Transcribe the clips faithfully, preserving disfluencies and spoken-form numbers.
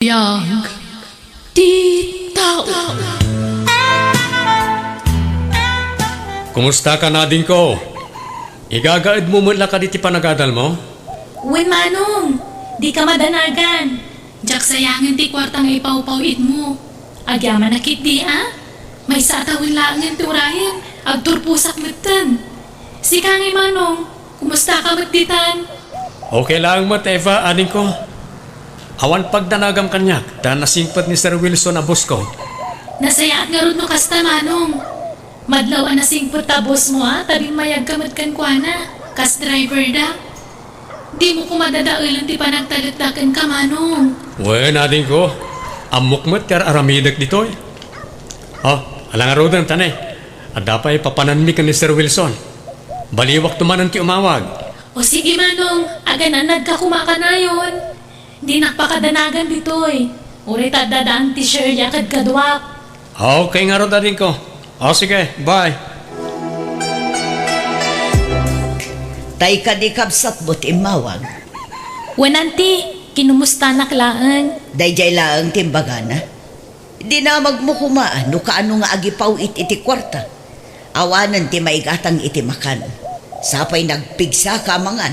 Biag ti tao. Kumusta ka, adingko? Igagaedmo met la kadi ti panagadalmo? Wen, Manong, dika madanagan. Diak sayangen ti kuarta nga ipawpaw-itmo. Agyamanak ketdi a? Maysa a tawen laengen ti urayen, agturposak metten. Sika ngay, Manong, kumustaka met ditan? Okay laeng met, Eva, adingko. Awan pagdanagam kaniak, ta nasingpet ni Sir Wilson a bossko. Nasayaat ngarud no kasta, Manong. Madlaw a nasingpet ta bosmo a, ta bimmayagka met kenkuana, kas driverda. Dimo koma dadaelen ti panagtalekda kenka, Manong. Wen, adingko, ammok met ti ar-aramidek ditoy. O, ala ngaruden, ta ne, adda pay papananmi ken ni Sir Wilson. Baliwakto manen ti umawag. O sige, Manong, agananadka koma kanayon. Dinak pakadanagan ditoy. Uray ta adda daan ti Shirley a kadkaduak. Okay ngarud, adingko. O, sige, bye. Tay kadi kabsatmo ti immawag? Wen, Auntie, kinumustanak laeng. Daydiay laeng ti imbagana. Dinamagmo koma no kaano nga agipaw-it iti kuarta. Awanen ti maigatang iti makan. Sapay nagpigsaka a mangan.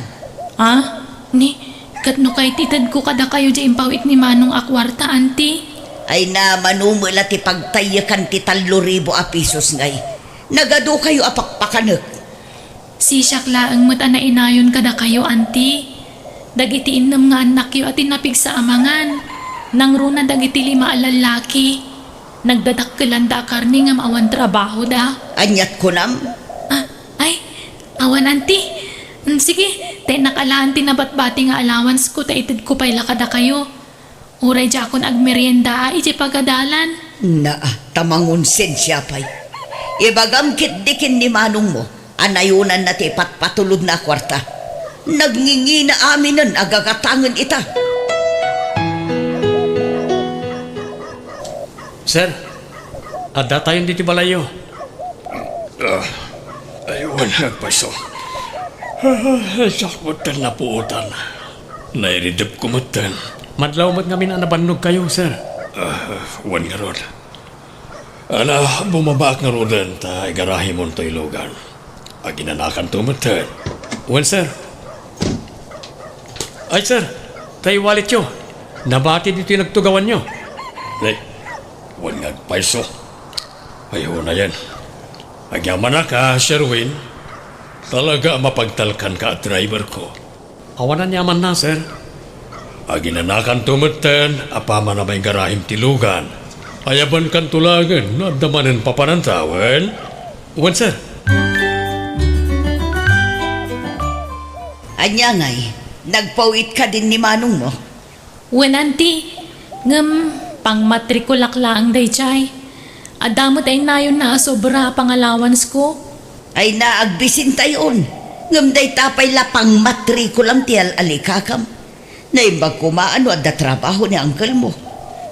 Ah, ni, ket no kayat itedko kadakayo diay impaw-it ni Manong a kuarta, Auntie? Ay na, mano met la ti pagtayyekan ti tallo ribu a pesos ngay. Nagadukayo a pakpakanek. Sisiak laeng met a nainayon kadakayo, Auntie. Dagiti innem nga annakyo a ti napigsa a mangan, nangruna dagiti lima a lallaki. Nagdadakkelanda a karne ngem awan trabahoda. Aniat kunam? Ah, ay, awan, Auntie. Mm, sige, tayennak alaen ti nabatbati nga allowanceko ta itedko pay la kadakayo. Uray diakon agmerienda a idiay pagadalan. Naa, ta mangonsensia pay. Ibagam ketdi ken ni manongmo a nayonanna ti ipatpatulodna a kuarta. Nagngingina aminen a gagatangen ita. Sir, addatayon ditoy balayyo. Ah, ay, wen nga agpayso. Ah, diak metten napuotan. Nairidepko metten. Madlaw met ngamin a nabannogkayo, sir. Ah, wen ngarud. Ala, bumabaak ngaruden ta igarahimonto ti lugan. Aginanakanto metten. Wen, sir. Ay, sir, tay walletyo. Nabati ditoy nagtugawanyo. Ay, wen nga agpayso. Ay, unayen. Agyamanak a, Sherwin. Talaga a mapagtalkanka a driverko. Awan aniamanna, sir. Aginanakanto metten a paman a maigarahim ti lugan. Ayabankanto laengen no adda manen papananta, wen? Wen, sir. Ania ngay, nagpaw-it kadin ni manongmo? Wen, Auntie. Ngem pangmatrikulak laeng daydiay. Adda met ay nayonna a sobra a pangalawansko. Ay na, agbisintayon. Ngem dayta pay la pangmatrikulam ti al-alikakam. Naimbag koma a no adda trabaho ni angkelmo.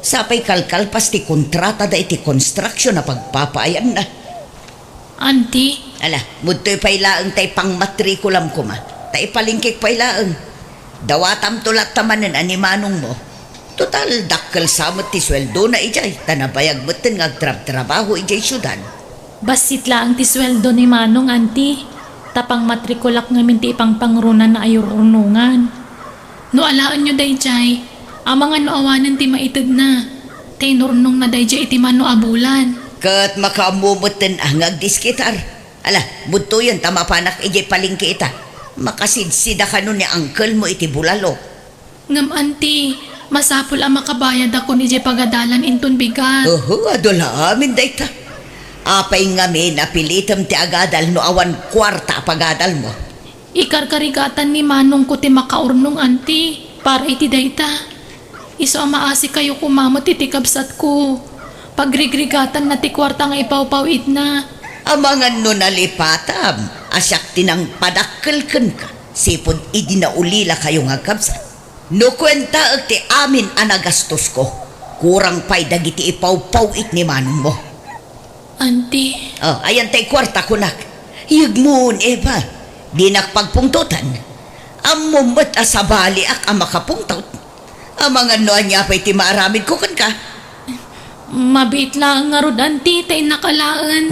Sapay kalkalpas ti kontratada iti construction a pagpapaayanna. Auntie. Ala, mudtoy pay laeng tay pangmatrikulam koma. Ta ipalingkek pay laeng. Dawatamto latta manen a ni manongmo. Total, dakkel sa met ti sueldona idiay, ta nabayag metten nga agtrabtrabaho idiay siudad. Bassit laeng ti sueldo ni Manong, Auntie. Ta pangmatrikulak ngamin ti ipangpangrunana a ur-urnongan. No alaenyo daydiay, amangan no awanen ti maitedna. Ta inurnongna daydiay iti mano a bulan. Ket makaammo metten a nga agdiskitar. Ala, mudtoyen ta mapanak idiay palengke ita. Makasidsidakano ni angkelmo iti bulalo. Ngem, Auntie, masapul a makabayadakon idiay pagadalan inton bigat. Oho, adu la amin dayta. Apay ngamin a pilitem ti agadal no awan kuarta a pagadalmo? Ikarkarigatan ni manongko ti makaurnong, Auntie, para iti dayta. Isu a maasikayo koma met iti kabsatko. Pagrigrigatanna ti kuarta nga ipawpaw-itna. Amangan no nalipatam a siak ti nangpadakkel kenka, sipud idi naulilakayo nga agkabsat. No kuentaek ti amin a nagastosko, kurang pay dagiti ipawpaw-it ni manongmo. Auntie. Oh, ayan tay kuarta, kunak. Yegmon, Eva. Dinak pagpungtotan. Ammom met a sabaliak a makapungtot. Amangan no ania pay ti maaramidko kenka? Mabiit laeng ngarud, Auntie, ta innak alaen.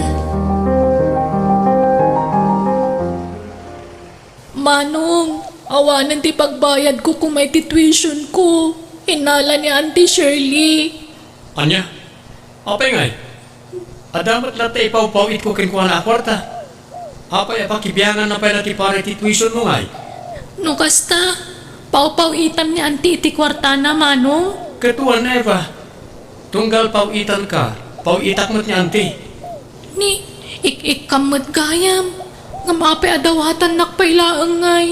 Manong, awanen ti pagbayadko koma iti tuitionko. Innala ni Auntie Shirley. Ania? Apay ngay? Adda met latta ipawpaw-itko kenkuana a kuarta. Apay a pakibianganna pay la ti para iti tuitionmo ngay? No kasta, pawpaw-itam ni Auntie iti kuartana, Manong? Ket wen, Eva. Tunggal paw-itanka, paw-itak met ni Auntie. Ni, ik-ikkam met gayam. Ngem apay a dawatannak pay laeng ngay?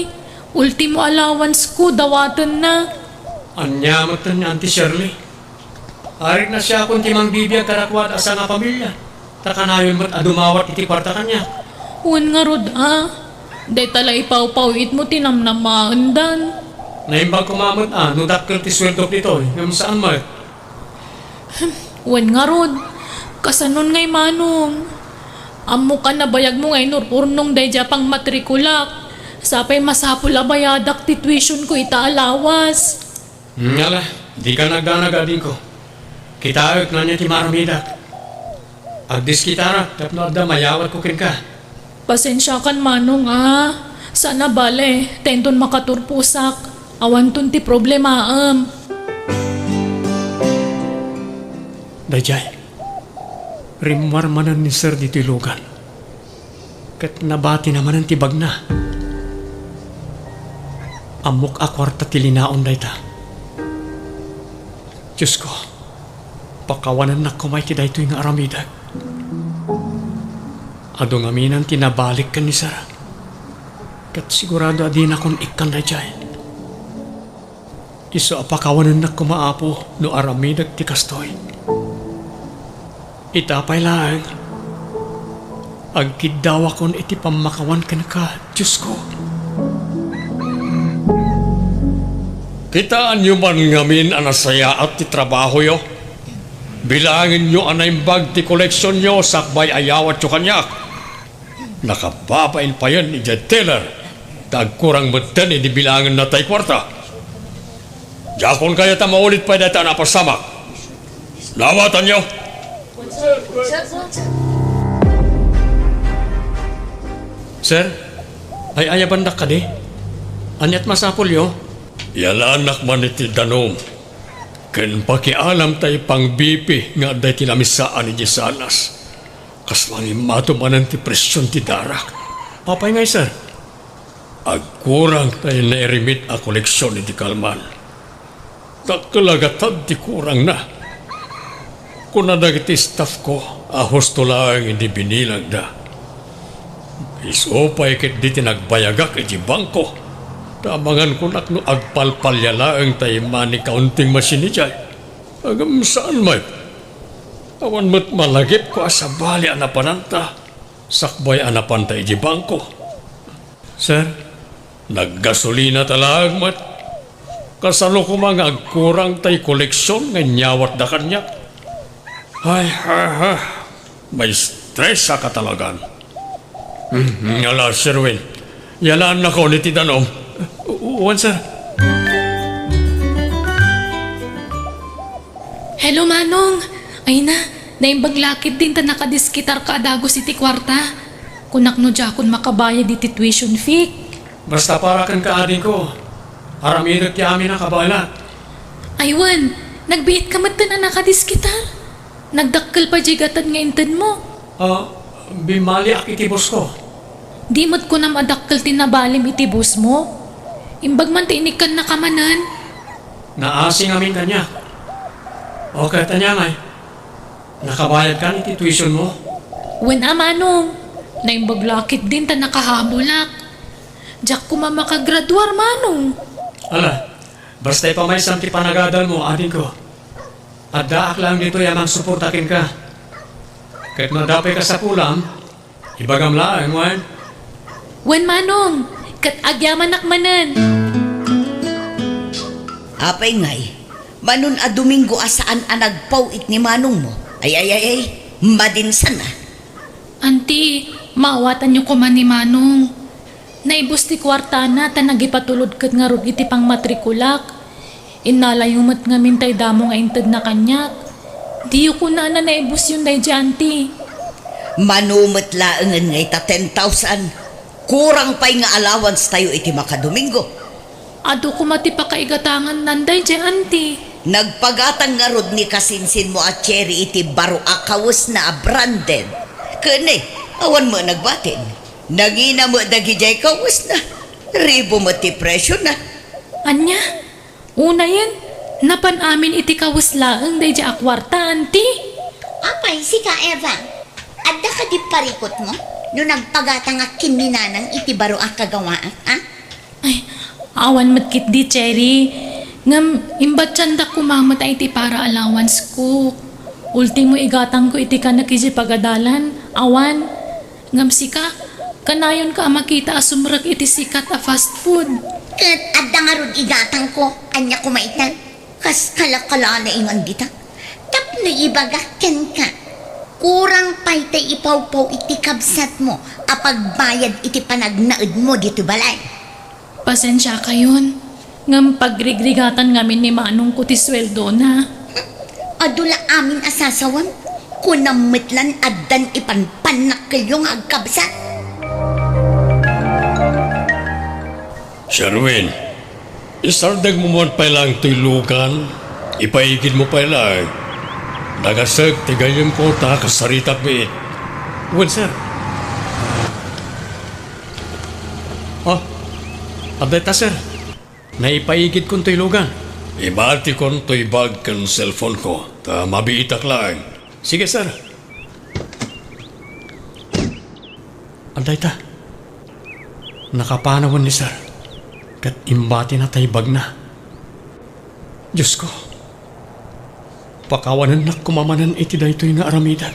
Ultimo allowancesko, dawatenna. Ania metten ni Auntie Shirley? Arik nasiakon ti mangbibiag kadakuada a sangapamilia, ta kanayon met a dumawat iti kuarta kaniak. Wen ngarud a, dayta la ipawpaw-itmo ti namnamaendan. Naimbag koma met a no dakkel ti sueldok ditoy, ngem saan met. Wen ngarud, kasanon ngay, Manong? Ammok a nabayagmo nga inur-urnong daydiay a pangmatrikulak. Sa pay masapul a bayadak ti tuitionko ita a lawas. Hmm, ala, dika nagdanag, adingko. Kitaek no ania ti maaramidak. Agdiskitarak tapno adda mayawatko kenka. Pasensiakan, Manong, a. Saan a bale, ta inton makaturposak, awanton ti problemaem. Daydiay, rimmuar manen ni Sir ditoy lugan. Ket nabatina manen ti bagna. Ammok a kuarta ti linaon dayta. Diosko, pakawanennak koma iti daytoy nga aramidek. Adu ngamin ti nabalik ken ni Sir. Ket sigurado a dinakon ikkan daydiay. Isu a pakawanennak koma, Apo, no aramidek ti kastoy. Ita pay laeng, agkiddawakon iti pammakawan kenka, Diosko. Kitaenyo man ngamin a nasayaat ti trabahoyo. Bilangenyo a naimbag ti koleksionyo sakbay a yawatyo kaniak. Nakababain payen idiay teller, ta agkurang metten idi bilangenna tay kuarta. Diakon kayat a maulit pay dayta a napasamak. Dawatanyo! Sir, ay-ayabandak kadi? Aniat masapulyo? Yalanak man iti danum ken pakialam tay pang-B P nga adda iti lamisaan idiay sanas. Kasla nga immato manen ti presion ti darak. Apay ngay, sir? Agkurang tay nairimit a koleksion iti kalman. Dakkel a gatad ti kurangna. Kuna dagiti staff ko a husto laeng idi binilangda. Isu pay ketdi ti nagbayagak iti bangko. Ta amangan kunak no agpalpalia laeng tay money counting machine idiay. Ngem saan met. Awan met malagipko a sabali a napananta sakbay a napanta iti bangko. Sir, naggasolina ta laeng met. Kasano koma nga agkurang tay koleksion nga inyawatda kaniak? Ay, ha, ha. Maestresaka talagan. Hmm, ala, Sir Win. Yalaannakon iti danum. U-, uwan, sir. Hello, Manong. Ay na, naimbag la ketdin ta nakadiskitarka a dagus iti kuarta. Kunak no diakon makabayad iti tuition fee. Basta para kenka, adingko, aramidek ti amin a kabaelak. Ay wen, nagbiitka metten a nakadiskitar. Nagdakkel pay diay gatad nga intedmo. Ah, bimmaliak iti boss ko. Di met kunam a dakkel ti nabalim iti boss mo? Imbag man ti inikkannaka manen. Naasi ngamin kaniak. O, ket ania ngay? Nakabayadkan iti tuition mo? Wen a, Manong. Naimbag la ketdin ta nakahabulak. Diak koma makagraduar, Manong. Ala, basta ipamaysam ti panagadal mo, adingko. Addaak laeng ditoy a mangsuporta kenka. Ket no adda pay kasapulam, ibagam laeng, wen? Wen, Manong, ket agyamanak manen. Apay ngay, Manon a Domingo a saan a nagpaw-it ni manongmo? Ay, ay, ay, ay, madinsan a. Anti, maawatanyo koma ni Manong. Naibus ti kuartana ta nagipatulod ket ngarud iti pangmatrikulak. Innalayo met ngamin tay damo nga intedna kaniak. Diyo kunana naibusyon daydiay, Auntie. Mano met laengen nga ita ten thousand? Kurang pay nga allowance tayo iti makadomingo. Adu koma ti pakaigatangannan daydiay, Auntie. Nagpagatang ngarud ni kasinsinmo a Cherry iti baro a kawesna a branded. Ken, awan met nagbatin. Nangina met dagidiay kawesna. Ribo met ti presiona. Ania? Unayen, napan amin iti kawes laeng daydiay a kuarta, Auntie? Apay, sika, Eva? Adda kadi parikutmo no nagpagatangak ken ni Nanang iti baro a kagawaak, a? Ay, awan met ketdi, Cherry. Ngem, imbatiandak koma met iti para allowance ko. Ultimo igatangko iti kanek idiay pagadalan, awan. Ngem sika, kanayonka a makita a sumrek iti sikat a fast food. Ket adda ngarud igatangko, ania koma ita? Kas kalakala laengen dita. Tapno ibagak kenka, kurang pay tay ipawpaw iti kabsatmo a pagbayad iti panagnaedmo ditoy balay. Pasensiakayon, ngem pagrigrigatan ngamin ni manongko ti sueldona. Adu la amin a sasawem, kunam met lan addan ipanpannak kenyo nga agkabsat. Sherwin, isardengmo man pay laeng toy lugan, ipaigidmo pay laeng. Nagasek ti gayyemko ta kasaritak biit. Wen, sir. Oh, adda ita, sir. Naipaigidkon toy lugan. Ibatikon toy bag ken cellphone ko, ta mabiitak laeng. Sige, sir. Adda ita. Nakapanawen ni sir, ket imbatina tay bagna. Diosko, pakawanennak koma manen iti daytoy nga aramidek.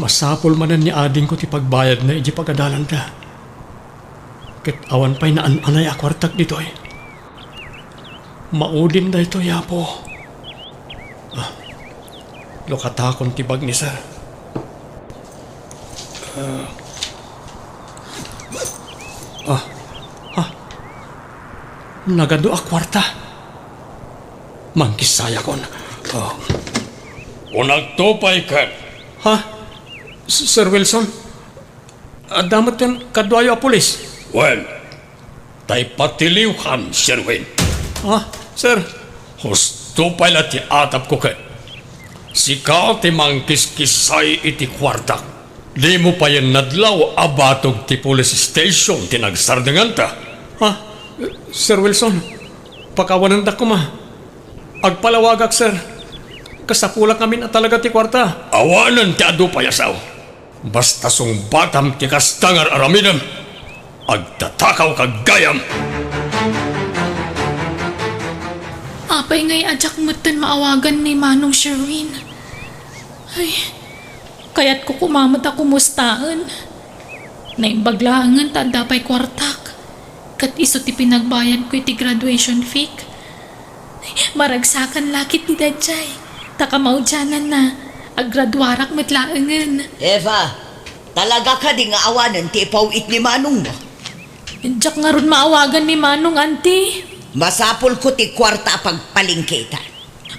Masapul manen ni adingko ti pagbayadna idiay pagadalanda. Ket awan pay naan-anay a kuartak ditoy. Maudim daytoy, Apo. Ah, lukatakon ti bag ni sir. Ah. Ah. Ah. Nagadu a kuarta. Mangkissayakon. Ah. Unagto pay ket. Ha? S-, Sir Wilson? Adda metten kaduayo a pulis? Wen, tay patiliwkan, Sherwin. Ah, sir. Husto pay la ti atapko ket. Sika ti mangkiskissay iti kuartak. Dimo payen nadlaw a batog ti police station ti nagsardenganta. Ah, Sir Wilson, pakawanendak koma. Agpalawagak, sir. Kasapulak ngamin a talaga ti kuarta. Awanen ti adu pay a sao. Basta sungbatam ti kasta nga ar-aramidem, agtatakawka gayam. Apay ngay a diak metten maawagan ni Manong Sherwin? Ay, kayatko koma met a kumustaen. Naimbag laengen ta adda pay kuartak. Ket isu ti pinagbayadko iti graduation fee. Maragsakan la ketdi daydiay, ta kamaudiananna, aggraduarak met laengen. Eva, talaga kadi nga awanen ti ipaw-it ni manongmo? Diak ngarud maawagan ni Manong, Auntie. Masapulko ti kuarta a pagpalengketa.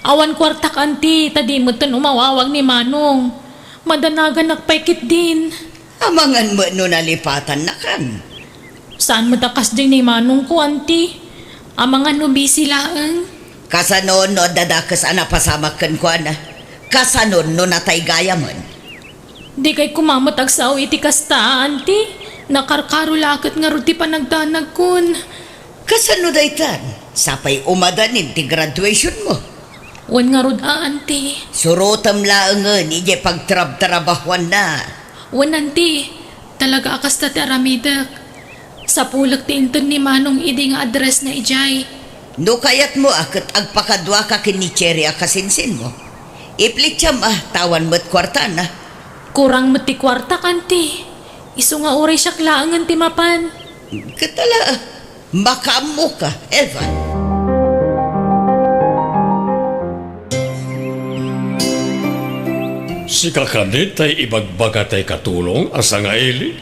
Awan kuartak, Auntie, ta di metten umawawag ni Manong. Madanaganak pay ketdin. Amangan met no nalipatannakan. Saan met a kasdiay ni manongko, Auntie? Amangan no busy laeng. Kasano no adda dakes a napasamak kenkuana? Kasano no natay gayamen? Dikay koma met agsao iti kasta, Auntie. Nakarkaro la ket ngarud ti panagdanagkon. Kasano daytan? Sapay umadanin ti graduationmo. Wen ngarud a, Auntie. Surotem laengen idiay pagtrabtrabahuanna. Wen, Auntie. Talaga a kasta ti aramidek. Sapulek ti inted ni Manong idi nga addressna idiay. No kayatmo a ket agpakaduaka ken ni Cherry a kasinsinmo, iplittiam a ta awan met kuartana. Kurang met ti kuartak, Auntie. Isu nga uray siak laengen ti mapan. Ket ala, makaammoka, Evan. Sika kadi tay ibagbaga tay katulong a sangaili?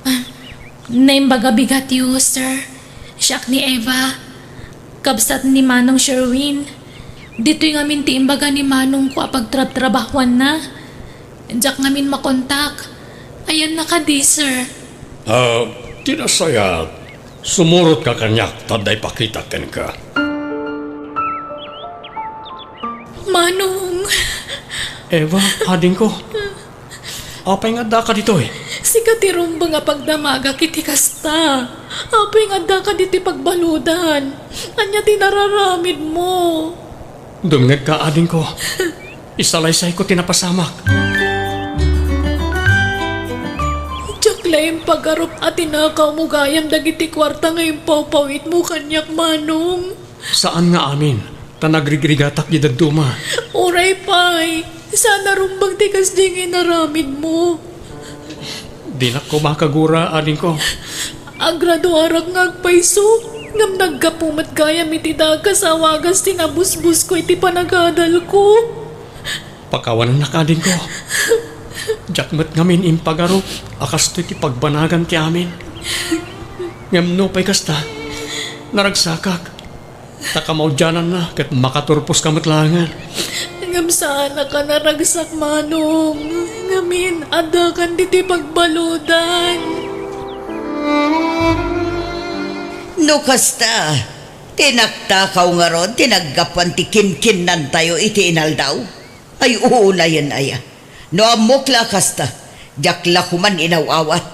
Ah, naimbag a bigatyo, sir. Siak ni Eva. Kabsat ni Manong Sherwin, ditoy ngamin ti imbaga ni manongko a pagtrabtrabahuanna. Diak ngamin makontak. Ayanna kadi, sir? Ah, ti nasayaat, sumurotka kaniak ta adda ipakitak kenka. Manong! Eva, adingko. Apay nga addaka ditoy? Sika ti rumbeng a pagdamagak iti kasta. Apay nga addaka ditoy pagbaludan? Ania ti nararamidmo? Dumngegka, adingko. Isalaysayko ti napasamak. Diak la impagarup a tinakawmo gayam dagiti kuarta nga impawpawitmo kaniak, manong. Saan nga amin, ta nagrigrigatak di dadduma. Uray pay, saan a rumbeng ti kasdiay nga inaramidmo. Dinak koma kagura, adingko. Agraduarak nga agpayso, ngem naggapu met gayam iti dagas a wagas ti nabusbosko iti panagadalko. Pakawanennak, adingko. Diak met ngamin impagarup a kastoy ti pagbanagan ti amin. Ngem nupay kasta, naragsakak. Ta kamaudiananna ket makaturposka met laengen. Ngem saannak a naragsak, manong. Ngamin, addakan ditoy pagbaludan. No kasta, ti naktakaw ngarud ti naggapuan ti kinkinnantayo iti inaldaw? Ay, unayen aya. No ammok la a kasta, diak la koman inaw-awat.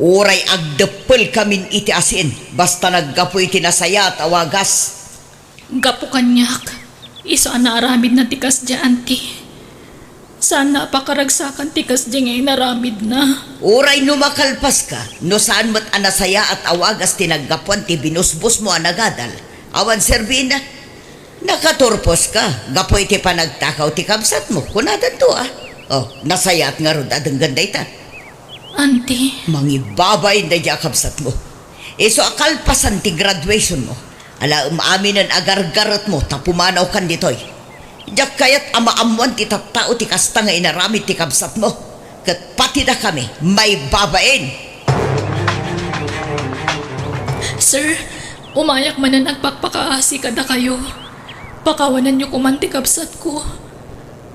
Uray agdeppelkamin iti asin, basta naggapu iti nasayaat a wagas. Gapu kaniak, isu a naaramidna ti kasdiay, anti. Saanna a pakaragsakan ti kasdiay nga inaramidna. Uray no makalpaska, no saan met a nasayaat a wagas ti naggapuan ti binusbosmo a nagadal, awan serbienna. Nakaturposka gapu iti panagtakaw ti kabsatmo, kunadanto a. Oh, nasayaat ngarud a denggen dayta. Anti. Mangibabain daydiay a kabsatmo. Isu a kalpasan ti graduationmo, alaem aminen a gargaretmo ta pumanawkan ditoy. Diak kayat a maammoan ti tattao ti kasta nga inaramid ti kabsatmo. Ket patidakami maibabain. Sir, umayak manen agpakpakaasi kadakayo. Pakawanenyo koman ti kabsatko.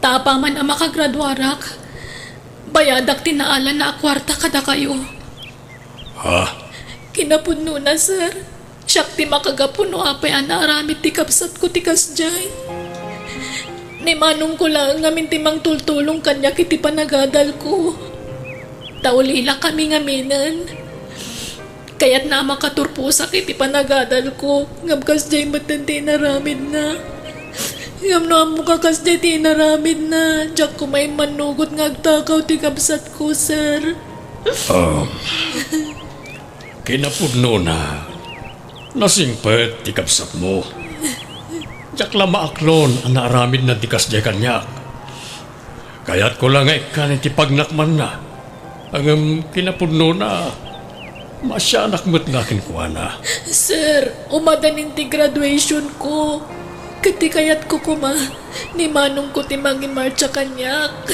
Ta apaman a makagraduarak, bayadak ti naalanna a kuarta kadakayo. Ha? Kinapudnona, sir. Siak ti makagapu no apay a naaramid ti kabsatko ti kasdiay. Ni manongko laeng ngamin ti mangtultulong kaniak iti panagadalko. Ta ulilakami ngaminen. Kayatna a makaturposak iti panagadalko, ngem kasdiay metten ti inaramidna. Ngem no ammok a kasdiay ti inaramidna, diak koma immannugot nga agtakaw ti kabsatko, sir. Um, kinapudnona, nasingpet ti kabsatmo. Diak la maaklon a naaramidna ti kasdiay kaniak. Kayatko la nga ikkan iti pagnakmanna. Ngem kinapudnona, maasianak met nga kenkuana. Sir, umadanin ti graduationko. Ket ti kayatko koma, ni manongko ti mangimartsa kaniak.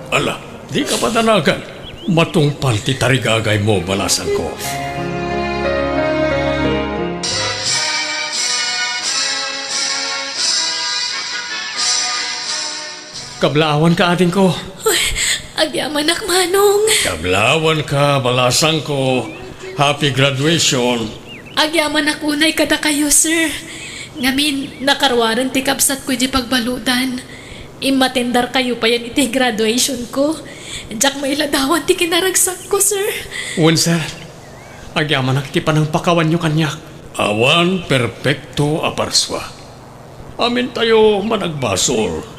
Ala, dika padanagan. Matungpal ti tarigagaymo, balasangko. Kablaawanka, adingko. Ay, agyamanak, manong. Kablaawanka, balasangko. Happy graduation. Agyamanak unay kadakayo, sir. Ngamin, nakaruaren ti kabsatko idiay pagbaludan. Immatendarkayo payen iti graduationko. Diak mailadawan ti kinaragsakko, sir. Wen, sir. Agyamanak iti panangpakawanyo kaniak. Awan perpekto a parsua. Amintayo managbasol.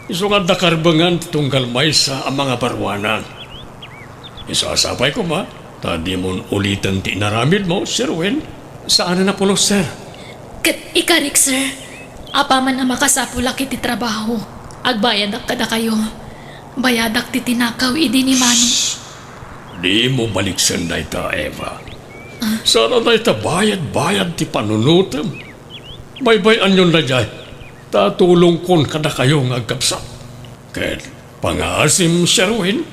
Isu nga adda karbengan ti tunggal maysa a mangabaruanan. Isu a sapay koma, ta dimon uliten ti inaramidmo, Sir Win. Saanen a pulos, sir. Ket ikarik, sir, apaman a makasapulak iti trabaho, agbayadak kadakayo. Bayadak ti tinakaw idi ni Manong. Dimo baliksen dayta, Eva. Ah? Saan a dayta bayad-bayad ti panunotem. Baybay-anyon daydiay, ta tulongkon kadakayo nga agkabsat. Ket pangaasim, Sherwin,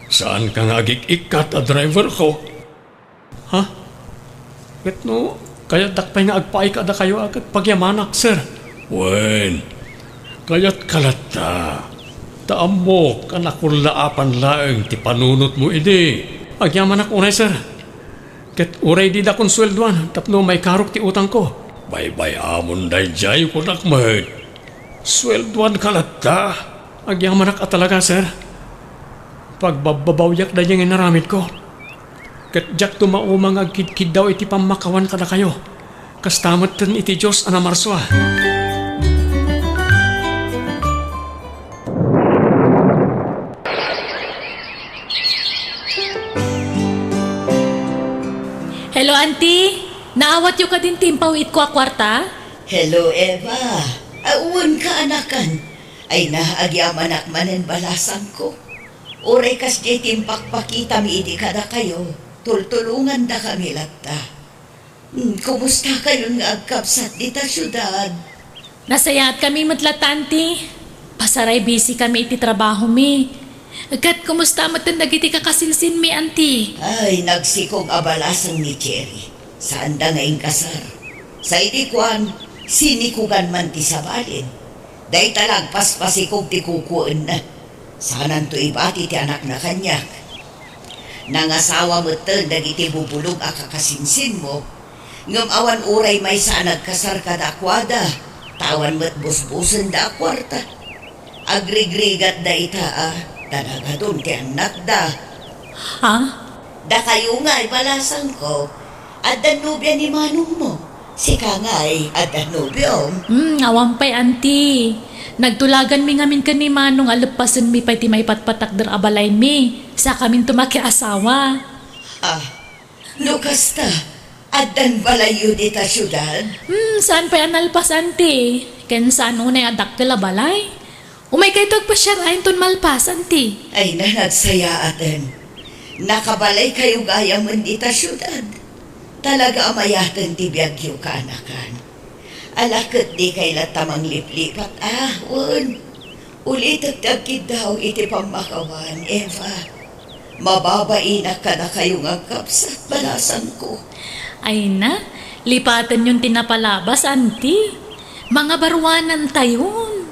saanka nga agik-ikkat a driverko? Ha? Ket no Kayatdak pay nga agpaay kadakayo a ket pagyamanak, sir. Wen, kayatka latta. Ta ammok a nakullaapan laeng ti panunotmo idi. Agyamanak unay, sir. Ket uray dida konsueldoan tapno maikarok ti utangko. Baybay-amon daydiay, kunak met. Sueldoanka latta? Agyamanak a talaga, sir. Pagbabbabawiak daydiay nga inaramidko. Ket diak tumauma nga agkidkiddaw iti pammakawan kadakayo. Kasta metten iti Dios a namarsua. Hello, Auntie. Naawatyo kadin ti impawitko a kuarta? Hello, Eva. Awan ka, anakan. Ay na, agyamanak manen balasangko. Uray kasdiay ti impakpakitami idi kadakayo, tultulongandakami latta. Hmm, kumusta kayon nga agkabsat dita siudad? Nasayaatkami met latta, Auntie. Pasaray busy kami iti trabahomi. Ket kumusta metten dagiti kakasinsinmi, Auntie? Ay, nagsikog a balasang ni Cherry. Saanda nga inkasar. Sa idi kuan, sinikogan man ti sabali. Dayta la agpaspasikog ti kukuenna. Saananto ibati ti anakna kaniak. Nangasawa metten dagiti bubulog a kakasinsinmo, ngem awan uray maysa a nagkasar kadakuada, ta awan met busbusenda a kuarta. Agrigrigatda ita a, ta nagadun ti annakda. Ha? Dakayo ngay, balasangko, addan nobia ni manongmo. Sika ngay, adda nobiom. Hmm, awan pay, Auntie. Nagtulaganmi ngamin ken ni Manong a leppasenmi pay ti maipatpatakder a balaymi. Sakaminto makiasawa. Ah, no kasta, addan balayyo dita siudad? Hmm, saan pay a nalpas, Auntie? Ken saan unay a dakkel a balay? Umaykayto agpasiar a inton malpas, Auntie. Ay na, nagsayaaten. Nakabalaykayo gayamen ita siudad. Talaga a mayaten ti biagyo, kaanakan. Ala ket dikay latta mangliplipat, ah, wen. Ulitek ti agkiddaw iti pammakawan, Eva. Mababainak kadakayo nga agkabsat, balasangko. Ay na, lipatenyon ti napalabas, Auntie. Mangabaruanantayon.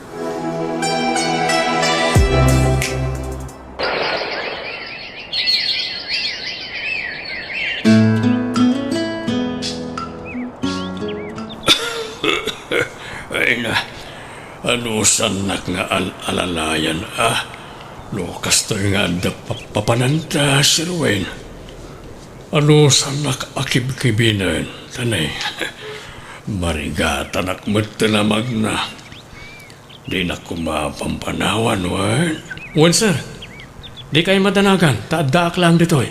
Ay na, anusannak nga al-alalayan, a? No kastoy nga adda pa-, papananta, Sir Wayne. Anusannak a kibkibinen, tanay. Marigatanak met ti namagna. Dinak koma pampanawan, wen? Wen, sir. Dikay madanagan, ta addaak laeng ditoy.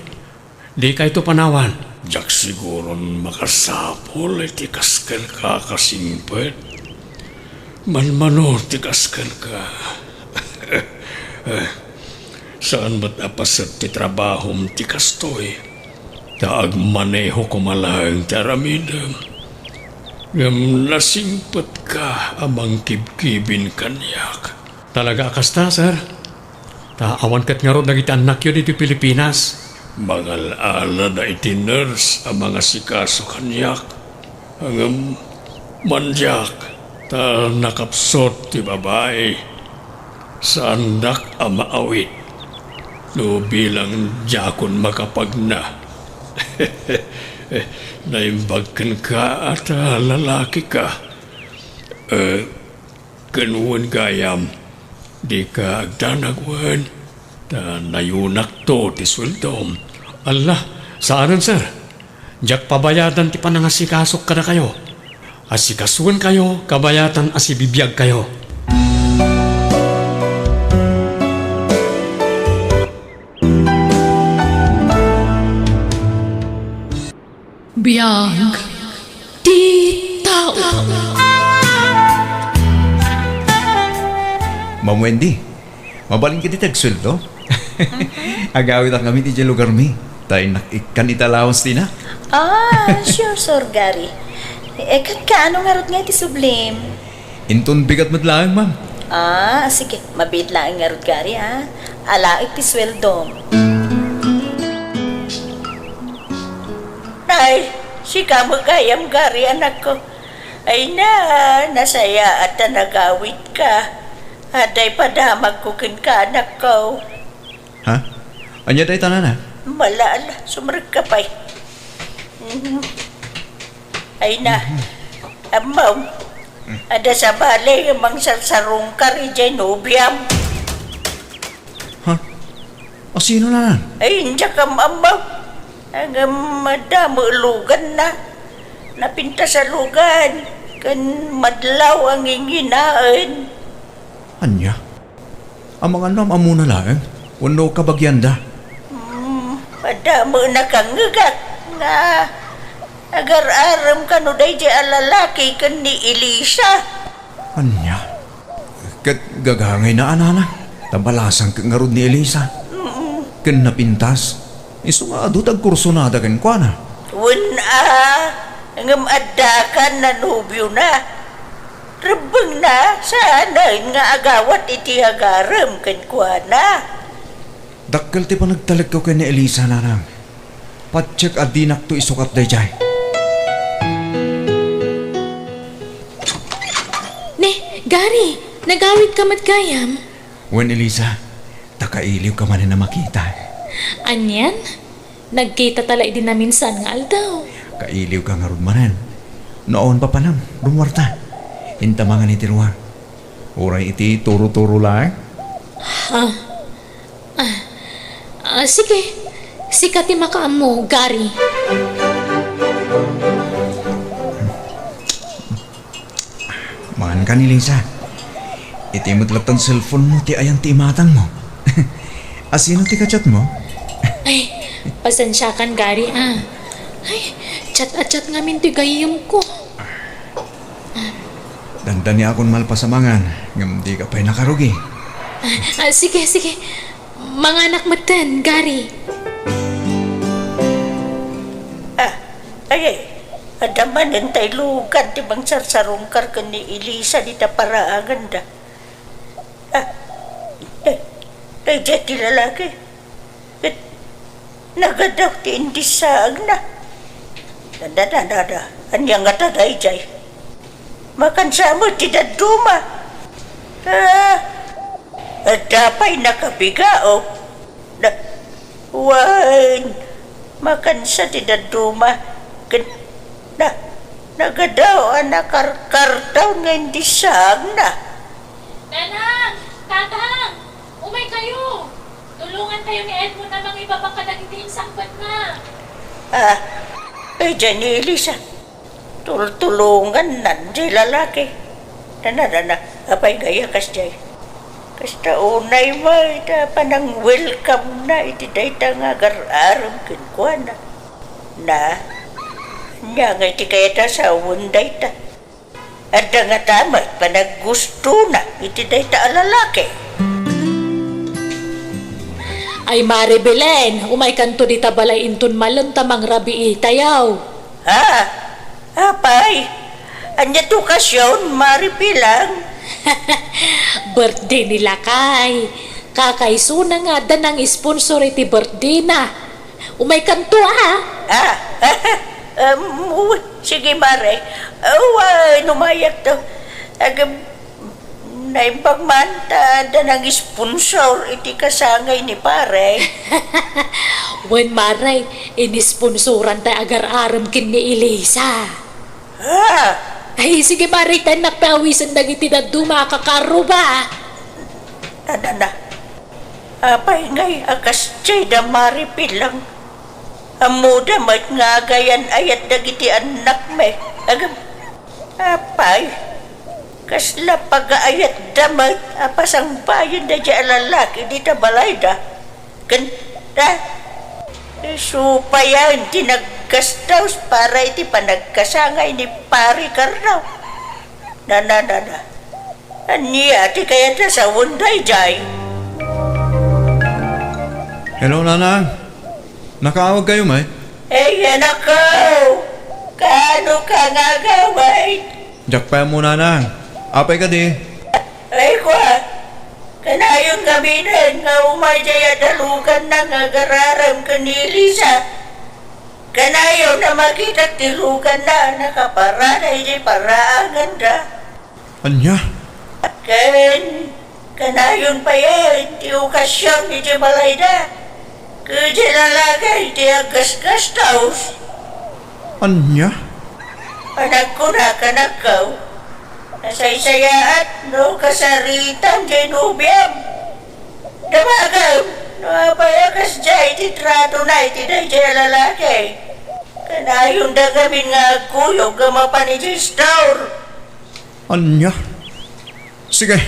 Dikayto panawan. Diak siguron makasapul iti kas kenka a kasingpet. Manmano ti kas kenka. Saan met a paset ti trabahom ti kastoy, ta agmaneho koma laeng ti aramidem. Ngem nasingpetka a mangkibkibin kaniak. Talaga a kasta, sir. Ta awan ket ngarud dagiti annakyo ditoy Pilipinas. Mangal-alada iti nurse a mangasikaso kaniak. Ngem mandiak, ta nakapsut ti babai. Saandak a maawit no bilang diakon makapagna. Naimbag kenka a ta lalakika. Eh, Ken wen gayam, dika agdanag wen, ta nayunakto ti sueldom. Alla, saanen, sir. Diak pabayadan ti panangasikasok kadakayo. Asikasuenkayo kabayatan a sibibiagkayo. Biag ti tao. Ma'am Wendy, mabalin ka dita agsueldo? Agawidak ngamin idiay lugarmi. Ta innak ikkan ita allowance ti inak. Ah, sure, Sir Gary. Eh, ket kaano ngarud nga iti sublim? Inton bigat met laeng, ma'am. Ah, sige. Mabiit laeng ngarud, Gary, ah. Alaek ti sueldom. Ay, Sika met gayam, Gary, anakko. Ay na, nasayaat ta nagawidka. Adda ipadamagko kenka, anakko. Ha? Ania dayta, nana? Mala, ala, sumrekka pay. Mhm. Ay na. Ammo, adda sabali nga mangsarsarungkar idiay nobiam. Ha? Asino, nana? Ay, diak am-ammo. Ngem adda met luganna. Napintas a lugan ken madlaw a nginginaen. Ania? Amangan no am-ammona laeng wenno kabagianda? Hmm, adda met nakangngegak nga agar-arem kano daydiay a lalaki ken ni Elisa. Ania? Ket gagangayna a, nana, ta balasang ket ngarud ni Elisa. Mm. Ken napintas. Isu nga adu ti agkursunada kenkuana. Wen a, ngem adda kan a nobiona. Rebbengna, saanen nga agawat iti agarem kenkuana. Dakkel ti panagtalekko ken ni Elisa, nanang. Patiek a dinakto isukat daydiay. Ne, Gary, nagawidka met gayam? Wen, Elisa, ta kailiwka manen a makita. Anian? Nagkitata la idi naminsan nga aldaw. Kailiwka ngarud manen. No awan papanam, rummuarta. Inta mangan iti ruar. Uray iti turo-turo laeng. Ha? Ah, ah, sige. Sika ti makaammo, Gary. Mangan ka ni Lisa. Iti met latta nga cellphone mo ti ayan ti imatang mo. Asino ti ka-chat mo? Ay, pasensiakan, Gary, ah. Ay, chat a chat ngamin ti gayyemko. Dandaniakon malpas a mangan, ngem dika pay nakarugi. Ah, ah, sige, sige. Manganak metten, Gary. Ah, ay, ay. Adda manen tay lugan ti mangsarsarungkar ken ni Elisa dita paraanganda. Ah, eh, daydiay ti lalaki. Ket nagadaw ti indissaagna. Da, da, da, da, da. Ania ngata daydiay? Makansa met ti dadduma. Ah, adda pay nakabigaw. Da, wen, makansa ti dadduma. Ken, na, nagadaw a nakarkardaw nga indissaagna. Nanang! Tatang! Umay kayo! Tulongan kayo ni Edmond a mangibaba kadagiti insangpetna. Ah, daydiay ni Elisa. Tultulonganna ti lalaki. Dana, dana, apay gayam kasdiay? Kasta unay met a panang-welcome-na iti dayta nga agar-arem kenkuana. Na, ania ngay ti kayat a sawen dayta? Adda ngata met panaggustona iti dayta a lalaki. Ay, Mare Belen, umaykanto dita balay inton malem ta mangrabiitayo. Ha? Apay? Ania ti okasion, Mare Pilang? Birthday ni lakay. Kakaisuna nga adda nang-sponsor iti birthdayna. Umaykanto, a? Ah, um, uy, sige, Mare. Uy, umayakto. Agam, naimbag man ta adda nang-sponsor iti kasangay ni Pare. Wen, Mare, inisponsoran tay agar-arem ken ni Elisa. Ah! Ay, sige, Mare, ta innak pay awisen dagiti dadduma a kakarruba. Adana. Apay ngay a kasdiay da, Mare Pilang? Ammoda met nga agayan-ayat dagiti annakmi. Agam, apay, kasla pagaayatda met a pasangbayen daydiay a lalaki dita balayda? Ken, ta, isu payen ti naggastos para iti panagkasangay ni Pare Carlo. Na, na, na, na. Ania ti kayat a sawen daydiay? Hello, Nanang. Nakaawagkayo met? Ay, anakko! Kaano ka nga agawid? Diak pay ammo, Nanang. Apay kadi? Ay, kua. Kanayon ngaminen nga umay diay a daluganna nga agar-arem ken ni Elisa. Kanayon a makitak ti luganna a nakaparada iti paraanganda. Ania? Ken kanayon payen ti okasion iti balayda. Ket diay lalaki ti aggasgastos. Ania? Anakko na kanakkaw. Nasaysayaat no kasaritam diay nobiam. Damagem no apay a kasdiay ti tratona iti daydiay a lalaki. Kanayonda ngamin nga agkuyog a mapan iti store. Ania? Sige,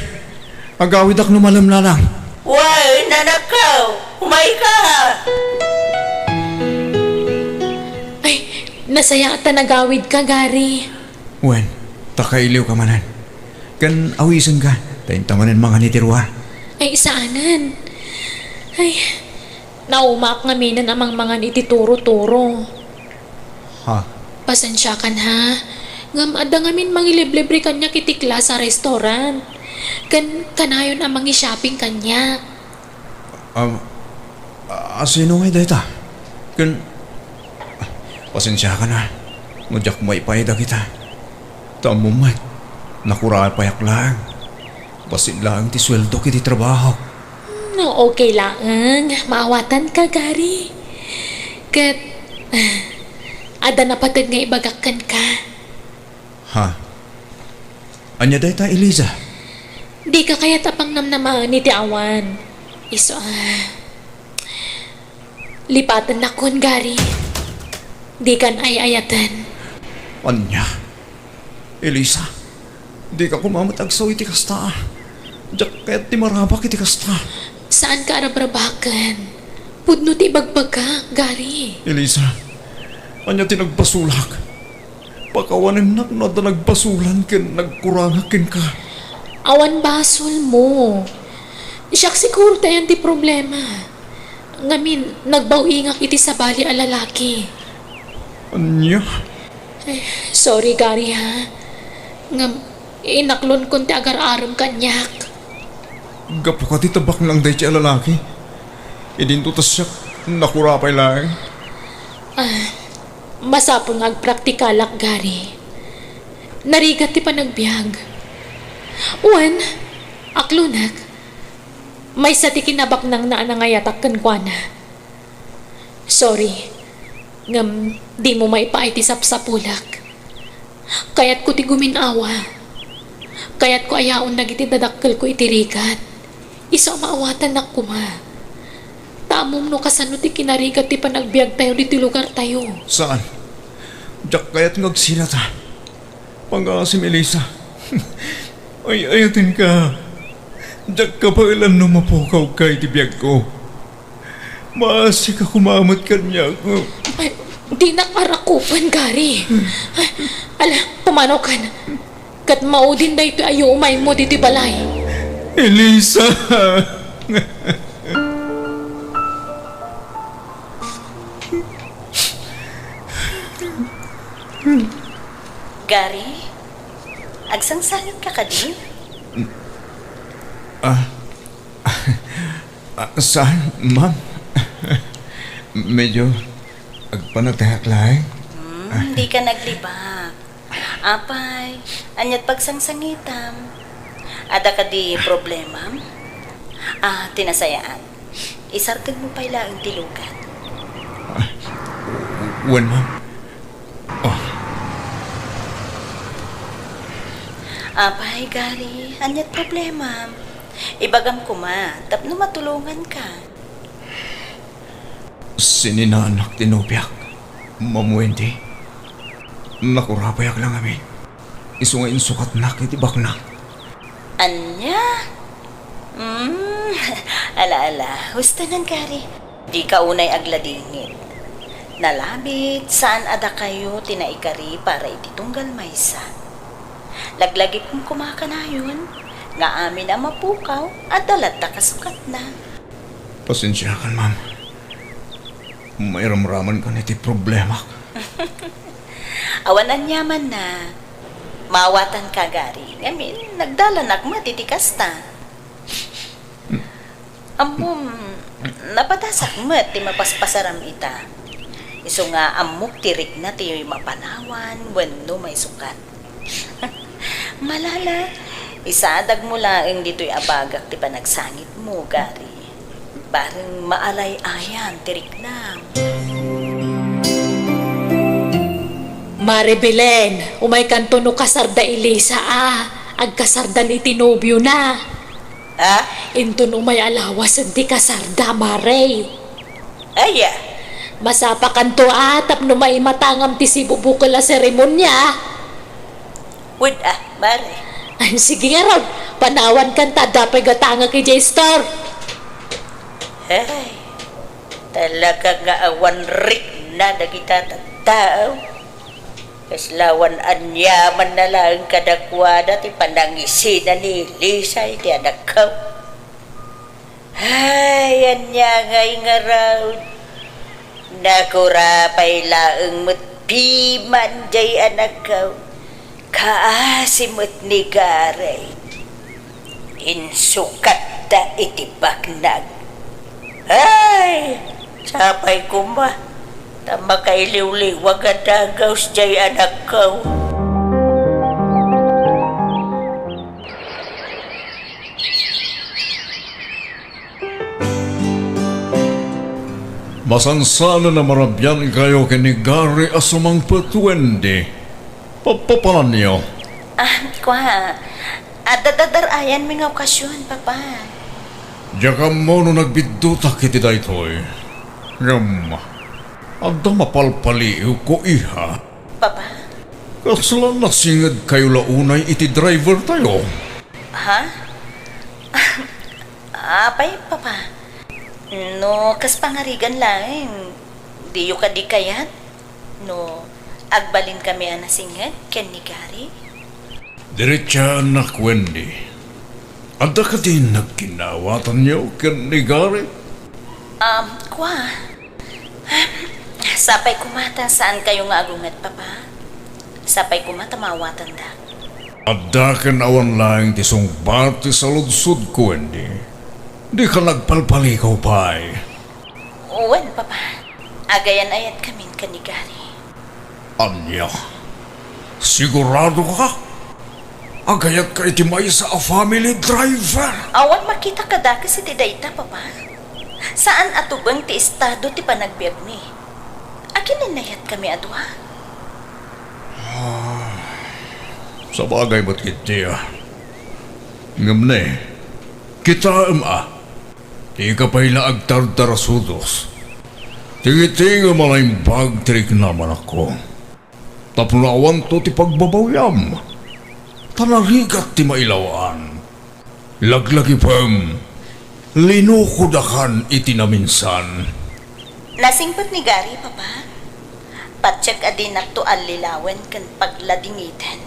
agawidak no malem laeng. Wen, anakko, umayka. Ay, nasayaat ta nagawidka, Gary. Wen, ta kailiwka manen. Ken awisenka, ta inta manen mangan iti rua. Ay, saanen. Ay, naumaak ngaminen a mangmangan iti turo-turo. Ha? Pasensiakan, ha. Ngem adda ngamin mangiliblibre kaniak iti klas a restaurant. Ken kanayon a mangi-shopping kaniak. Am, a, asino ngay dayta? Ken, pasensiakan, ha, no diak maipaay dagita. Ta ammom met, nakurapayak laeng. Bassit laeng ti sueldok iti trabahok. No, okay laeng. Maawatanka, Gary. Ket, adda napateg nga ibagak kenka. Ha? Ania dayta, Eliza? Dika kayat a pangnamnamaen iti awan. Isu a, lipatennakon, Gary. Dikan ay-ayaten. Ania? Eliza, dika koma met agsao iti kasta. Diak kayat ti marabak iti kasta. Saanka a rabrabaken. Pudno ti ibagbagak, Gary. Eliza, ania ti nagbasolak? Pakawanennak no adda nagbasolan ken nagkurangak kenka. Awan basolmo. Siak siguro ti ayan ti problema. Ngamin, nagbaw-ingak iti sabali a lalaki. Ania? Eh, sorry, Gary, ha. Ngem, inaklonkon ti agar-arem kaniak. Gapu kadi ta baknang daydiay a lalaki? Idinto ta siak, nakurapay laeng. Ah, masapul nga agpraktikalak, Gary. Narigat ti panagbiag. Wen, aklonek. Maysa ti kinabaknangna a nangayatak kenkuana. Sorry, ngem dimo maipaay ti sapsapulek. Kayatko ti gumin-awa. Kayatko a yaon dagiti dadakkelko iti rigat. Isu a maawatannak koma. Ta ammom no kasano ti kinarigat ti panagbiagtayo ditoy lugartayo. Saan? Diak kayat nga agsilata. Pangaasim, Elisa. Ay-ayatenka. Diak kabaelan no mapukawka iti biagko. Maasika koma met kaniak. Ay, dinak arakupen, Gary. Ay, ala, pumanaw kan. Ket maudin daytoy a yuumaymo ditoy balay. Elisa! Gary, agsangsangitka kadi? Ah, ah, saan, ma'am? Medyo agpanateak laeng. Hmm, dika naglibak. Apay, ania't pagsangsangitam? Adda kadi problemam? Ah, ti nasayaat, isardengmo pay laeng ti lugat. Ah, wen, ma'am. Ah. Apay, Gary, ania't problemam? Ibagam koma, tapno matulonganka. Sininaanak ti nobiak, Ma'am Wendy. Nakurapayak la ngamin. Isu nga insukatnak iti bakna. Ania? Mm, ala, ala. Husto, Gary. Dika unay agladingit. Nalabit, saan a dakayo ti naikari para iti tunggal maysa. Laglagipem koma kanayon nga amin a mapukaw, adda latta kasukatna. Pasensiakan, ma'am. Mairamramankan iti problemak. Awan aniamanna. Maawatanka, Gary. Ngamin, nagdalanak met iti kasta. Ammom, napadasak met ti mapaspasaram ita. Isu nga ammok ti rikna ti mapanawan wenno maisukat. Malala, isadagmo laeng ditoy a bagak ti panagsangitmo, Gary. Bareng maalay-ayan ti riknam. Mare Belen, umaykanto no kasarda Elisa a, agkasardan iti nobiona. Ha? Inton umay a lawasen ti kasarda, Mare. Aya? Masapakanto a tapno maimatangam ti sibubukel a seremonia. Wen a, Mare. Ay, sige ngarud, panawankan ta adda pay gatangek idiay store. Ay, talaga nga awan rikna dagita tattao. Kasla awan aniamanna laeng kadakuada ti panangisina ni Elisa iti anakko. Ay, ania ngay ngarud? Nakurapay laeng met piman jay anakko. Kaasi met ni Gary. Insukatta iti baknag. Ay, sapay koma, ta makailiwliwag a dagus jay anakko. Masansanen a marabiankayo ken ni Gary a sumangpet, Wendy. Papapananyo? Ah, kua, adda dar-ayanmi nga okasion, Papa. Diak ammo no nagbiddutak iti daytoy. Ngem, adda mapalpaliiwko, iha. Papa? Kasla nasingedkayo la unay iti drivertayo? Ha? Apay, Papa? No kas pangarigan laeng, diyo kadi kayat no agbalinkami a nasinged ken ni Gary? Diritsaannak, Wendy. Adda kadi nagkinnawatanyo ken ni Gary? Um, kua. Sapay koma ta saankayo nga agunget, Papa. Sapay koma ta maawatandak. Adda ken awan laeng ti sungbat ti saludsodko, Wendy. Dika nagpalpalikaw pay. Wen, Papa. Agayan-ayatkamin ken ni Gary. Ania? Sigurado ka? Agayatka iti maysa a family driver? Awan makita kadakes iti dayta, Papa. Saan a tubeng ti estado ti panagbiagmi. Agin-innayatkami a dua? Ah, sabagay met ketdi a. Ngem ne, kitaem a, dika pay la agtardarasudos. Tingitingen a naimbag ti riknam, anakko. Tapno awanto ti pagbabawiam, ta narigat ti mailaw-an. Laglagipem, linukodakan iti naminsan. Nasingpet ni Gary, Papa. Patiek a dinakto allilawen ken pagladingiten.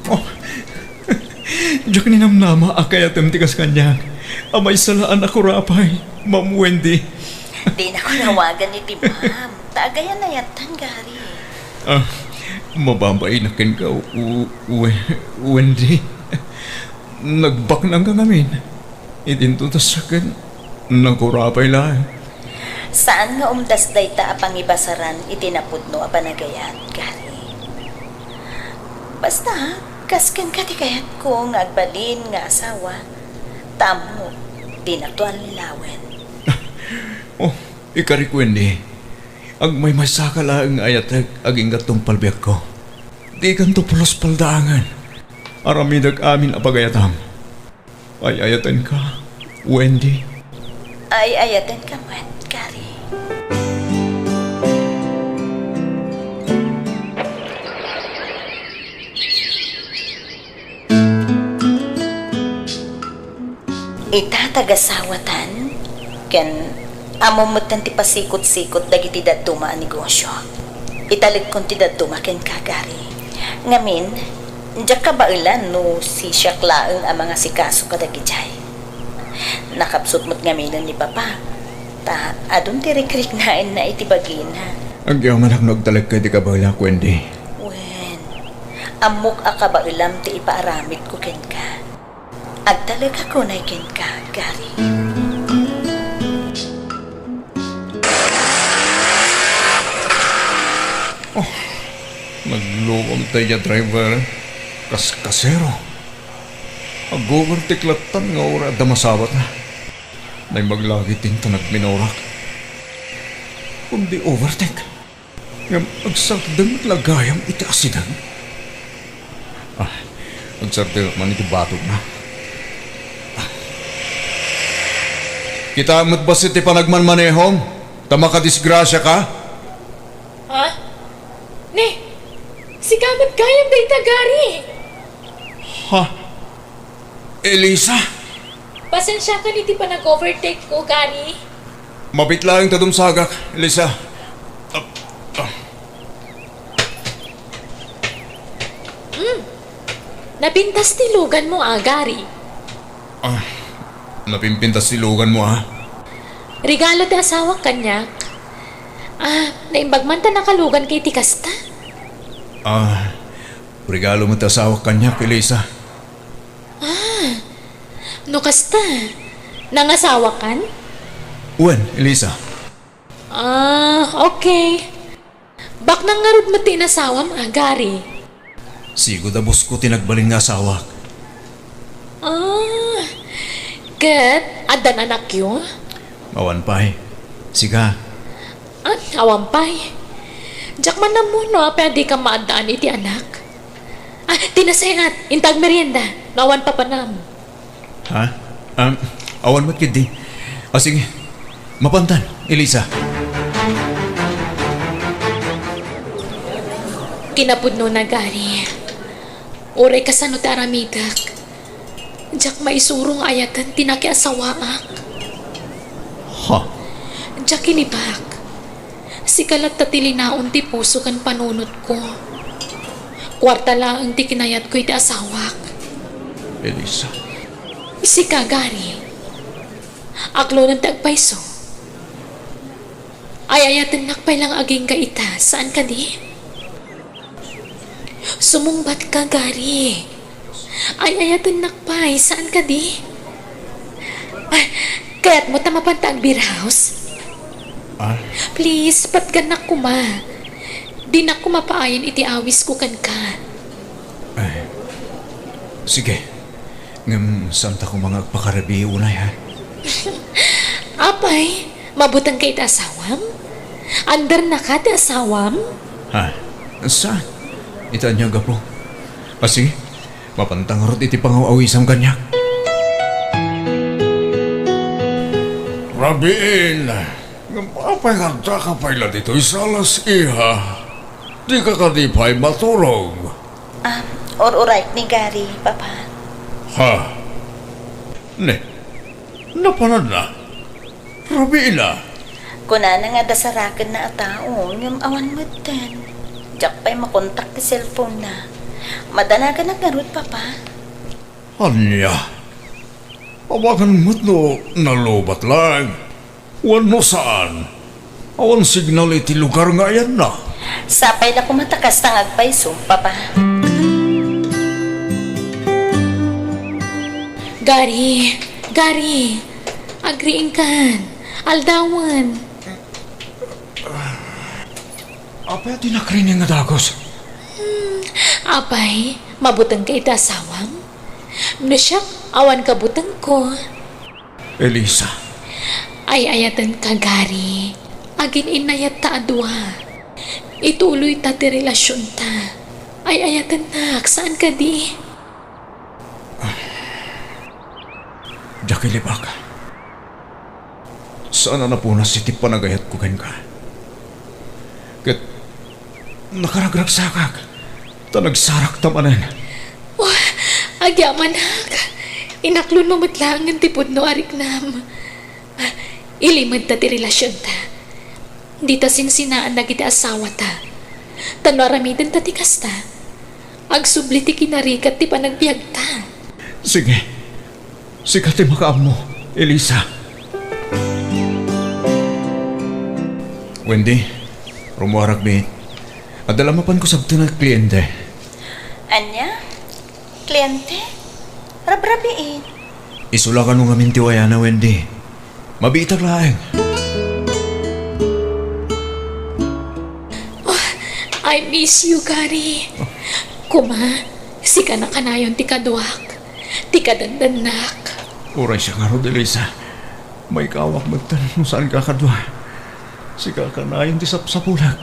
Oh, diak ninamnama a kayatem ti kas kaniak. A maysa la a nakurapay, Ma'am Wendy. Dinako nawagan iti ma'am. Ta agayan-ayattan, Gary. Ah, mababainak kenka, W-, W-, Wendy. Nagbaknangka ngamin. Idinto ta saken, nakurapay laeng. Saan nga umdas dayta a pangibasaran iti napudno a panagayat, Gary. Basta, kas kenka ti kayatko nga agbalin nga asawa, ta ammok, dinakto allilawen. Oh, ikarik, Wendy. Agmaymaysaka laeng nga ayatek agingga tungpal biagko. Dikanto pulos paldaangen. Aramidek amin a pagayatam. Ay-ayatenka, Wendy. Ay-ayatenka met, Gary. Ita tagasawatan, ken ammom metten ti pasikot-sikot dagiti dadduma a negosio. Italekkon ti dadduma kenka, Gary. Ngamin, diak kabaelan no sisiak laeng a mangasikaso kadagidiay. Nakapsut met ngaminen ni Papa, ta adun ti rikriknaenna iti bagina. Agyamanak no agtalekka iti kabaelak, Wendy. Wen, ammok a kabaelam ti ipaaramidko kenka. Agtalekak unay kenka, Gary. Naglubog daydiay driver. Kas-, kasero. Ag-overtake lattan nga uray adda masawatna. Naimbag la iti inton nagminorak. Kundi overtake. Ngem agsardeng met la gayam iti asideng. Ah, agsardeng man iti batogna. Ah. Kitaem met bassit ti panagmanmanehom, ta makadisgrasiaka. Ha? Ne, sika met gayam dayta, Gary. Ha? Elisa? Pasensiakan iti panag-overtake ko, Gary. Mabiit laeng ta dumsagak, Elisa. Ah, ah. Hmm. Napintas ti luganmo, a, Gary. Ah, napimpintas ti luganmo, a? Regalo ti asawak kaniak. Ah, naimbag man ta nakaluganka iti kasta. Ah, regalo met ti asawak kaniak, Elisa. Ah, no kasta, nangasawakan? Wen, Elisa. Ah, okay. Baknang ngarud met ti inasawam, a, Gary? Sigud a bosko ti nagbalin nga asawak. Ah, ket addan anakyo? Awan pay. Sika? Ah, awan pay. Diak man ammo no apay a dika maaddaan iti anak. Ah, ti nasayaat, inta agmerienda, no awan papanam. Ha? Um, awan met ketdi. Ah, sige. Mapantan, Elisa. Kinapudnona, Gary. Uray kasano ti aramidek, diak maisuro nga ayaten ti nakiasawaak. Ha? Diak ilibak. Sika latta ti linaon ti puso ken panunotko. Kuarta laeng ti kinayatko iti asawak. Elisa. Sika, Gary. Aklonen ti agpayso. Ay-ayatennak pay la nga agingga ita, saan kadi? Sumungbatka, Gary. Ay-ayatennak pay, saan kadi? Ay, kayatmo ta mapanta agbirhouse? Ah? Please, patgannak koma. Dinak koma paayen iti awisko kenka. Ay, sige. Ngem saanta koma nga agpakarabii unay, ha? Apay, mabutengka iti asawam? Andernaka ti asawam? Ha? Saan? Ita ania a gapu? Ah, sige. Mapanta ngarud iti pangaw-awisam kaniak. Rabiin, ngem apay nga addaka pay la ditoy salas, iha? Dika kadi pay maturog? Ah, ur-uray ni Gary, Papa. Ha? Ne, napananna? Rabiin a. Kunana nga adda sarakenna a tao, ngem awan metten. Diak pay makontak ti cellphone-na. Madanaganak ngarud, Papa. Ania? Awagan met no nalubat laeng. Wenno saan? Awan signal iti lugar nga ayanna. Sapay la koma ta kasta nga agpayso, Papa. Gary, Gary, agriingkan, aldawen. Apay a di nakrining nga dagus? Hmm, apay, mabutengka iti asawam? No siak, awan kabutengko. Elisa. Ay-ayatenka, Gary. Agin-innayatta a dua. Ituloyta ti relasionta. Ay-ayatennak, saan kadi? Diak ilibak. Saan a napunas iti panagayatko kenka. Ket nakaragragsakak, ta nagsarakta manen. Oh, agyamanak. Inaklonmo met laengen ti pudno a riknam. Ilimedta ti relasionta. Dita sinsinaan dagiti asawata. Ta no aramidenta ti kasta, agsubli ti kinarigat ti panagbiagta. Sige. Sika ti makaammo, Elisa. Wendy, rummuarak met. Adda la mapanko sabten a kliente. Ania? Kliente? Rabrabiin. Isu la kano ngamin ti wayana, Wendy. Mabiitak laeng. Oh, I'm Miss you, Gary. Kuma, sika na kanayon ti kaduak, ti kadandannak. Uray siak ngarud, Elisa. Maikawak metten no saanka a kadua. Sika kanayon ti sapsapulak.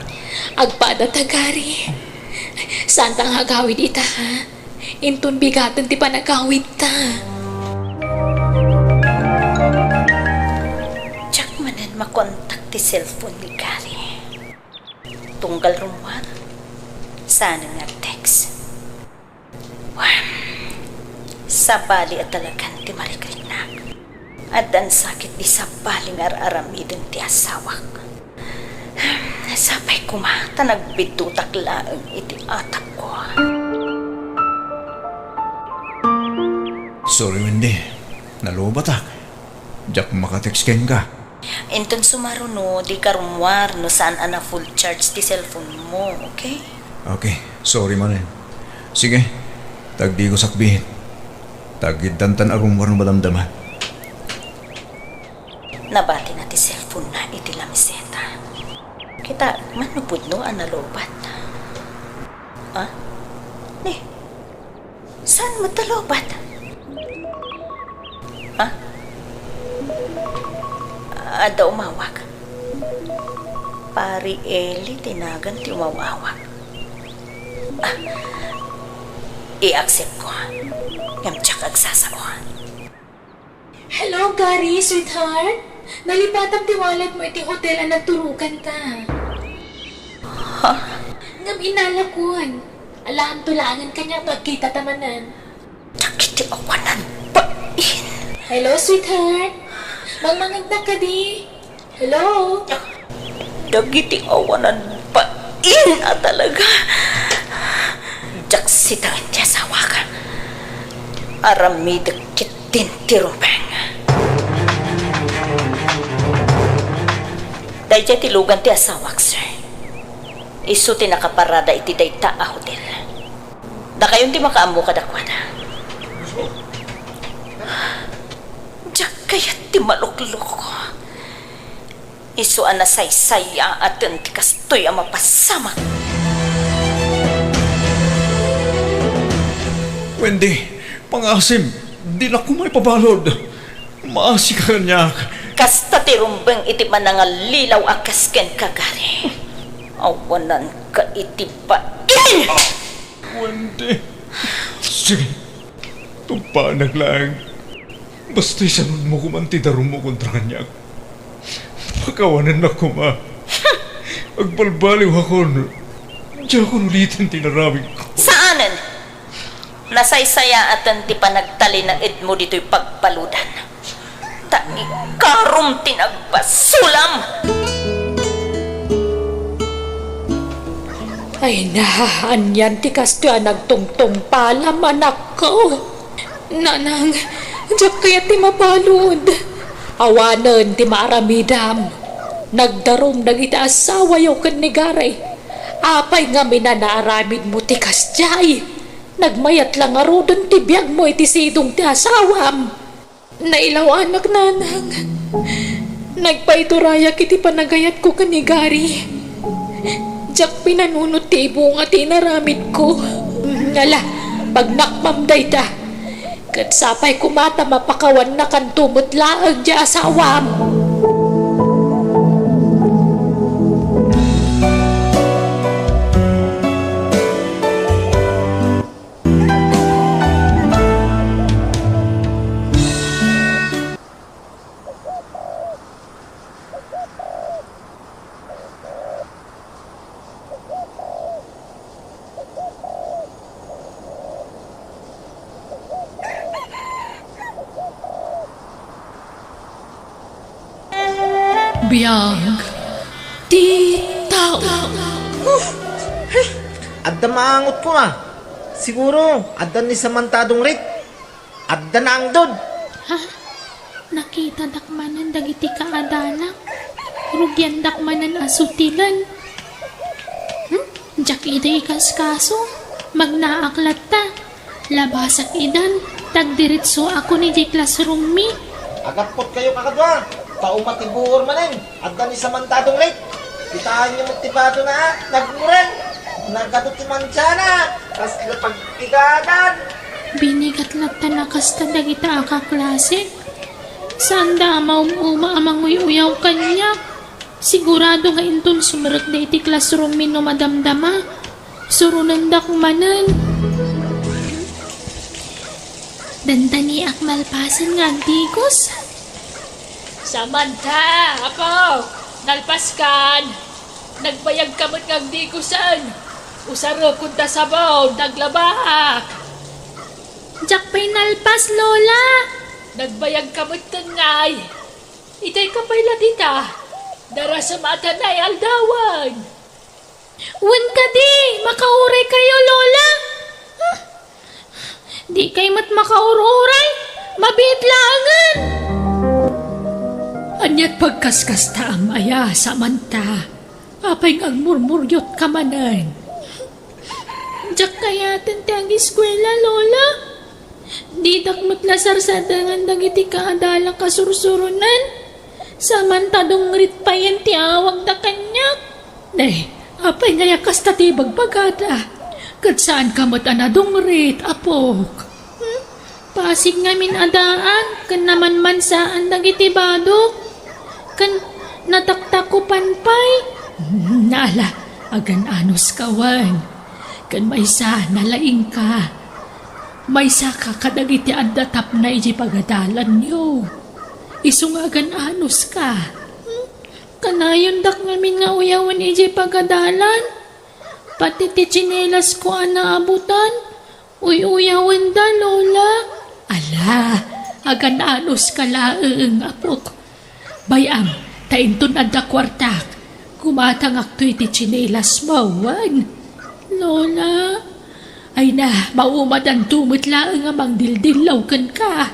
Agpada ta, Gary. Saanta nga agawid ita, ha? Inton bigaten ti panagawidta. Diak manen makontak ti cellphone ni Gary. Tunggal rummuar, saan nga text. Wen, sabali a talagan ti marikriknak. Addan sakit di sabali nga ar-aramiden ti asawak. Sapay koma ta nagbiddutak laeng iti atapko. Sorry, Wendy. Nalubatak. Diak makatext kenka. Inton sumaruno, dika rummuar no saan a na-full charge ti cellphone mo, okay? Okay, sorry manen. Sige, ta agdiko sakbit. Ta agiddantan a rummuar no madamdama. Nabatina ti cellphone na iti lameseta. Kitaek man no pudno a nalubat. Ah? Ni, saan met ta lubat? Ha? Adda umawag. Pari Eli ti nagan ti umawawag. Ah, i-accept ko. Ngem diak agsasao. Hello, Gary, sweetheart. Nalipatam ti wallet mo iti hotel a nagturoganta. Ha? Ngem inalakon. Alaanto laengen kaniak no agkitata manen. Dagiti awanan bain. Hello, sweetheart. Mangmangegnak kadi? Hello? Dagiti awanan bain a talaga. Diak sitaen ti asawak. Aramidek ketdin ti rumbeng. Daydiay ti lugan ti asawak, sir. Isu ti nakaparada iti dayta a hotel. Dakayon ti makaammo kadakuada. Diak kayat ti maluklok. Isu a nasaysayaaten ti kastoy a mapasamak. Wendy, pangasim, dina koma ipabalud. Maasika kaniak. Kasta ti rumbeng iti panangallilaw a kas kenka, Gary. Awananka iti bain! Wendy. Sige. Tumpanak laeng. Basta isanudmo koman ti darummo kontra kaniak. Pakawanennak koma. Agbalbaliwakon. Diakon uliten ti inaramidko. Saanen! Nasaysayaaten ti panagtalinaedmo ditoy pagbaludan. Ta ikarom ti nagbasolam! Ay na, anian ti kastoy a nagtungtungpalam, anakko? Nanang, diak kayat ti mabalud. Awanen ti maaramidam. Nagdarum dagiti asawayo ken ni Gary. Apay ngamin a naaramidmo ti kasdiay? Nagmayat la ngaruden ti biagmo iti sidong ti asawam. Nailaw-anak, nanang. Nagpaiturayak iti panagayatko ken ni Gary. Diak pinanunot ti ibunga ti inaramidko. Ala, pagnakmam dayta. Ket sapay koma ta mapakawannakanto met laeng ti asawam. Biag ti tao. Adda maangotko a. Siguro, adda ni Samantadong Rick. Adda naangdod. Ha? Nakitadak manen dagiti kaadanak. Rugiandak manen a sutilen. Hmm? Diak ida ikaskaso. Magnaak latta. Labasak idan. Tagdiritsoakon idiay classroom mi. Agappotkayo kakadua. Ta umatibuor manen. Adda ni Samantadong Rick. Kitaenyo met ti badona a. Nagmureng. Nagadu ti mantiana, kasla pagpigadan. Binigat latta a kasta dagita a kaklase. Saanda a maum-uma a manguy-uyaw kaniak. Sigurado nga inton sumrekda iti classroom mi no madamdama, suronendak manen. Dandaniak malpasen nga agdigos. Samantha, apo, nalpaskan. Nagbayagka met nga agdigosen. Usarekon ta sabon, naglabak. Diak pay nalpas, Lola. Nagbayagka metten ngay. Itay ka pay la dita. Darasem a tanay aldawen. Wen kadi, makauray kayo, Lola. Ah, di kay met makaur-uray. Mabiit laengen. Aniat pagkaskastaam aya, Samantha? Apay nga agmurmuriotka manen? Diak kayaten ti agiskuela, Lola. Didak met la sarsadangan dagiti kaadalak a sursuronan. Samantha dungrit payen ti awagda kaniak. Ne, apay ngay a kasta ti ibagbagada? Ket saanka met a nadungrit, apok. Hmm? Pasig ngamin a daan ken namanmansaan dagiti badok, ken nataktakupan pay. Hmm, ala, agan-anuska wen. Ken maysa, nalaingka. Maysaka kadagiti adda tapna idiay pagadalanyo. Isu nga agan-anuska. Hmm? Kanayondak ngamin nga uyawen idiay pagadalan. Pati ti tsinelasko a naabutan, uy-uyawenda, Lola. Ala, agan-anuska laeng, apok. Bay-am, ta inton adda kuartak, gumatangakto iti tsinelasmo, wen? Lola. Ay na, maumadanto met laeng a mangdildillaw kenka.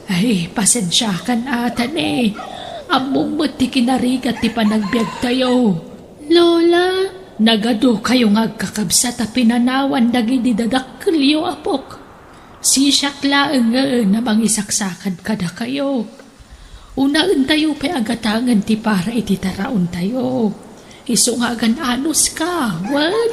Ay, pasensiakan a, Tane. Ammom met ti kinarigat ti panagbiagtayo. Lola. Nagadukayo nga agkakabsat a pinanawan dagidi dadakkelyo, apok. Sisiak laeng nga a mangisaksakad kadakayo. Unaentayo pay a gatangen ti para iti taraontayo. Isu nga agan-anuska, wen?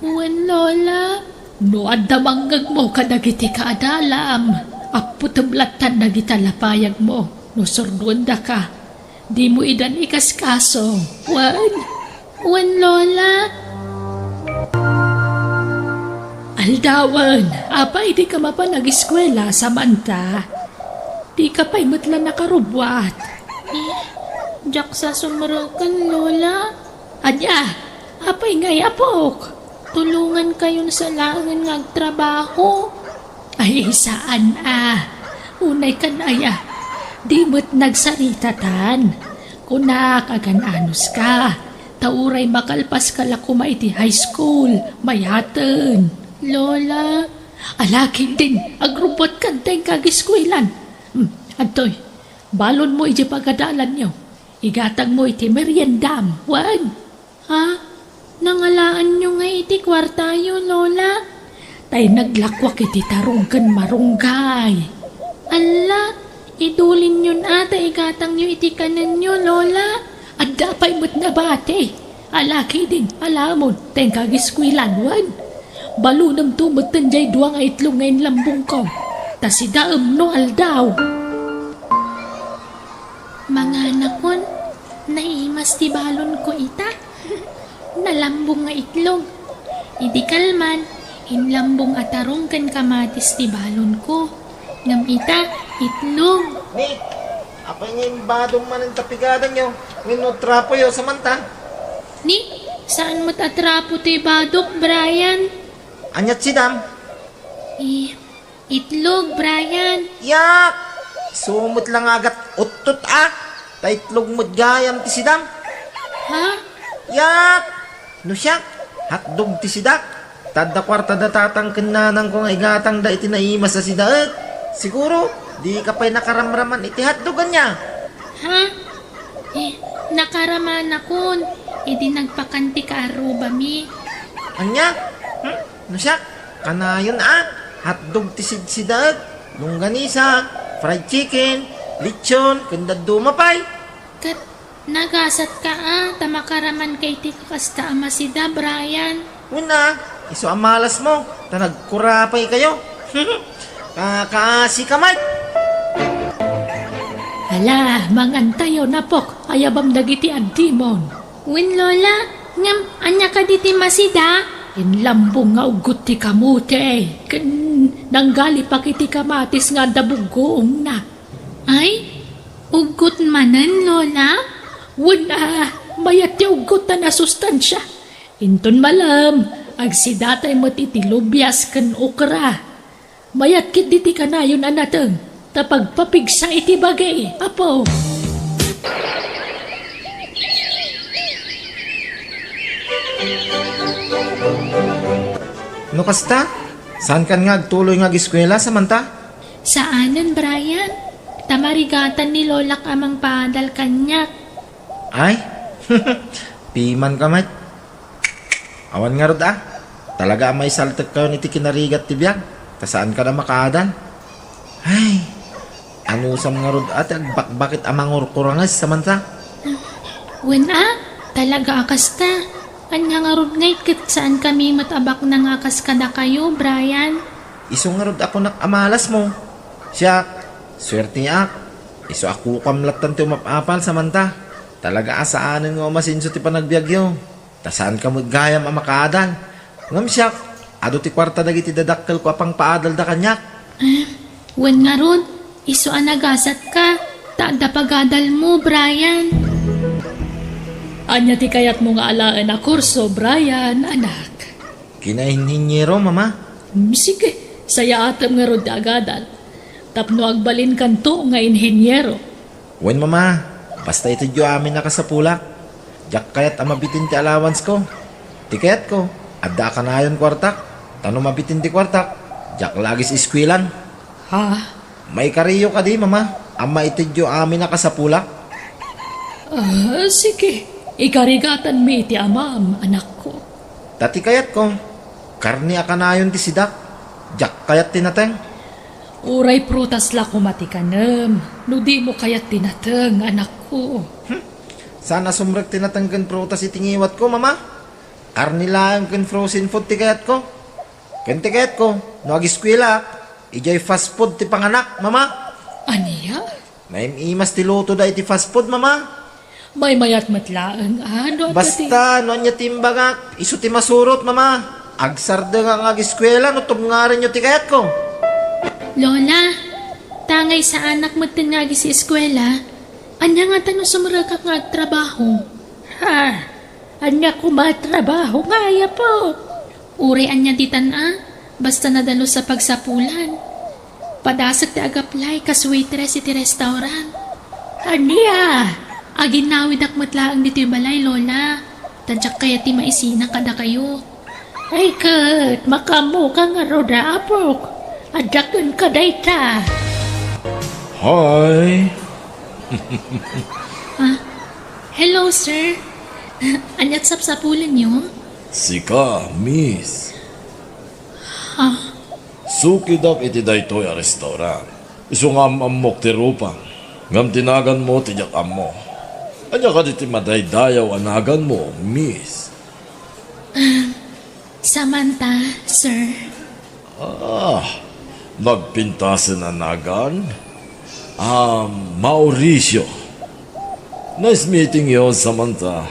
Wen, Lola. No adda mangngegmo kadagiti kaadalam, apputem lattan dagita lapayagmo no surdoendaka. Dimo idan ikaskaso, wen? Wen, Lola. Aldawen, apay dika mapan agiskuela, Samantha? Dika pay met la nakarubbuat. Eh, diak sa sumreken, Lola. Ania, apay ngay, apok? Tulongankayon sa laengen nga agtrabaho. Ay, saan a. Unay kan aya, di met nagsaritatan. Kunak, agan-anuska. Ta uray makalpaska la koma iti high school, mayaten. Lola. Ala, ket din, agrubbuatkan ta inka agiskuelan. Hmm, adtoy, balonmo idiay pagadalanyo. Igatangmo iti meriendam, wen? Ha? Nangalaanyo ngay iti kuartayo, Lola? Tay naglakuak iti tarong ken marunggay. Alla, idulinyon a ta igatangyo iti kanenyo, Lola. Adda pay met nabati. Ala ket din, alamon, ta inka agiskuelan, wen? Balonemto metten jay dua nga itlog nga inlambongko. Ta sidaem no aldaw. Manganakon, naimas ti balonko ita. Nalambong nga itlog. Idi kalman, inlambong a tarong ken kamatis ti balonko. Ngem ita, itlog. Ni, apay nga imbadom manen tapigadanyo, wenno trapoyo, Samantha? Ni, saan met a trapo ti badok, Brian? Aniat sidam? Eh, Itlog, Brian. Yak! Isu met la nga agat uttot a. Ta itlog met gayam ti sidam. Ha? Yak! No siak, hotdog ti sidak. Ta adda kuarta da tatang ken nanangko nga igatangda iti naimas a sidaek. Siguro, dika pay nakaramraman iti hotdog, ania? Ha? Eh, nakaramanakon. Idi nagpakan ti kaarrubami. Ania? Hmm? No siak, kanayon a, hotdog ti sidsidaek, longganisa, fried chicken, lechon, ken dadduma pay. Ket nagasatka a, ta makaramanka iti kakasta a masida, Brian. Wen a, isu a malasmo, ta nagkurapay kayo. Kakaasi ka met. Ala, mangantayon, apok, ayabam dagiti addimon. Wen, Lola, ngem ania kadi ti masida? Inlambong nga uggot ti kamote, ken nanggalipek iti kamatis nga adda buggoongna. Ay, uggot manen, Lola? Wen a, mayat ti uggot ta nasustansia. Inton malem, agsidatay met iti lubias ken okra. Mayat ketdi ti kanayon a nateng, ta pagpapigsa iti bagi, Apo. No kasta, saankan nga agtuloy nga agiskuela, Samantha? Saanen, Brian. Ta marigatan ni Lolak a mangpaadal kaniak. Ay, pimanka met. Awan ngarud a, talaga a maisaltekkayon iti kinarigat ti biag, ta saankan a makaadal. Ay, anusam ngarud a ti agbakbakit a mangurkuranges, Samantha? Wen a, talaga a kasta. Ania ngarud ngay ket saankami met a baknang a kas kadakayo, Brian? Isu ngarud a kunak a malasmo. Siak, suerteak. Isu a kukam lattan ti umap-apal, Samantha. Talaga a saanen nga umasenso ti panagbiagyo. Ta saanka met gayam a makaadal. Ngem siak, adu ti kuarta dagiti dadakkelko a pangpaadalda kaniak. Ah, wen ngarud, isu a nagasatka, ta adda pagadalmo, Brian. Ania ti kayatmo nga alaen a kurso, Brian, anak? Kinainhiniero, Mama. Hmm, sige, sayaatem ngarud ti agadal. Tapno agbalinkanto nga inhiniero. Wen, Mama, basta itedyo amin a kasapulak. Diak kayat a mabitin ti allowancesko. Ti kayatko, adda a kanayon kuartak. Ta no mabitin ti kuartak, diak la agiskuelan. Ha? Maikariyo kadi, Mama, a maitedyo amin a kasapulak? Ah, sige. Ikarigatanmi iti amam, anakko. Ta ti kayatko, karne a kanayon ti sidak. Diak kayat ti nateng. Uray prutas la koma ti kanem, no dimo kayat ti nateng, anakko. Hmm. Saan a sumrek ti nateng ken prutas iti ngiwatko, Mama. Karne laeng ken frozen food ti kayatko. Ken ti kayatko, no agiskuelak, idiay fast food ti panganak, Mama. Ania? Naim-imas ti lutoda iti fast food, Mama. Maymayat met laeng, a, no adda ti... Basta, no ania ti imbagak, isu ti masurot, Mama. Agsardengak nga agiskuela no tubngarenyo ti kayatko. Lola, tangay saanak metten nga agiskuela. Ania ngata no sumrekak nga agtrabaho? Ha? Ania koma a trabaho nga ayapo? Uray ania ditan a, basta nadalus a pagsapulan. Padasek ti agaplay kas waitress iti restaurant. Ania? Aginnawidak met laeng ditoy balay, Lola. Ta diak kayat ti maisina kadakayo. Ay ket, makaammoka ngarud a, apok. Adda kenka dayta. Hi. Ah, hello, sir. Aniat sapsapulenyo? Sika, miss. Ah. Sukidak iti daytoy a restaurant. Isu nga am-ammok ti rupam. Ngem ti naganmo ti diak ammo. Ania kadi ti madaydayaw a naganmo, miss? Ah, Samantha, sir. Ah, nagpintasen a nagan? Ah, Mauricio. Nice meeting you, Samantha.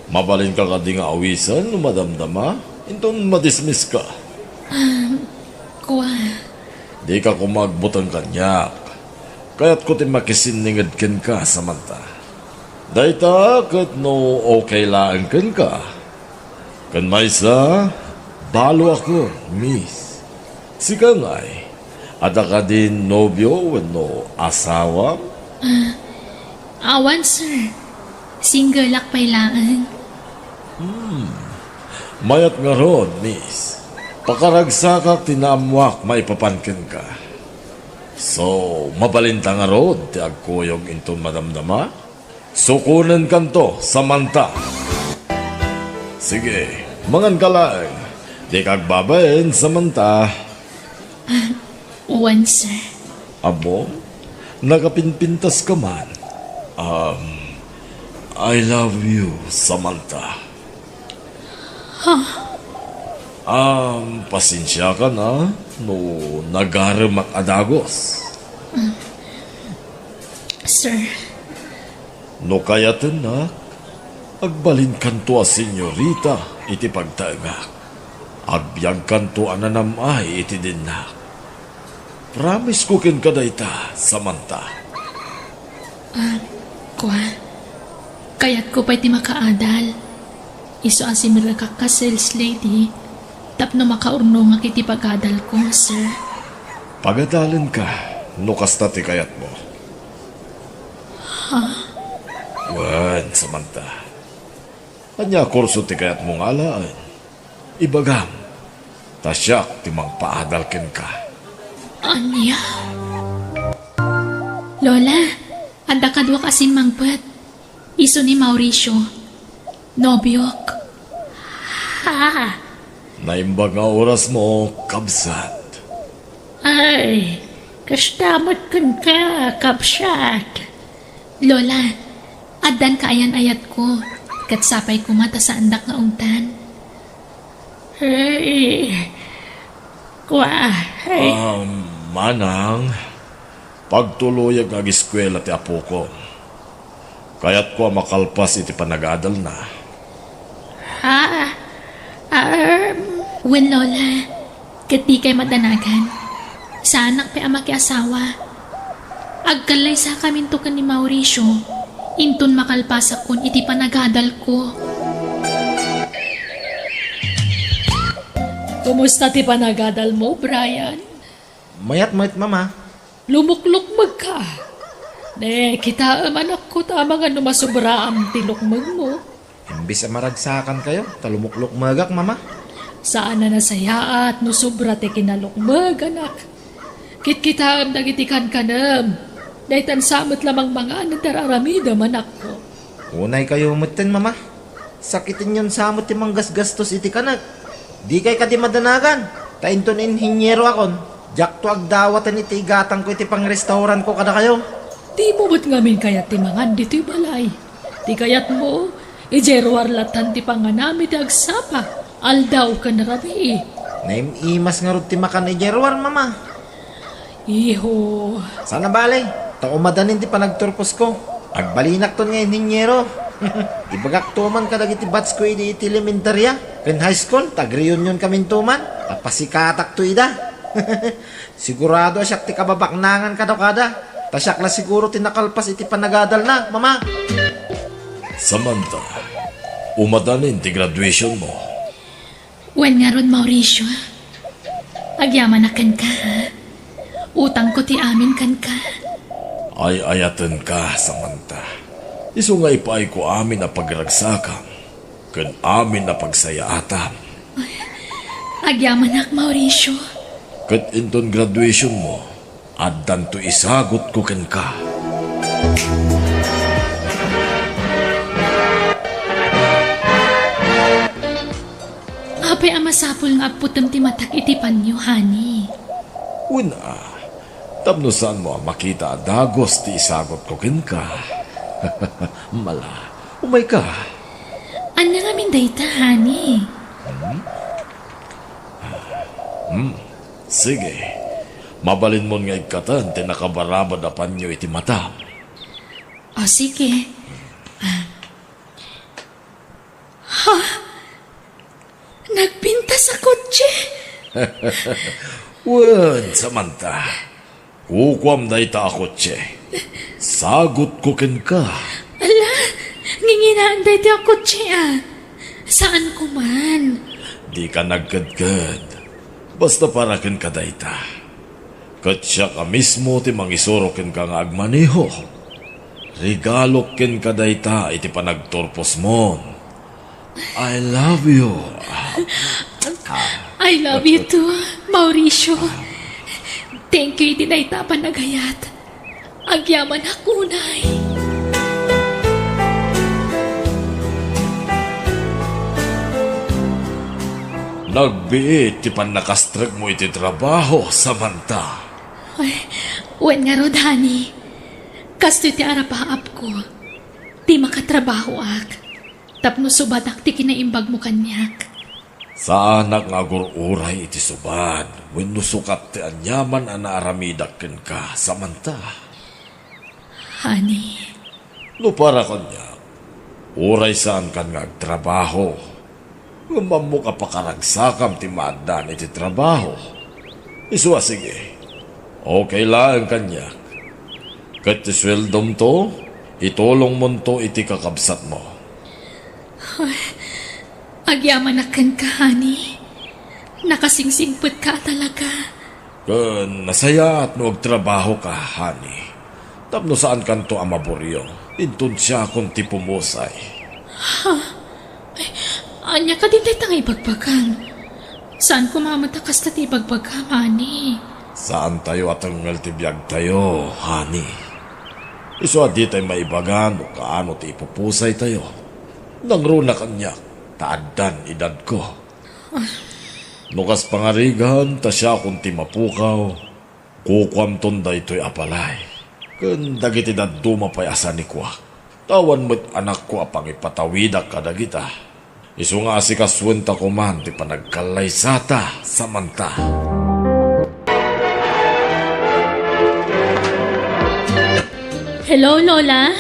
Mabalinka kadi nga awisen no madamdama? Inton madismiss ka. Ah, kua. Dika koma agbuteng kaniak. Kayatko ti makisinninged kenka, Samantha. Dayta ket no okay laeng kenka. Ken maysa, balo ako, miss. Sika ngay, adda kadin nobio wenno asawam? Ah, awan, sir. Singleak pay laeng. Hmm. Mayat ngarud, miss. Pakaragsakak ti naammoak maipapan kenka. So, mabalinta ngarud ti agkuyog inton madamdama? Sukonenkanto, Samantha. Sige, manganka laeng. Dika agbabain, Samantha. Ah, wen, sir. Ammom, nakapinpintas ka man. Um, I love you, Samantha. Ha? Um, pasensiakan a no nagaremak a dagus. Sir. No kayatennak, agbalinkanto a senyorita iti pagtaengak. Agbiagkanto a nanam-ay iti dinnak. Promise ko kenka dayta, Samantha. Ah, kua, kayatko pay ti makaadal. Isu a simrekak kas sales lady tapno makaurnongak iti pagadalko, sir. Pagadalenka no kasta ti kayatmo. Ha? Wen, Samantha. Ania a kurso ti kayatmo nga alaen? Ibagam, ta siak ti mangpaadal kenka. Ania? Lola, adda kaduak a simmangpet. Isu ni Mauricio. Nobiok. Ha? Naimbag nga orasmo, kabsat. Ay, kasta met kenka, kabsat. Lola, addan kaayan-ayatko, ket sapay koma ta saandak nga ungtan. Ay, kua, ay. Ah, manang, pagtuloyek nga ageskuela ti apokon. Kayatko a makalpas iti panagadalna. Ha? Um, Wen, Lola, ket dikay madanagan. Saanak pay a makiasawa. Agkallaysakaminto ken ni Mauricio, inton makalpasakkon iti panagadalko. Kumusta ti panagadalmo, Brian? Mayat met, Mama. Lumuklukmegka. Ne, kitaem, anakko, ta amangan no masobraam ti lukmegmo. Imbes a maragsakankayo, ta lumuklukmegak, Mama. Saan a nasayaat no sobra ti kinalukmeg, anak. Kitkitaem dagiti kankanem. Daytan sa met la mangmangan ti ar-aramidem, anakko. Unaykayo metten, Mama. Sakitenyon sa met ti manggasgastos iti kanek. Dikay kadi madanagan, ta inton inhinyero akon, diakto agdawaten iti igatangko iti pangrestauranko kadakayo. Dimo met ngamin kayat ti mangan ditoy balay. Ti kayatmo, idiay ruar latan ti panganam iti agsapa, aldaw ken rabii. Naim-imas ngarud ti makan idiay ruar, Mama. Iho. Saan a bale, ta umadanin ti panagturposko. Agbalinakton nga inhinyero. Ibagakto man kadagiti batchko idi iti elementaria ken high school, ta agreunionkaminto man. Ta pasikatakto ida. Sigurado a siak ti kababaknangan kadakada. Ta siak la siguro ti nakalpas iti panagadalna, Mama. Samantha, umadanin ti graduationmo. Wen ngarud, Mauricio. Agyamanak kenka, ha? Utangko ti amin kenka. Ay-ayatenka, Samantha. Isu nga ipaayko amin a pagragsakam ken amin a pagsayaatam. Agyamanak, Mauricio. Ket inton graduationmo, addanto isagutko kenka. Apay a masapul nga apputem ti matak iti panyo, honey? Wen a, tapno saanmo a makita a dagus ti isagutko kenka. Mala, umayka. Ania ngamin dayta, honey? Hmm? Hmm. Sige. Mabalinmon nga ikkatan ti nakabarabad a panyo iti matam. O, sige. Ah. Ha? Nagpintas a kotse? Wen, Samantha. Kukuam dayta a kotse. Sagutko kenka. Ala, nginginaan dayta a kotse, a. Saanko man. Dika nagkedked. Basta para kenka dayta. Ket siak a mismo ti mangisuro kenka nga agmaneho. Regalok kenka dayta iti panagturposmon. I love you. I love you too, Mauricio. Thank you iti dayta a panagayat. Agyamanak unay. Nagbiit ti pannakastrekmo iti trabaho, Samantha. Ay, wen ngarud, honey. Kastoy ti arapaapko. Ti makatrabahoak. Tapno subadak ti kinaimbagmo kaniak. Saanak nga agur-uray iti subad wenno sukat ti aniaman a naaramidak kenka, Samantha. Honey. No para kaniak, uray saankan nga agtrabaho, ngem ammok a pakaragsakam ti maaddaan iti trabaho. Isu a sige, okay laeng kaniak. Ket ti sueldomto, itulongmonto iti kakabsatmo. Ay, agyamanak kenka, honey. Nakasingsingpetka a talaga. Ken nasayaat no agtrabahoka, honey. Tapno saankanto a maburyo, inton siakon ti pumusay. Ha? Ay, ania kadi dayta nga ibagbagam? Saan koma met a kasta ti ibagbagam, honey. Saantayo a tengngel ti biagtayo, honey. Isu a ditay maibaga no kaano ti ipupusaytayo. Nangruna kaniak ta addan edadko. Ah. No kas pangarigan ta siakon ti mapukaw, kukuamton daytoy a balay ken dagiti dadduma pay a sanikuak. Ta awan met anakko a pangipatawidak kadagita. Isu nga asikasuenta koman ti panagkallaysata, Samantha. Hello, Lola?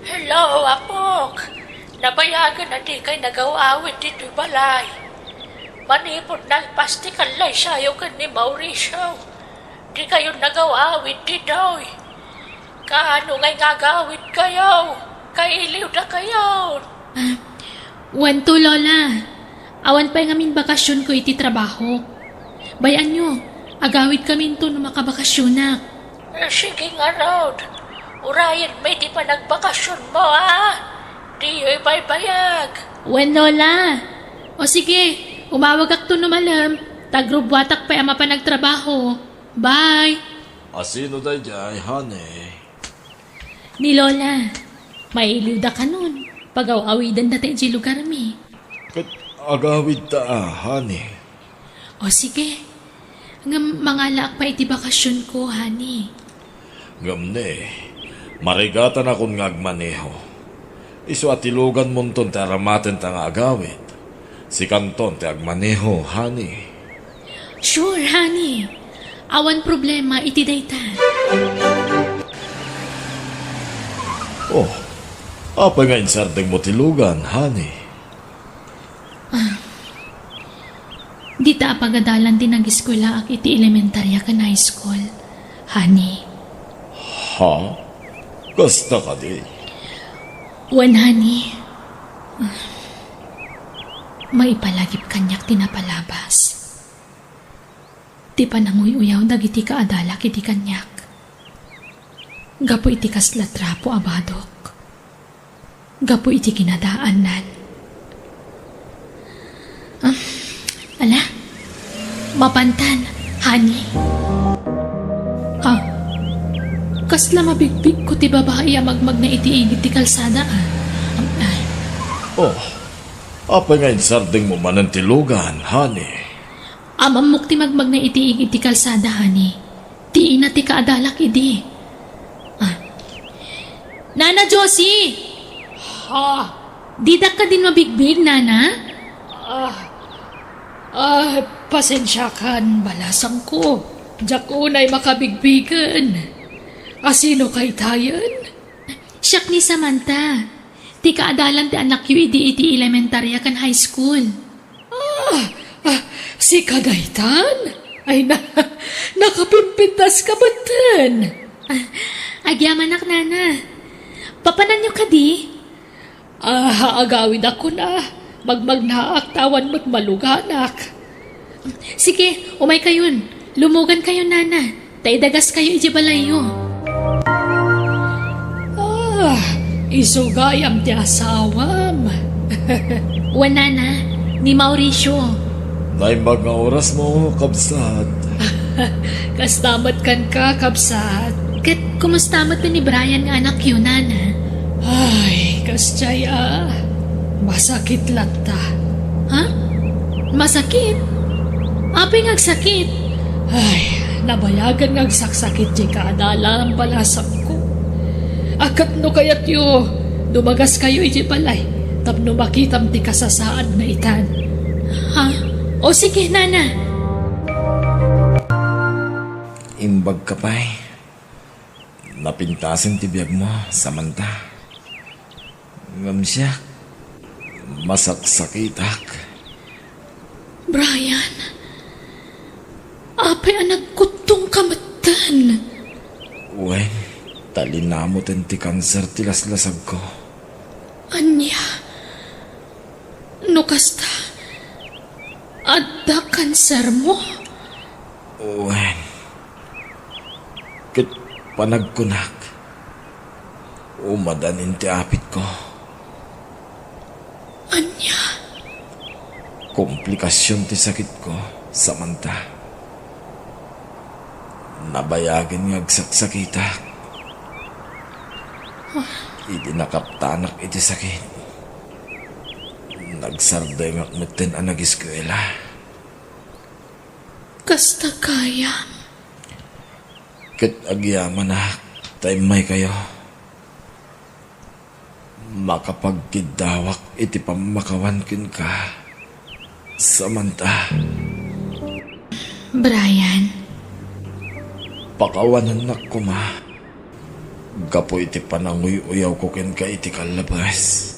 Hello, apok. Nabayagen a dikay nagaw-awid ditoy balay. Manipud nalpas ti kallaysayo ken ni Mauricio, dikayon nagaw-awid ditoy. Kaano ngay nga agawidkayo? Kailiwdakayon? Ah, wen to, Lola. Awan pay ngamin bakasionko iti trabaho. Bay-anyo, agawidkaminto no makabakasionak. Eh, sige ngarud. Urayenmi ti panagbakasionmo, a? Diyo ibaybayag. Wen, Lola. O sige, umawagakto no malem, ta agrubbuatak pay a mapan agtrabaho. Bye. A sino daydiay, honey? Ni Lola. Mailiwdakanon. Pagaw-awidendata idiay lugarmi. Ket agawidta a, honey. O sige. Ngem mangalaak pay iti bakasionko, honey. Ngem ne, marigatanakon nga agmaneho. Isu a tiluganmonton ti aramatenta nga agawid. Sikanton ti agmaneho, honey. Sure, honey. Awan problema iti dayta. Oh, apay nga insardengmo ti lugan, honey? Ah. Dita a pagadalan ti nagiskwelaak iti elementaria ken high school, honey. Ha? Kasta kadi? Wen, honey. Ah. Maipalagip kaniak ti napalabas. Ti pananguy-uyaw dagiti kaadalak idi kaniak. Gapu iti kasla trapo a badok. Gapu iti kinadaannan. Ah, ala, mapantan, honey. Ah, kasla mabigbigko ti babai a magmagna iti igid ti kalsada, a? Am-, ay. Oh, apay nga insardengmo manen ti lugan, honey? Amammok ti magmagna iti igid ti kalsada, honey. Ti ina ti kaadalak idi. Ah. Nana Josie! Ha? Didak kadin mabigbig, Nana? Ah, ah, pasensiakan, balasangko. Diak unay makabigbigen. A sino kaytayen? Siak ni Samantha. Ti kaadalan ti anakyo idi iti elementaria ken high school. Ah, ah, sika daytan? Ay na, nakapimpintas ka batten. Ah, agyamanak, Nana. Papananyo kadi? Ah, agawidakon a. Magmagnaak ta awan met maluganak. Sige, umaykayon. Lumugankayon, Nana. Ta idagaskayo idiay balayyo. Ah, isu gayam ti asawam. Wen, Nana, ni Mauricio. Naimbag nga orasmo, kabsat. Kasta met kenka, kabsat. Ket kumusta met ni Brian nga anakyo, Nana? Ay, kasdiay a. Masakit latta. Ha? Masakit? Apay nga agsakit? Ay, nabayagen nga agsaksakit ti kaadalam, balasangko. A ket no kayatyo, dumagaskayo idiay balay tapno makitam ti kasasaadna itan. Ha? O sige, nana. Imbagka pay. Napintasen ti biagmo, Samantha. Ngem siak, masaksakitak. Brian, apay a nagkuttongka metten? Wen, ta linamoten ti kanser ti laslasagko. Ania? No kasta, adda kansermo? Wen, ket panagkunak, umadan ti apitko. Ania? Komplikasion ti sakitko, Samantha. Nabayagen nga agsaksakitak. Idi nakaptanak iti sakit, nagsardengak metten a nag-eskuela. Kasta gayam. Ket agyamanak ta immaykayo. Makapagkiddawak iti pammakawan kenka, Samantha. Brian. Pakawanennak koma. Gapu iti pananguy-uyawko kenka iti kallabas,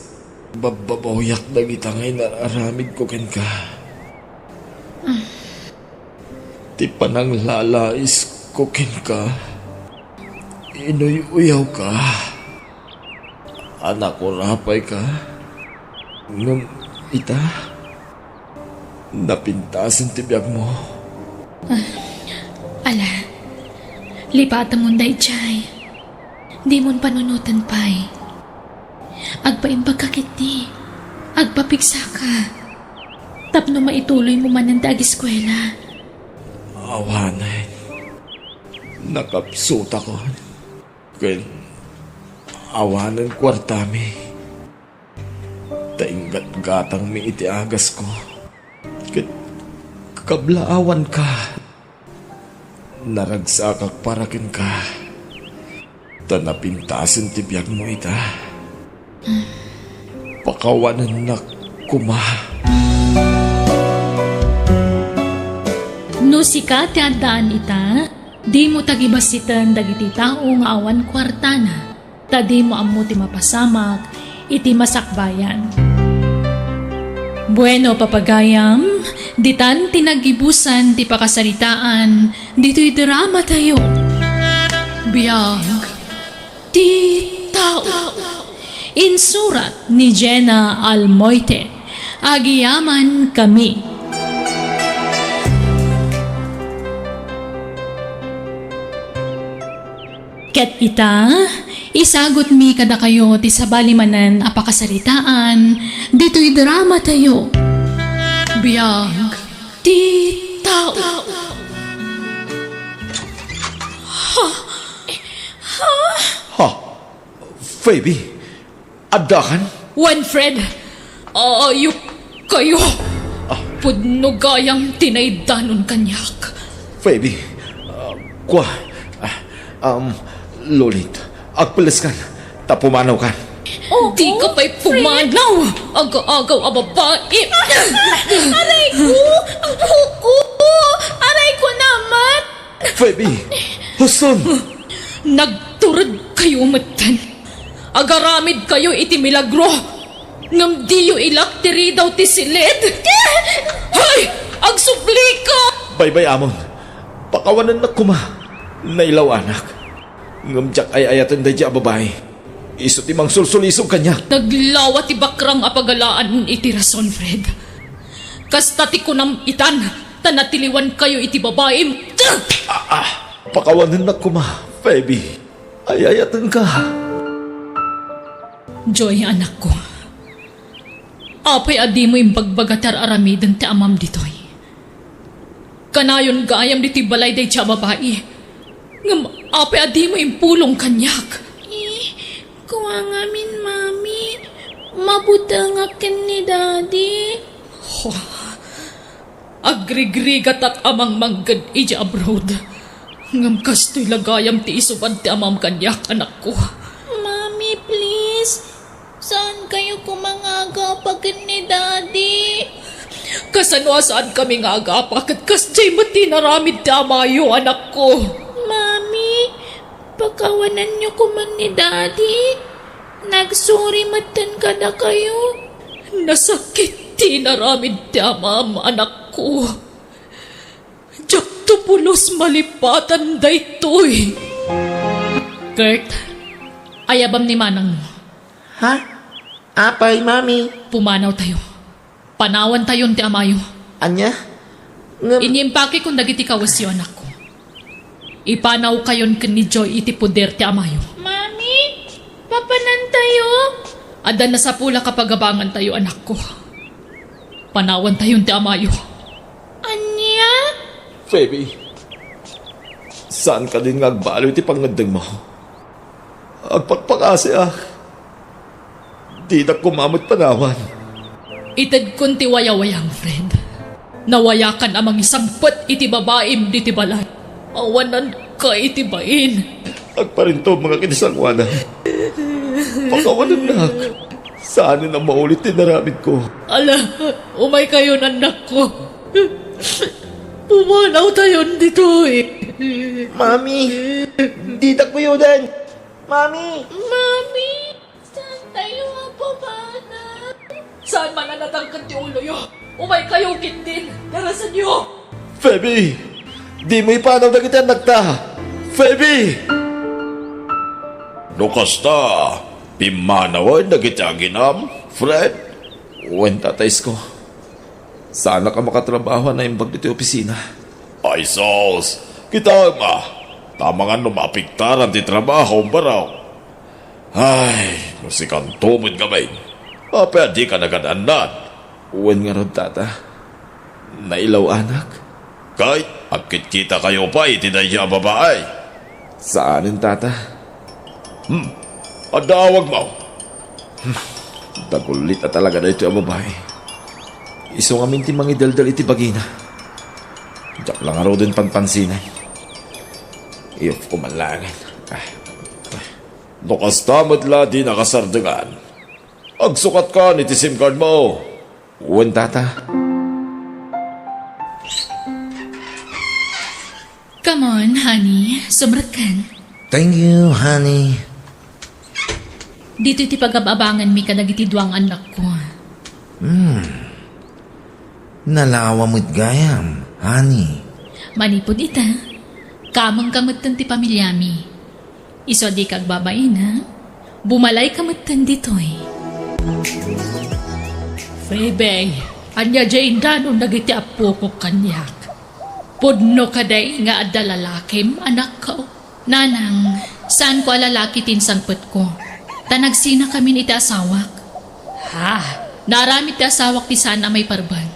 babbabawiak dagita nga inar-aramidko kenka. Ti pananglalaisko kenka, inuy-uyawka. Anak, urapayka. Ngem ita, napintasen ti biagmo. Ah, ala, lipatemon daydiay. Dimon panunoten pay. Agpaimbagka ketdi. Agpapigsaka. Tapno maituloymo manen ti ageskuela. Awanen. Nakapsutakon. Ken awanen kuartami. Ta inggatgatangmi iti agasko. Ket kablaawanka. Naragsakak para kenka. Ta napintasen ti biagmo ita. Pakawanennak koma. No sika ti addaan ita, dimo tagibassiten dagiti tao nga awan kuartana. Ta dimo ammo ti mapasamak iti masakbayan. Bueno, papagayam, ditan ti naggibusan ti pakasaritaan ditoy dramatayo. Biag ti tao. Insurat ni Jenna Almoite. Agyamankami. Ket ita, isagutmi kadakayo ti sabali manen a pakasaritaan ditoy dramatayo. Biag ti tao. Ha? Ha? Ha? Phoebe? Addakan? Winfred, ayupkayo. Ah. Pudno gayam ti naidanon kaniak. Phoebe, ah, kua, ah, um, Lolit, agpelleskan, ta pumanawkan. Oh, dika pay pumanaw, aga-agaw a babai. Aray ko! Ang buhok ko! Aray ko naman! Phoebe, huston! Nagturedkayo metten. Agaramidkayo iti milagro, ngem diyo ilak ti ridaw ti silid. Hay! Agsublika! Baybay-amon, pakawanennak koma. Nailaw-anak. Ngem diak ay-ayaten daydiay a babai. Isu ti mangsulsulisog kaniak. Naglawa ti bakrang a pagalaan iti rason, Fred. Kasta ti kunam itan, ta natiliwankayo iti babaim. Ah, ah, pakawanennak koma, Phoebe. Ay-ayatenka. Joy, anakko. Apay a dimo imbagbaga ti ar-aramiden ti amam ditoy? Kanayon gayam ditoy balay daydiay a babai. Ngem apay a dimo impulong kaniak? Eh, kua ngamin, Mami. Mabutengak ken ni Daddy. Oh, agrigrigatak a mangmangged idiay abroad. Ngem kastoy la gayam ti isubad ti amam kaniak, anakko. Mami, please. Saankayo koma nga agapagen ni Daddy? Kasano a saankami nga agapa ket kasdiay met ti inaramid ti amayo, anakko? Mami, pakawananyo koma ni Daddy. Nagsuri metten kadakayo. Nasakit ti inaramid ti amam, anakko. Diakto pulos malipatan daytoy. Kurt, ayabam ni manangmo. Ha? Apay, Mami? Pumanawtayo. Panawantayon ti amayo. Ania? Ngem Inyimpakekon dagiti kawesyo, anakko. Ipanawkayon ken ni Joy iti poder ti amayo. Mami, papanantayo? Adda nasapul a kapagabangantayo, anakko. Panawantayon ti amayo. Ania? Phoebe, saan kadin nga agbaliw ti pangngeddengmo? Agpakpakasiak. Dinak koma met panawan. Itedkon ti wayawayam, Fred. Nawayakan a mangisangpet iti babaim ditoy balay. Awananka iti bain. Agparintubengak iti sangoanam. Pakawanennak. Saanen a maulit ti inaramidko. Ala, umaykayon, annakko. Pumanawtayon ditoy. Mami, ditak kuyuden. Mami! Mami! Saantayo a pumanaw? Saan man a natangken ti uloyo? Umaykayo ketdin! Darasanyo! Phoebe! Dimo ipanaw dagiti annakta! Phoebe! No kasta, pimmanawen dagiti aginam, Fred? Wen, Tata Isko. Saanak a makatrabaho a naimbag ditoy opisina. Ay sus! Kitaem a, ta amangan no maapektaran ti trabahom, barok. Ay, no sikanto met ngamin, apay a dika nagan-annad? Wen ngarud, Tata. Nailaw-anak. Ket agkitkitakayo pay iti daydiay a babai? Saanen, Tata. Hmm, adda awagmo. Hmm, dagullit a talaga daytoy a babai. Isu ngamin ti mangideldel iti bagina. Diak la ngaruden panpansinen. Iyupko man laengen. Ah, ah. No kasta met la, dinaka sardengan. Agsukatkan iti sim card mo. Wen, Tata. Come on, honey. Sumrekkan. Thank you, honey. Ditoy ti pagab-abanganmi kadagiti dua nga annakko. Hmm. Nalawa met gayam, honey. Manipud ita, kamengka metten ti pamiliami. Isu a dika agbabain, ha? Bumalayka metten ditoy. Phoebe, ania diay indanon dagiti appokok kaniak? Pudno kadi nga adda lalakim, anakko? Nanang, saanko a lalaki ti insangpetko, ta nagsinakamin iti asawak. Ha? Naaramid ti asawak ti saan a maiparban.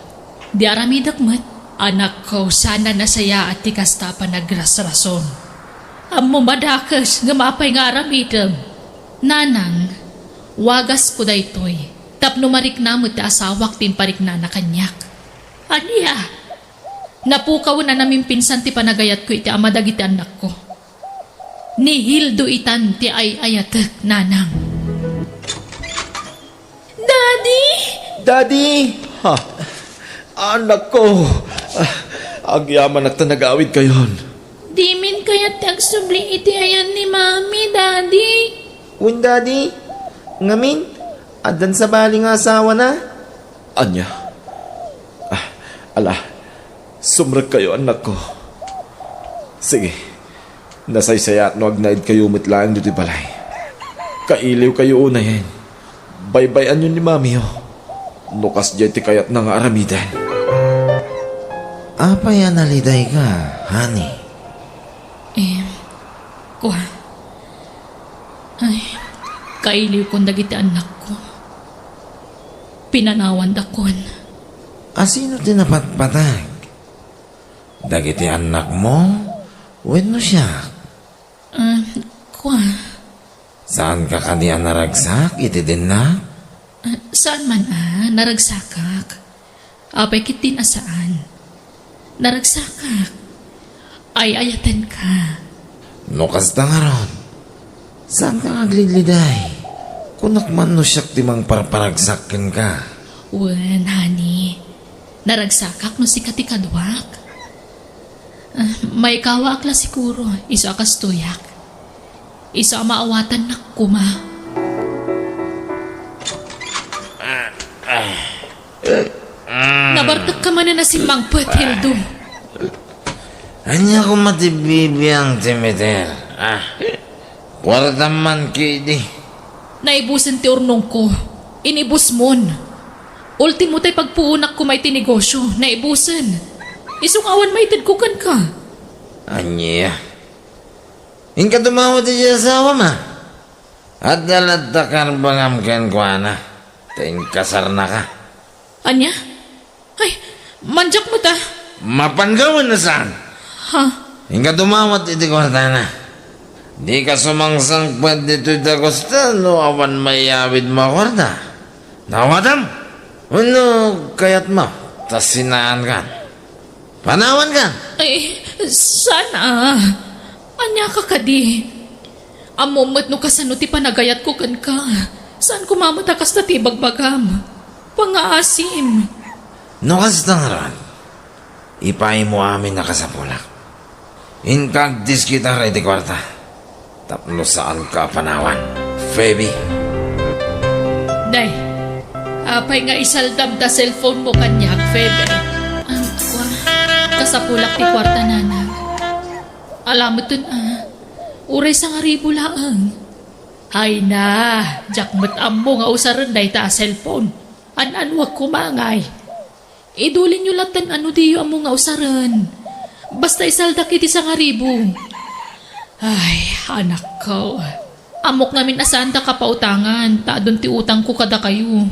Di aramidek met. Anakko, saan a nasayaat ti kasta a panagrasrason. Ammom a dakes, ngem apay nga aramidem? Nanang, wagasko daytoy, tapno marikna met ti asawak ti impariknana kaniak. Ania? Napukawen a namimpinsan ti panagayatko iti ama dagiti annakko. Ni Hildo itan ti ay-ayatek, nanang. Daddy! Daddy! Ha? Annakko! Ah, agyamanak ta nagawidkayon. Dimin kayat ti agsubli iti ayan ni Mami, Daddy? Wen, Daddy. Ngamin, addan sabali nga asawana? Ania? Ah, ala, sumrekkayo, annakko. Sige, nasaysayaat no agnaedkayo met laeng ditoy balay. Kailiwkayo unayen. Baybay-anyo ni Mamiyo. No kasdiay ti kayatna nga aramiden. Apay a nalidayka, honey? Em, kua. Ay, kailiwkon dagiti annakko. Pinanawandakon. A sino ti napatpateg? Dagiti annakmo wenno siak? Ah, kua. Saanka kadi a naragsak iti dinnak? Ah, saan man a naragsakak. Apay ketdin a saan. Naragsakak. Ay-ayatenka. No kasta ngarud, saanka nga aglidliday. Kunak man no siak ti mangparparagsak kenka. Wen, honey. Naragsakak no sika ti kaduak. Ah, maikawaak la siguro, isu a kastoyak. Isu a maawatannak koma. Nabartekka manen a simmangpet, Hildo. Ania koma ti bibiang ti meter? Ah, kuartam man kidi. Naibusen ti urnongko. Inibusmon. Ultimo tay pagpuonak koma iti negosio, naibusen. Isu nga awan maitedko kenka. Ania? Inka dumawat iti asawam a? Adda latta karbangam kenkuana, ta inkasarnaka. Ania? Ay, mandiak met a. Mapanka wenno saan? Ha? Inka dumawat iti kuartana. Dika sumangsangpet ditoy dagus ta no awan mayawidmo a kuarta. Nawatam? Wenno kayatmo ta sinaankan? Panawankan? Ay, saan a? Ania ka kadi? Ammom met no kasano ti panagayatko kenka. Saan koma met a kasta ti ibagbagam. Pangngaasim. No kasta ngarud, ipaaymo amin a kasapulak. Inka agdiskitar iti kuarta tapno saanka a panawan, Feby. Day, apay nga isaldam ta cellphone mo kaniak, Feby? Ah, kua, kasapulak ti kuarta, nanang. Alameten a, uray sangaribu laeng. Ay na, diak met ammo nga usaren dayta a cellphone. An-anuak koma ngay. Idulinyo latta no diyo ammo nga usaren. Basta isaldak iti sangaribu. Ay, anakko. Ammok ngamin a saanta kapautangan, ta adun ti utangko kadakayo.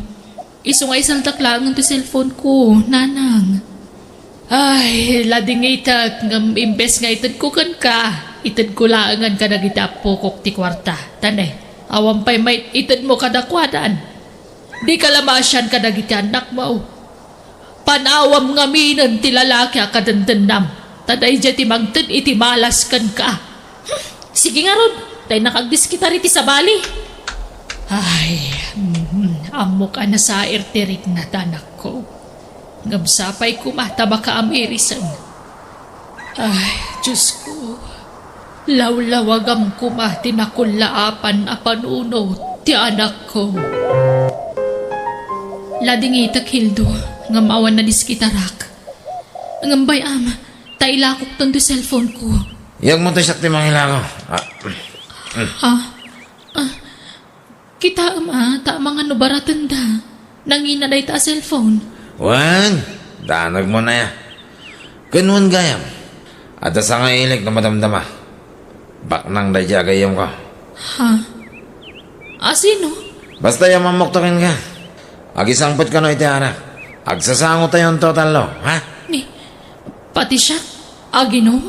Isu nga isaldak laengen ti cellphone ko, nanang. Ay, ladingitek, ngem imbes nga itedko kenka, itedko laengen kadagiti appokok ti kuarta. Tanay, awan pay maitedmo kadakuadan. Dika la maasian kadagiti annakmo. Panawam ngaminen ti lalaki a kadendennam, ta daydiay ti mangted iti malas kenka. Hmm, sige ngarud, ta innak agdiskitar iti sabali. Ay, mm, ammok a nasair ti rikna ta anakko. Ngem sapay koma ta makaam-irisen. Ay, Diosko, lawlawagam koma ti nakullaapan a panunot ti anakko. Ladingitek, Hildo, ngem awan nadiskitarak. Ngem bay-am, ta ilakokton ti cellphone ko. Iyagmo ta siak ti mangilako. Ah. Ha? Ah, Kitaem a, ta amangan no baratenda. Nangina dayta a cellphone. Wen, danagmo na ya. Ken wen gayam, adda sangailik no madamdama. Baknang daydiay a gayyemko. Ha? A, sino? Basta ya, mammokto kenka. Agisangpet kano iti arak. Agsasangotayonto tallo, ha? Ni, pati siak, aginom?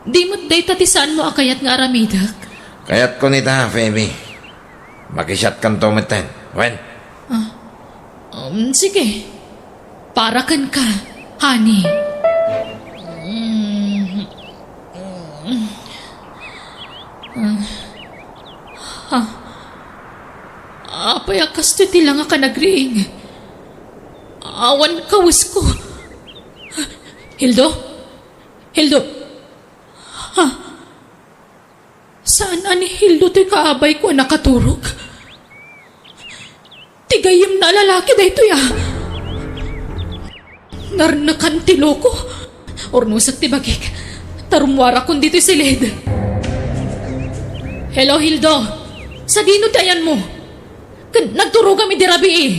Di met dayta ti saanmo a kayat nga aramidek? Kayatko ni ta, Feby. Makisiatkanto metten. Wen? Ah, um, sige. Para kenka, honey. Mm, mm, ah, ah. Apay a kastoy ti langak a nagriing? Awan kawesko. Hildo? Hildo? Ha? Saan a ni Hildo toy kaabayko a nakaturog? Ti gayyemna a lalaki daytoy a. Narnekan ti loko. Urnosek ti bagik. Ta rummuarakon ditoy siled. Hello, Hildo. Sadino ti ayanmo? Ken nagturogam idi rabii.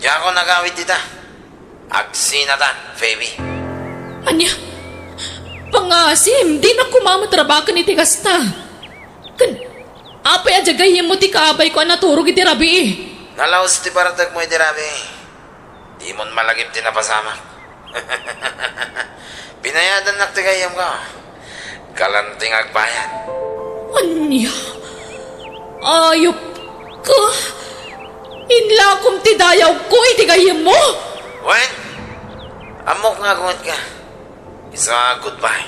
Diakon agawid dita. Agsinatan, Feby. Ania? Pangasim, dinak koma met rabaken iti kasta. Ken, apay a diay gayyemmo ti kaabayko a naturog iti rabii? Nalaus ti baratekmo iti rabii. Dimon malagip ti napasamak. Binayadannak ti gayyemko. Kalanti nga agbayad. Ania? Ayupka? Inlakom ti dayawko iti gayyemmo? Wen, ammok nga agunget ka. Isu a goodbye.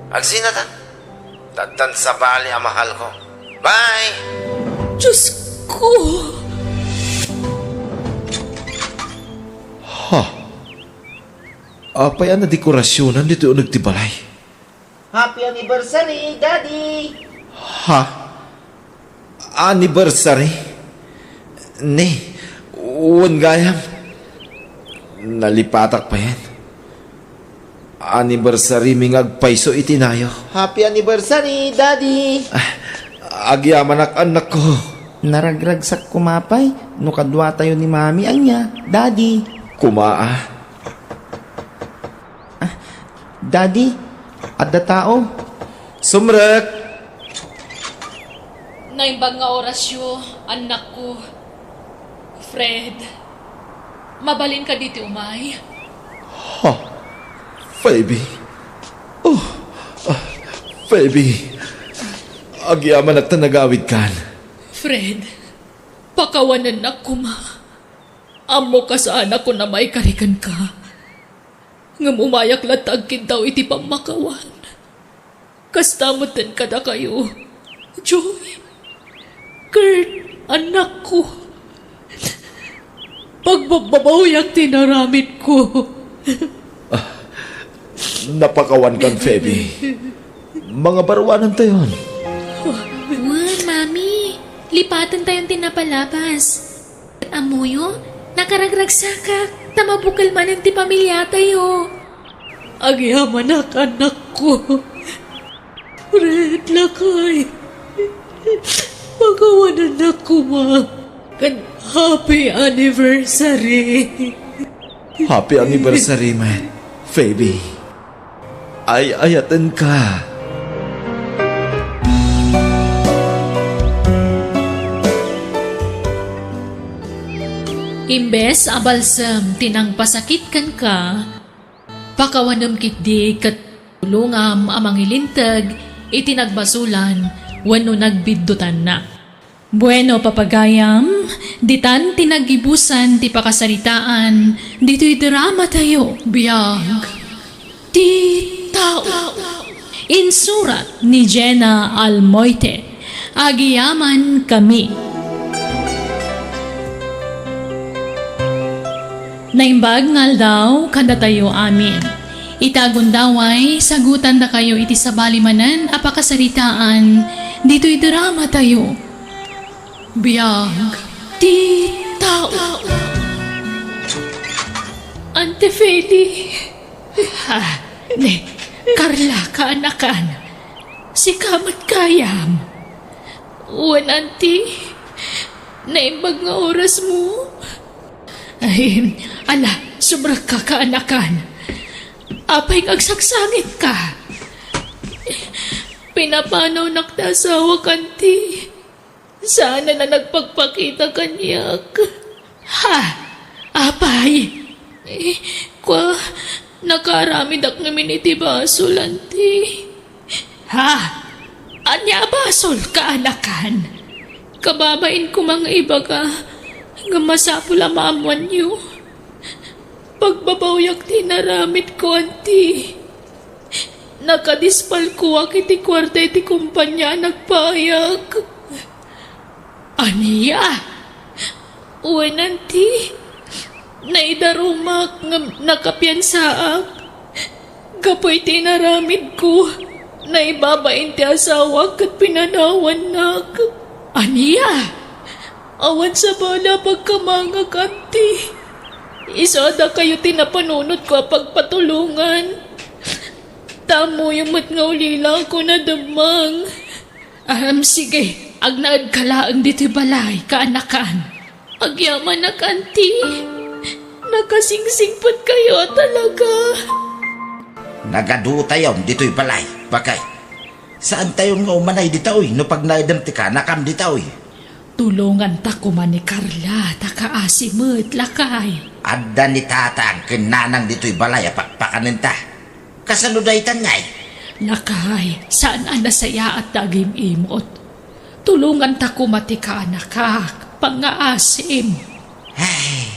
Agsinatan. Tattan sabali a mahalko. Bye! Diyos ko! Ha? Apay a nadekorasionan ditoy uneg ti balay? Happy anniversary, Daddy! Ha? Anniversary? Ne, wen gayam. Nalipatak payen. Anniversary mi nga agpayso iti nayo. Happy anniversary, Daddy! Ah, agyamanak, annakko. Naragragsak koma pay no kaduatayo ni Mami ania, Daddy. Koma, ah. Ah, Daddy, adda tao. Sumrek! Naimbag nga orasyo, annakko. Fred, mabalinka ditoy umay? Ha? Phoebe? Oh, ah, Phoebe. Agyamanak ta nagawidkan. Fred, pakawanennak koma. Ammoka saanak a maikari kenka. Ngem umayak latta agkiddaw iti pammakawan. Kasta metten kadakayo, Joy, Kurt, annakko. Pagbabbabawiak ti inaramidko. Ah, napakawankan, Phoebe. Mangabaruanentayon. Wen, Mami, lipatentayon ti napalabas. Ammoyo, nakaragragsakak, ta mabukel manen ti pamiliatayo. Agyamanak, annakko. Fred, lakay. Pakawanennak koma. Ken happy anniversary. Happy anniversary met, Phoebe. Ay-ayatenka. Imbes a balsem ti nangpasakit kenka, pakawanem ketdi ket tulongam a mangilinteg iti nagbasolan wenno nagbiddutanna. Bueno, papagayam, ditan ti naggibusan ti pakasaritaan ditoy dramatayo. Biag ti tao. Insurat ni Jenna Almoite. Agyamankami. Naimbag nga aldaw kadatayo amin. Ita a gundaway, sagutandakayo iti sabali manen a pakasaritaan ditoy dramatayo. Biag ti tao. Ante Feli. Ha, ne, Carla, kaanakan. Sika met gayam. Wen, Auntie, naimbag nga orasmo. Ay, ala, sumrekka, kaanakan. Apay nga agsangsangitka? Pinapanawnak ti asawak, Auntie. Saanen a nagpakpakita kaniak. Ha? Apay? Eh, kua, nakaaramidak ngamin iti basol, Auntie. Ha? Ania a basol, kaanakan? Kababain koma nga ibaga nga masapul a maammoanyo. Pagbabawiak ti inaramidko, Auntie. Nakadispalkoak iti kuarta iti kumpania a nagpaayag. Ania? Wen, Auntie, naidarumak ngem nakapiansaak. Gapu iti inaramidko, naibabain ti asawak ket pinanawannak. Ania? Awan sabali a pagkamangak, Auntie. Isu a dakayo ti napanunotko a pagpatulongan. Ta ammoyo met nga ulilako nademmeng. Ahem, sige, agnaedka laeng ditoy balay, kaanakan. Agyamanak, Auntie. Nakasingsingpetkayo a talaga. Nagadutayon ditoy balay, baket. Saantayon nga umanay ditoy no pagnaedem ti kaanakam ditoy. Tulonganta koma ni Carla, ta kaasi met, lakay. Adda ni tatang ken nanang ditoy balay a pakpakanenta. Kasano daytan ngay? Lakay, saan a nasayaat ta agim-imot. Tulonganta koma ti kaanakak, pangngaasim. Ay,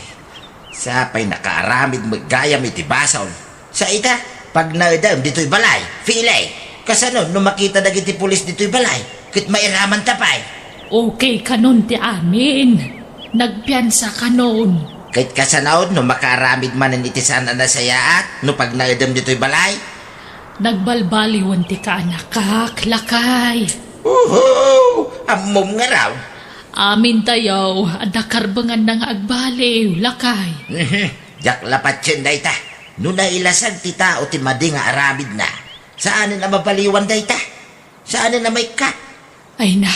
sapay nakaaramid met gayam iti basol. Sa ita, pagnaedem ditoy balay, Feli. Kasano no makita dagiti pulis ditoy balay, ket mairamanta pay? Okay kanon ti amin. Nagpiansa kanon. Ket kasano no makaaramid manen iti saan a nasayaat no pagnaedem ditoy balay? Nagbalbaliwen ti kaanakak, lakay. Uhu! Ammom ngarud? Amintayo, adda karbenganna nga agbaliw, lakay. Mhm. Diak la patien dayta. No nailasag ti tao ti madi nga aramidna, saanen a mabaliwan dayta? Saanen a maikkat? Ay na,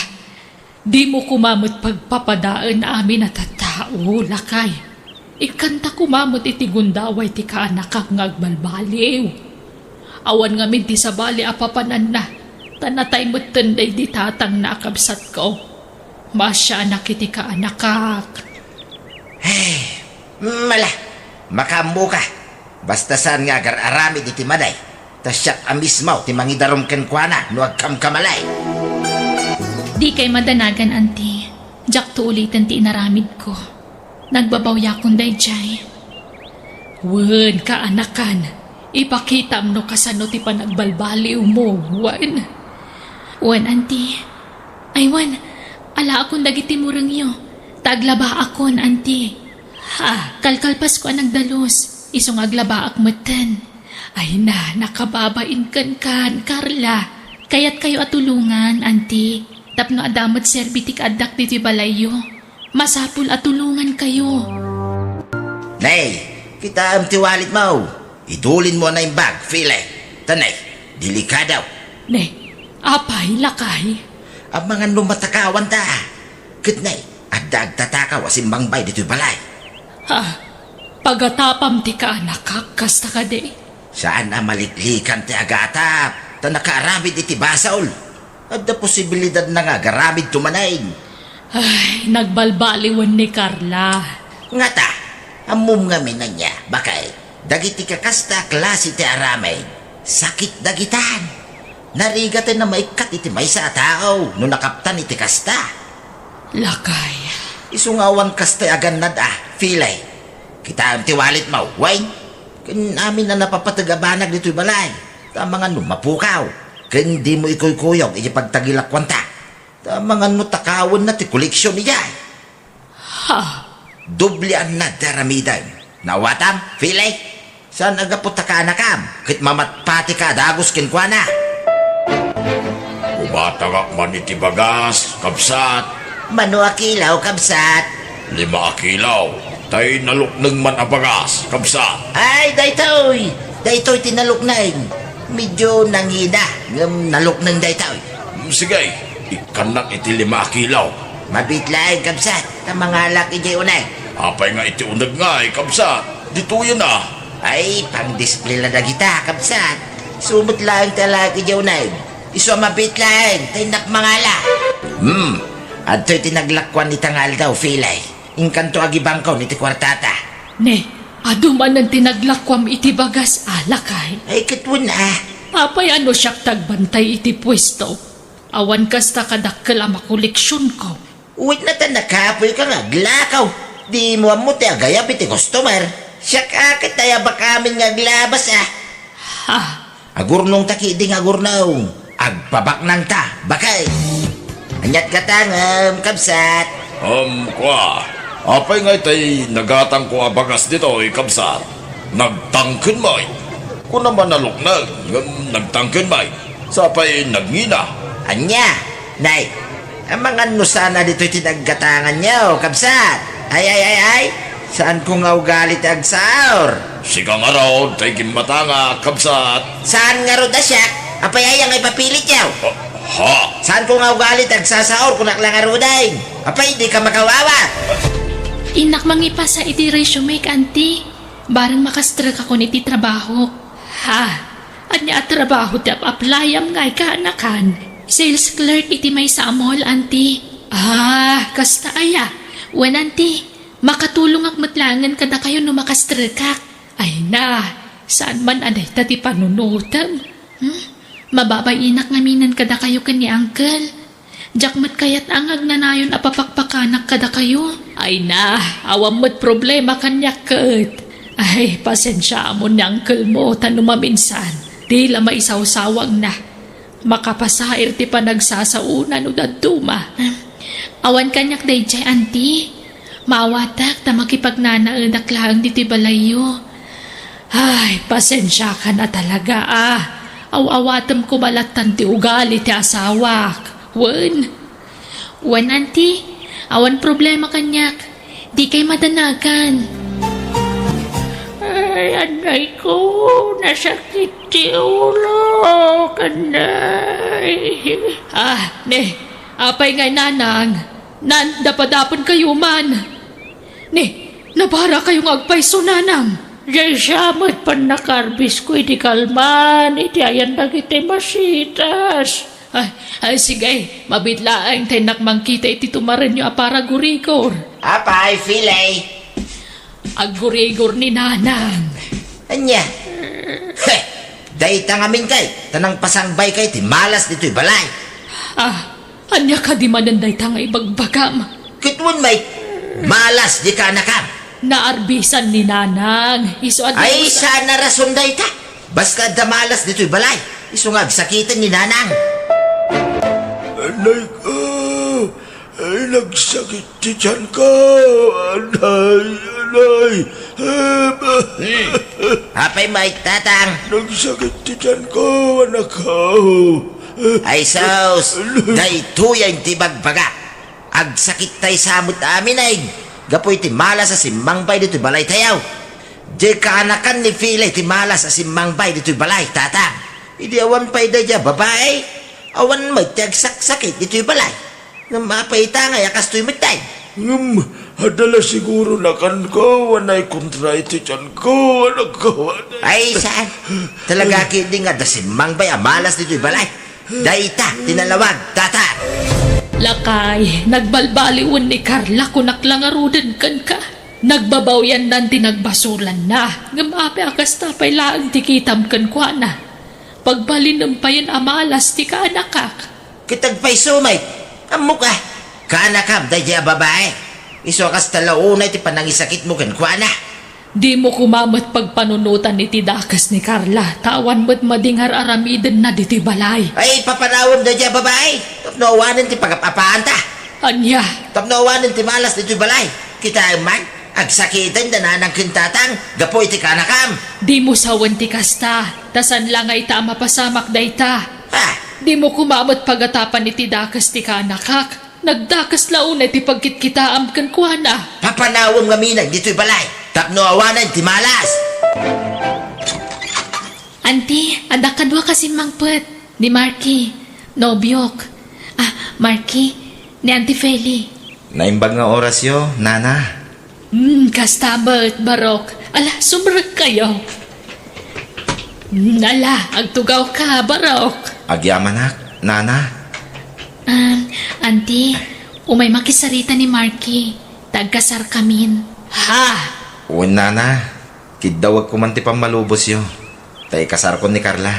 dimo koma met pagpapadaen amin a tattao, lakay. Ikkanta koma met iti gundaway ti kaanakak nga agbalbaliw. Awan ngamin ti sabali a papananna, ta natay metten daydi tatangna a kabsatko. Maasianak iti kaanakak. Ay, mala, makaammoka. Basta saan nga agar-aramid iti maday, ta siak a mismo ti mangidarum kenkuana no agkamkamali. Dikay madanagan, Auntie. Diakto uliten ti inaramidko. Nagbabawiakon daydiay. Wen, kaanakan, ipakitam no kasano ti panagbalbaliwmo, wen. Wen, Auntie. Ay, wen, alaakon dagiti murengyo, ta aglabaakon, Auntie. Ha, kalkalpasko a nagdalus, isu nga aglabaak metten. Ay na, nakababain kenkan, Carla. Kayatkayo a tulongan, Auntie, tapno adda met serbi ti kaaddak ditoy balayyo. Masapul a tulongankayo. Nay, kitaem ti walletmo. Idulinmo a naimbag, Fili. Ta nay, delikado. Nay, apay, lakay? Amangan no matakawanta. Ket nay, adda agtatakaw a simmangbay ditoy balay. Ha? Pagatapam ti kaanakak, kasta kadi? Saan a maliklikan ti agatap, ta nakaaramid iti basol. Adda posibilidadna nga agaramidto manen. Ay, nagbalbaliwen ni Carla. Ngata, ammom ngamin ania, baket, dagiti kakasta a klase ti aramid, sakit dagitan. Narigat a maikkat iti maysa a tao no nakaptan iti kasta. Lakay. Isu nga awan kasta a gannad a, Fili. Kitaem ti walletmo, wen? Ken amin a napapateg a banag ditoy balay. Ta amangan no mapukaw, ken dimo ikuykuyog iti pagtagilakuanta. Ta amangan no takawenna ti koleksion idiay. Ha? Doble a gannad ti aramidem. Naawatam, Fili? Saan a gapu ta kaanakam, ket mamatpatika a dagus kenkuana. Umatangak man iti bagas, kabsat. Mano a kilo, kabsat? Lima a kilo. Tay nalukneng man a bagas, kabsat. Ay, daytoy! Daytoy ti nalukneng. Medio nangina, ngem nalukneng daytoy. Mm, sige, ikkannak iti lima a kilo. Mabiit laeng, kabsat, ta mangalak idiay uneg. Apay nga iti uneg ngay, kabsat? Ditoyen a. Ay, pang-display la dagita, kabsat. Isu met laeng ti alaek idiay uneg. Isu a mabiit laeng, ta innak mangala. Hmm, adtoy ti naglakuan ita nga aldaw, Fili. Inkanto agibangkon iti kuartata. Ne, adu manen ti naglakuam iti bagas, lakay? Ay, ket wen a. Apay a no siak ti agbantay iti puesto? Awan kasta kadakkel a makoleksionko. Wen a ta nakapoyka nga aglakaw. Dimo ammo ti agayab iti customer. Siak a ket ayabak amin nga aglabas a. Ha? Agurnongta ketdi nga agurnong. Agpabaknangta, baket. Aniat gatangem, kabsat? Um, kua. Apay ngay tay nagatangko a bagas ditoy, kabsat? Nagtangken met. Kunam a nalukneng, ngem nagtangken met. Sapay nagngina. Ania? Nay, amangan no saan a ditoy ti naggatanganyo, kabsat? Ay, ay, ay, ay! Saanko nga ugali ti agsaor. Sika ngarud tay gimmatangak, kabsat. Saan ngarud a siak? Apay aya nga ipapilityo? Ah, ha? Saanko nga ugali ti agsasaor, kunak la ngaruden. Apay, dika makawawa. Innak mangipasa iti resumek, Auntie. Bareng makastrekakon iti trabahok. Ha? Ania a trabaho ti ap-aplayam ngay, kaanakan? Sales clerk iti maysa a mall, Auntie. Ah, kasta aya? Wen, Auntie, makatulongak met laengen kadakayo no makastrekak. Ay na, saan man a dayta ti panunotem? Hmm? Mababay-inak ngaminen kadakayo ken ni Uncle. Diak met kayat a nga agnanayon a papakpakanak kadakayo. Ay na, awan met problema kaniak ket. Ay, pasensiaamon ni uncle mo ta no maminsan, di la maisawsawagna. Makapasair ti panagsasaona no dadduma. Awan kaniak daydiay, Auntie. Maawatak ta makipagnanaedak laeng ditoy balayyo. Ay, pasensiakan a talaga, a. Aw-awatem koma lattan ti ugali ti asawak. Wen? Wen, Auntie. Awan problema kaniak. Dikay madanagan. Ay, anay ko, nasakit ti ulo, anay. Ah, ne, apay ngay, Nanang? Nan, dapadapen kayo man. Ni, nabara kayo nga agpayso, Nanang. Daysa met pannakarbis ko idi kalman iti ayan dagiti masitas. Ay, ay, sige, mabiit laeng ta innak mangkita iti tumarenyo a paragurigor. Apay, Filay? Aggurigor ni Nanang. Ania? Heh! Dayta ngamin kay, ta nangpasangbay kay ti malas ditoy balay. Ah, ania kadi manen dayta nga ibagbagam? Ket wen met, malas di kaanakam. Naarbisan ni Nanang. Isu a Ay, saan a rason dayta? Basta adda malas ditoy balay. Isu nga agsakiten ni Nanang. Anay ko, ay, nagsakit ti tiyan ko. Anay, anay. Hmm. Apay met, Tatang? Nagsakit ti tiyan ko, anak ko. Ay sus, daytoy ti ibagbagak. Agsakit tay sa met amin ay gapu iti malas a simmangbay ditoy balaytayo. Diay kaanakan ni Filay ti malas a simmangbay ditoy balay, Tatang. Idi awan pay daydiay a babai, awan met ti agsaksakit ditoy balay. Ngem apay ita ngay a kastoy met tay? Ngem, adda la siguro nakanko, anay, kontra iti tiyanko, anak ko, anay. Ay, saan? Talaga ketdi nga adda simmangbay a malas ditoy balay. Dayta ti nalawag, Tatang. Lakay, nagbalbaliwen ni Carla, kunak la ngaruden kenka. Nagbabawiannan ti nagbasolanna, ngem apay a kasta pay laeng ti kitam kenkuana? Pagbalinem payen a malas ti kaanakak. Ket agpayso met? Ammok a, kaanakam daydiay a babai. Isu a kasta la unay ti panangisakitmo kenkuana. Dimo koma met pagpanunotan iti dakes ni Carla, ta awan met madi nga ar-aramidenna ditoy balay. Ay, papanawem daydiay a babai. Tapno awanen ti pagap-apaanta. Ania? Tapno awanen ti malas ditoy balay. Kitaem man, agsakiten da nanang ken tatang gapu iti kaanakam. Dimo sawen ti kasta, ta saan la nga ita a mapasamak dayta. Ah! Dimo koma met pagatapan iti dakes ti kaanakak. Nagdakes la unay ti pagkitkitaam kenkuana. Papanawem ngamin ditoy balay tapno awanen ti malas. Anti, adda kadua ka simmangpet. Ni Marky, nobiok. Ah, Marky, ni Auntie Feli. Naimbag nga orasyo, Nana. Hmm, kasta met, Barok. Ala, sumrekkayo. Hmm, ala, agtugawka, Barok. Agyamanak, Nana. Ah, Auntie, umay makisarita ni Marky. Ta agkasarkamin. Ha? Wen, Nana. Kiddawek koman ti pammalubosyo, ta ikasarkon ni Carla.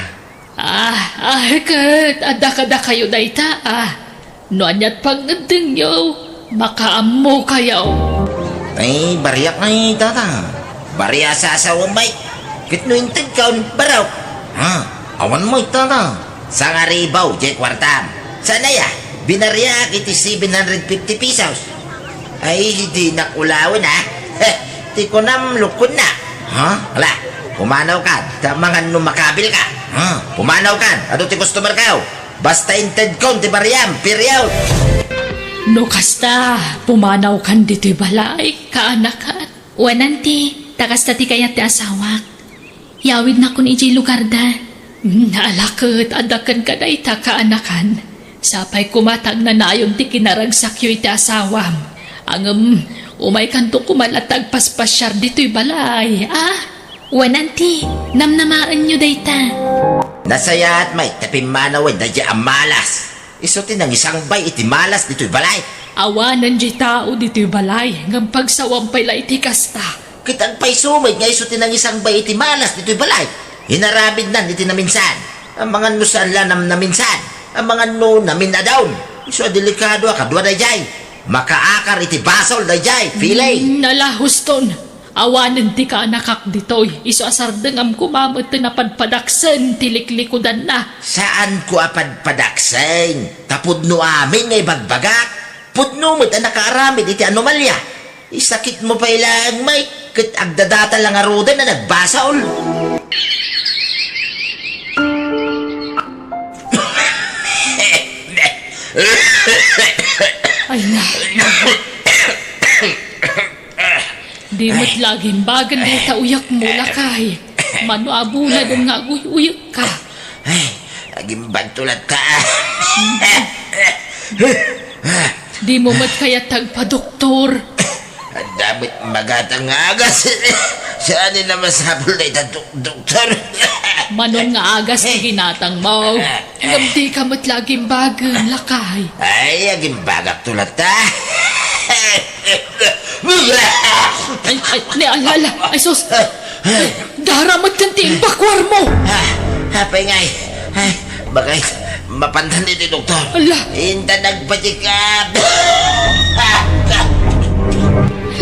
Ah, ah, ket adda kadakayo dayta, ah. No aniat pangngeddengyo, makaammokayo. Ay, bariak ngay, tata. Bariak a sasawem, Mike. Ket no intedkon, Barok. Ha? Awan, Mike, tata. Sangaribaw, diay kuartam. Saan aya? Binariak iti seven hundred fifty pesos. Ay, dinak ulawen, ha? Heh, ti kunam, lukonna. Ha? Ala, pumanawkan, ta mangan no makabilka. Ha? Pumanawkan, adu ti customerko. Basta intedkon ti bariam, period. No kasta, pumanawkan ditoy balay, kaanakan. Wen, Auntie, ta kasta ti kayat ti asawak. Yawidnakon idiay lugarda. Hmm, ala ket, adda kenka dayta kaanakan. Sapay koma ta agnanayon ti kinaragsakyo iti asawam. Ngem, umaykanto koma latta agpaspasiar ditoy balay, a? Wen, Auntie, namnamaenyo dayta. Nasayaat met ta pimmanawen daydiay a malas. Isu ti nangisangbay iti malas ditoy balay. Awanen diay tao ditoy balay, ngem pagsawam pay la iti kasta. Ket agpayso met nga isu ti nangisangbay iti malas ditoy balay. Inaramidnan iti naminsan. Amangan no saan la nam-, naminsan. Amangan no namin-adaon. Isu a delikado a kadua daydiay. Makaakar iti basol daydiay, Filay. Mm, ala, huston. Awanen ti kaanakak ditoy, isu a sardengam koma met ti napadpadaksen ti liklikudanna. Saanko a padpadaksen, ta pudno amin nga ibagbagak. Pudno met a nakaaramid iti anomalia. Isakitmo pay laeng, May, ket agdadata la ngaruden a nagbasol. Ay na. Di met la agimbagen dayta uyekmo, lakay. Mano a bunaden nga aguy-uyekka? Ay, agimbagto latta. Dimo met kayat agpadoktor? Adda met magatang nga agas. Saan na masapul dayta dok-, doktor? Manon nga agas ti ginatangmo. Ngem dika met la agimbagen, lakay. Ay, agimbagakto latta. Ay, ay, ni, ala, ala, ay, sus. Ay, dara met ken ti imbakuarmo. Ah, apay ngay. Ay, bagay, mapantan iti doktor. Ala. Inta nagpatikap.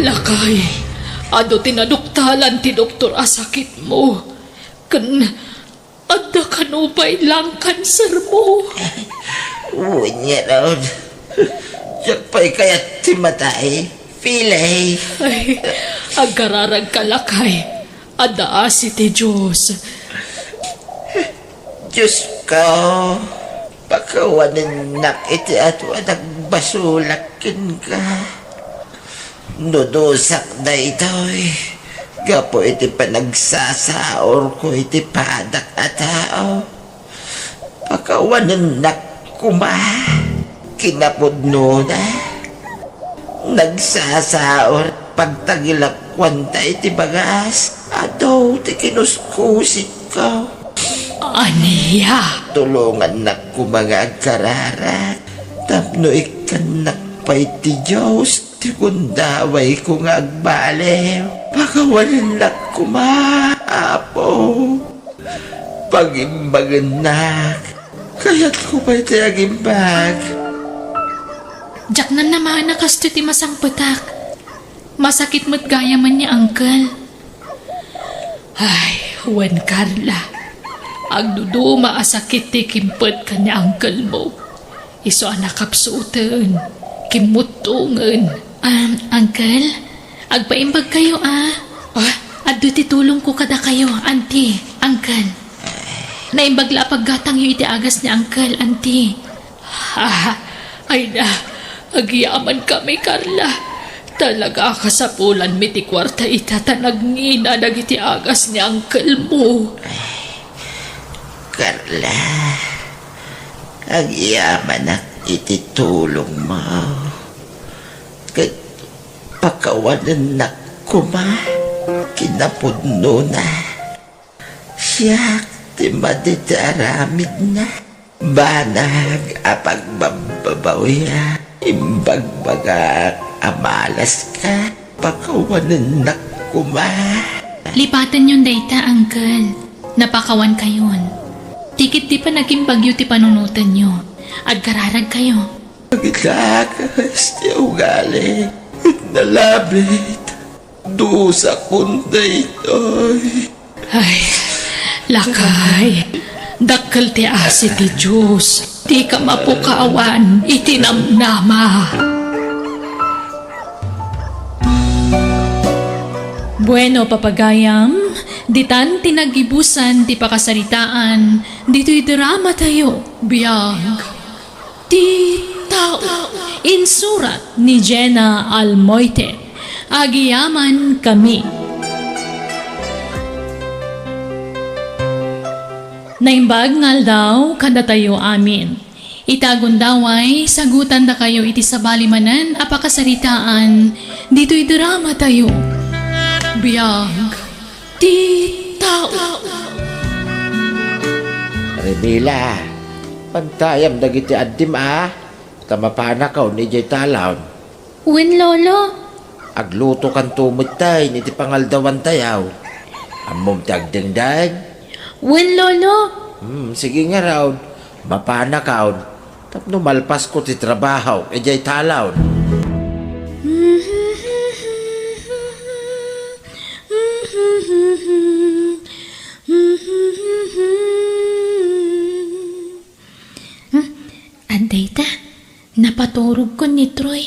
Lakay, adu ti naduktalan ti doktor a sakitmo. Ken adda kano pay lung cancer mo. Wen ngarud, diak pay kayat ti matay, Pilay. Ay, agkararagka, lakay. Adda asi ti Dios. Diosko, pakawanennak iti adu a nagbasolak kenka. No dusak daytoy, gapu iti panagsasaurko iti padak a tao, pakawanennak koma. Kinapudnona, nagsasaur pagtagilakuanta iti bagas. Adu ti kinuskusikko. Ania? Tulongannak koma nga agkararag tapno ikkannak pay ti Dios ti gundawayko nga agbaliw. Pakawanennak koma, Apo. Pagimbagennak. Kayatko pay ti agimbag. Diak namnama a kastoy ti masangpetak. Masakit met gayam ni Uncle. Ay, wen, Carla. Agduduma a sakit ti kimpet ken ni uncle mo. Isu a nakapsuten, kimmuttongen. Um, Uncle, agpaimbagkayo a. Ah, adda ti tulongko kadakayo, Auntie, Uncle. Naimbag la a paggatangyo iti agas ni Uncle, Auntie. Ah, ay na, agyamankami, Carla. Talaga a kasapulanmi ti kuarta ita ta nagngina dagiti agas ni uncle mo. Carla, agyamanak iti tulongmo. Ket pakawanennak koma kinapudnona. Siak ti madi ti aramidna. Banag a pagbabbabawiak, imbagbagak a malaska, pakawanennak koma. Lipatenyon dayta, Uncle. Napakawankayon. Ti ket di pay nagimbagyo ti panunotenyo. Agkararagkayo. Agdakas ti ugali. Nalabit. Dusakon daytoy. Ay, lakay, dakkel ti asi ti Dios. Dika mapukawan iti namnama. Bueno, papagayam, ditan ti naggibusan ti pakasaritaan ditoy drama tayo. Biag. Ti tao. Insurat ni Jenna Almoite. Agyamankami. Naimbag nga aldaw kadatayo amin. Ita a gundaway, sagutandakayo iti sabali manen a pakasaritaan ditoy drama tayo. Biag ti tao. Rebila, pantayam dagiti addim a, ta mapanakon idiay talaon. Wen, Lolo. Aglutokanto metten iti pangaldawantayo. Ammom ti agdengdeng? Wen, Lolo. Hmm, sige ngarud, mapanakon. Tapno malpasko ti trabahok idiay talaon. Hmm? Adda ita, napaturogkon ni Troy.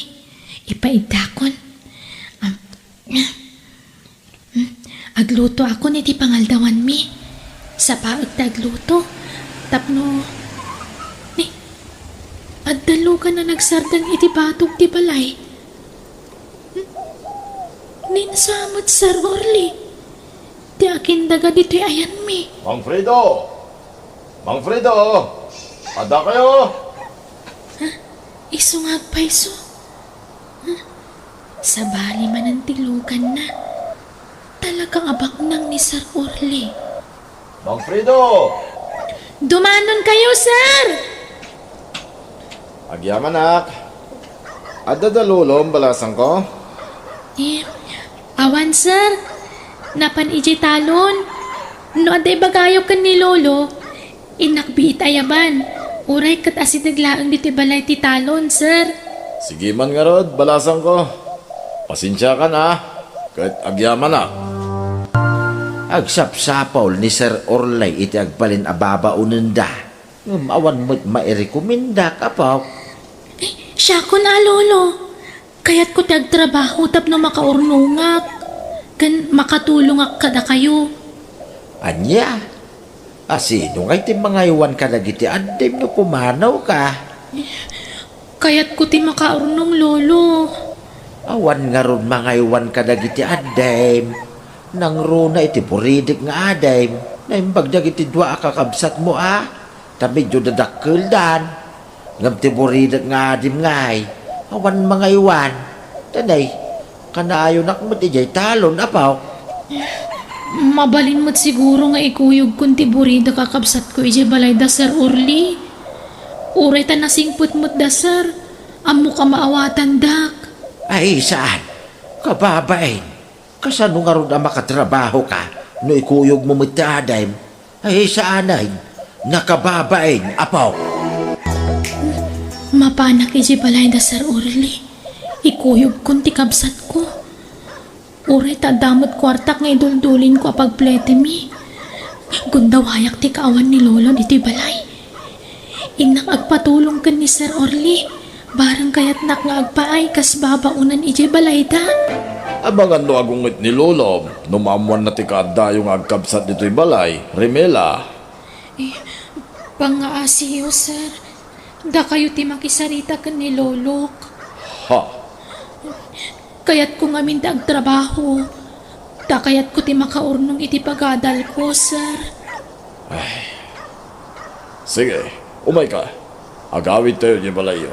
Ipaidakon. Am, Hmm? Aglutoakon iti pangaldawanmi. Sapaek ti agluto. Tapno, ni, adda lugan a nagsardeng iti batog ti balay. Hmm? Ninsa met Sir Orly ti akindaga ditoy ayanmi. Mang Fredo! Mang Fredo! Adda kayo? Ha? Isu nga agpayso? Sabali manen ti luganna. Talaga a baknang ni Sir Orly. Mang Fredo! Dumanon kayo, sir! Agyamanak. Adda da lolom, balasangko? Eh, awan, sir. Napan idiay talon. No adda ibagayo ken ni lolo, innak biit a yaban, uray ket asideg laeng ditoy balay ti talon, sir. Sige man ngarud, balasangko. Pasensiakan a, ket agyamanak. Agsapsapul ni Sir Orly iti agbalin a babaonenda. Ngem awan met mairekomendak, apok. Eh, siakon a, lolo. Kayatko ti agtrabaho tapno makaurnongak ken makatulongak kadakayo. Ania? A, sino ngay ti mangaywan kadagiti addim no pumanawka? Kayatko ti makaurnong, lolo. Awan ngarud mangaywan kadagiti addim. Nangruna iti buridek nga adim. Naimbag dagiti dua a kakabsatmo a. Ta medio dadakkeldan. Ngem ti buridek nga adim ngay, awan mangaywan. Tanay, kanaayonak met idiay talon, apok. Mabalin met siguro nga ikuyogkon ti buridek a kabsatko idiay balay da Sir Orly. Uray ta nasingpet met da, sir. Ammok a maawatandak. Ay, saan? Kababain. Kasano ngarud a makatrabahoka no ikuyogmo met ti adim? Ay, saanen. Nakababain, apok. Mapanak idiay balay da Sir Orly. Ikuyogkon ti kabsatko. Uray ta adda met kuartak nga iduldulinko a pagpletemi. Gundawayak ti kaawan ni Lolo ditoy balay. Innak agpatulong ken ni Sir Orly. Bareng kayatnak nga agpaay kas babaonen idiay balayda. Amangan no agunget ni Lolom no maammoanna ti kaaddayo nga agkabsat ditoy balay, Remela. Eh, pangngaasiyo, sir. Dakayo ti makisarita ken ni Lolok. Ha? Kayatko ngamin ti agtrabaho. Ta kayatko ti makaurnong iti pagadalko, sir. Ay. Sige, umayka. Agawidtayo idiay balayyo.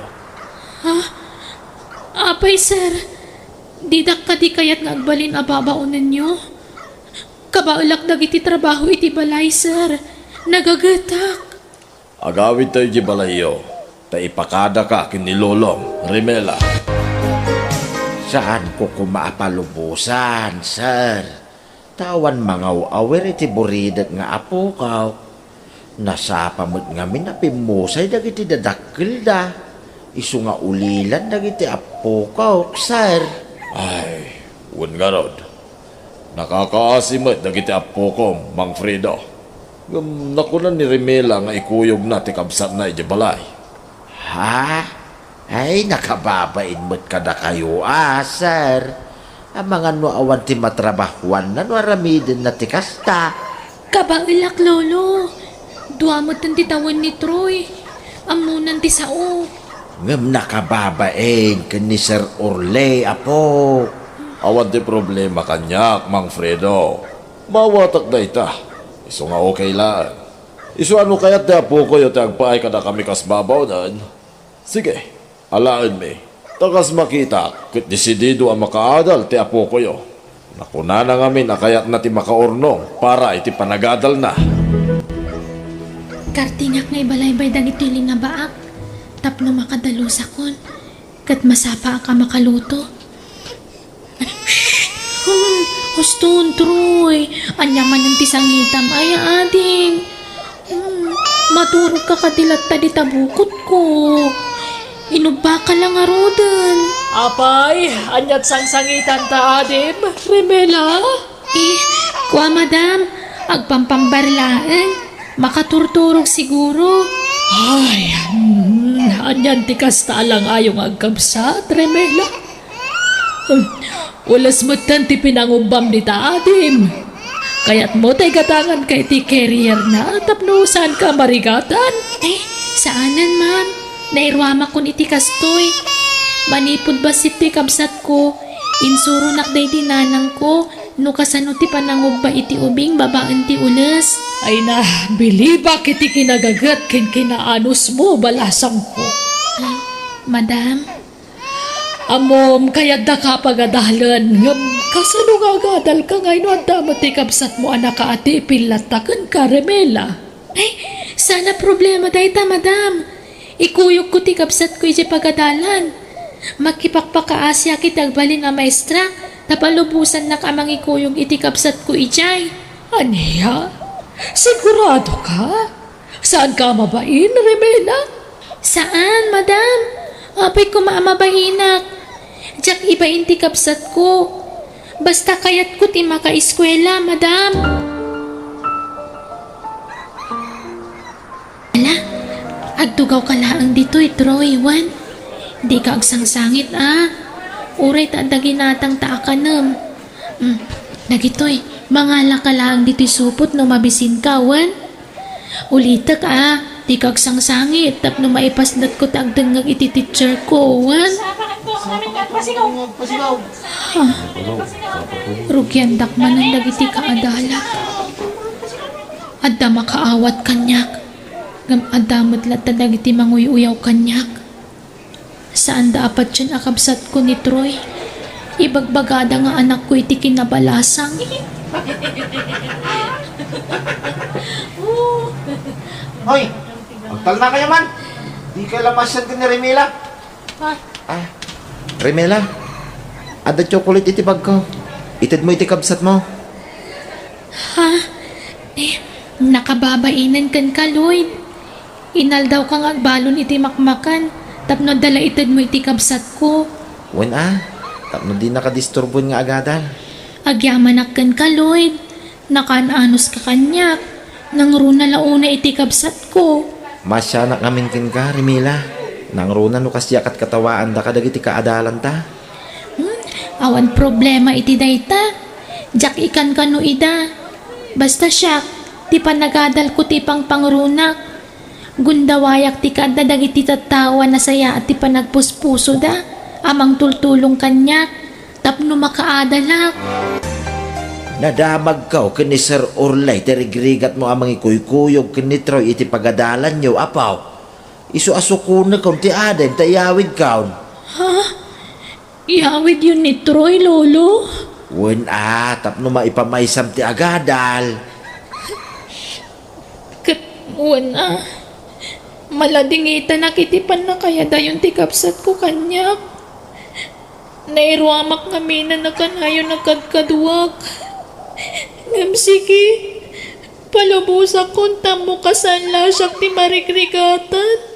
Ha? Apay, sir? Didak kadi kayat nga agbalin a babaonenyo? Kabaelak dagiti trabaho iti balay, sir. Nagagetak. Agawidtayo idiay balayyo, ta ipakadaka ken ni Lolong, Remela. Saanko koma a palubosan, sir. Ta awan mangaw-awir iti buridek nga apokok. Nasapa met ngamin a pimmusay dagiti dadakkelda. Isu nga ulilan dagiti appokok, sir. Ay, wen ngarud. Nakakaasi met dagiti appokom, Mang Fredo. Ngem nakuna ni Remela nga ikuyogna ti kabsatna idiay balay. Ha? Ay, nakababain met kadakayo a, sir. Amangan no awan ti matrabahoanna no aramidenna ti kasta. Kabaelak, Lolo. Dua metten ti tawen ni Troy. Ammonan ti sao. Ngem nakababain ken ni Sir Orly, apo. Awan ti problema kaniak, Mang Fredo. Maawatak dayta. Isu nga okay laeng. Isu a no kayat ti apokoyo ti agpaay kadakami kas babaonen, sige, alaenmi. Ta kas makitak, ket desidido a makaadal ti apokoyo. Nakunana ngamin a kayatna ti makaurnong para iti panagadalna. Kartingak nga ibalaybay dagitoy lingabaak tapno makadalusakon ket masapaak a makaluto. Shh! Hmm, huston, Troy. Ania manen ti sangitam, ay, adim? Hmm, maturogka kadi latta dita bukotko. Inubbaka la ngaruden. Apay, aniat sangsangitanta, adim? Remela? Eh, kua, madam, agpampambar laeng. Makaturturog siguro. Ay, hmm, anian ti kasta a lang-ayo nga agkabsat, Remela? Hmm, Ules metten ti pinangubbam dita adim. Kayatmo ta igatanganka iti carrier na tapno saanka a marigatan? Eh, saanen, ma'am. Nairuamakon iti kastoy. Manipud bassit ti kabsatko, insuronak daydi nanangko no kasano ti panangubba iti ubing babaen ti ules. Ay na, bilibak iti kinagaget ken kinaanusmo, balasangko. Ah, madam, Ammom, kayaddaka a pagadalen, ngem kasano nga agadalka nga no adda met ti kabsatmo a nakaatipil latta kenka, Remela? Ay, saan a problema dayta, madam. Ikuyogko ti kabsatko idiay pagadalan. Makipakpakaasiak iti agbalin a maestra, ta palubosannak a mangikuyog iti kabsatko idiay. Ania? Sigurado ka? Saanka a mabain, Remela? Saan, madam. Apay koma a mabainak. Diak ibain ti kabsatko. Basta kayatko ti makaeskuela, madam. Ala, agtugawka laeng ditoy, Troy, wen? Dika agsangsangit, a. Uray ta adda ginatangta a kanem. Mm, dagitoy, mangalaka laeng ditoy supot no mabisinka, wen? Ulitek, a, dika agsangsangit tapno maipasnetko ti agdengngeg iti teacherko, wen? Ah, rugiandak manen dagiti kaadalak. Adda makaawat kaniak, ngem adda met latta dagiti manguy-uyaw kaniak. Saanda a patien a kabsatko ni Troy. Ibagbagada nga anakko iti kinabalasang. Hoy! Agtalna kayo man! Di kayo lamasian ken ni Remela? Ah, Remela, adda chocolate iti bagko. Itedmo iti kabsatmo. Ha? Eh, nakababainen kenka, Lloyd. Inaldawka nga agbalon iti makmakan tapno adda la itedmo iti kabsatko. Wen a, tapno dinaka disturboen nga agadal. Agyamanak kenka, Lloyd. Nakaan-anuska kaniak. Nangruna la unay iti kabsatko. Maasianak ngamin kenka, Remela. Nangruna no kasdiak a katkatawaanda kadagiti kaadalanta. Hmm, awan problema iti dayta. Diak ikan kano ida. Basta siak, ti panagadalko ti ipangpangrunak. Gundawayak ti kaadda dagiti tattao a nasayaat ti panagpuspusoda a mangtultulong kaniak tapno makaadalak. Nadamagko ken ni Sir Orley ti rigrigatmo a mangikuykuyog ken ni Troy iti pagadalanyo, apo. Isu a sukonekon ti adem ta iyawidkon. Ha? Iyawidyon ni Troy, Lolo? Wen a, tapno maipamaysam ti agadal. Ket wen a, maladingitanak iti pannakayadayon ti kabsatko kaniak. Nairuamak ngamin a kanayon a kadkaduak. Ngem sige, palubosakon ta ammo kasaan la siak ti marigrigatan.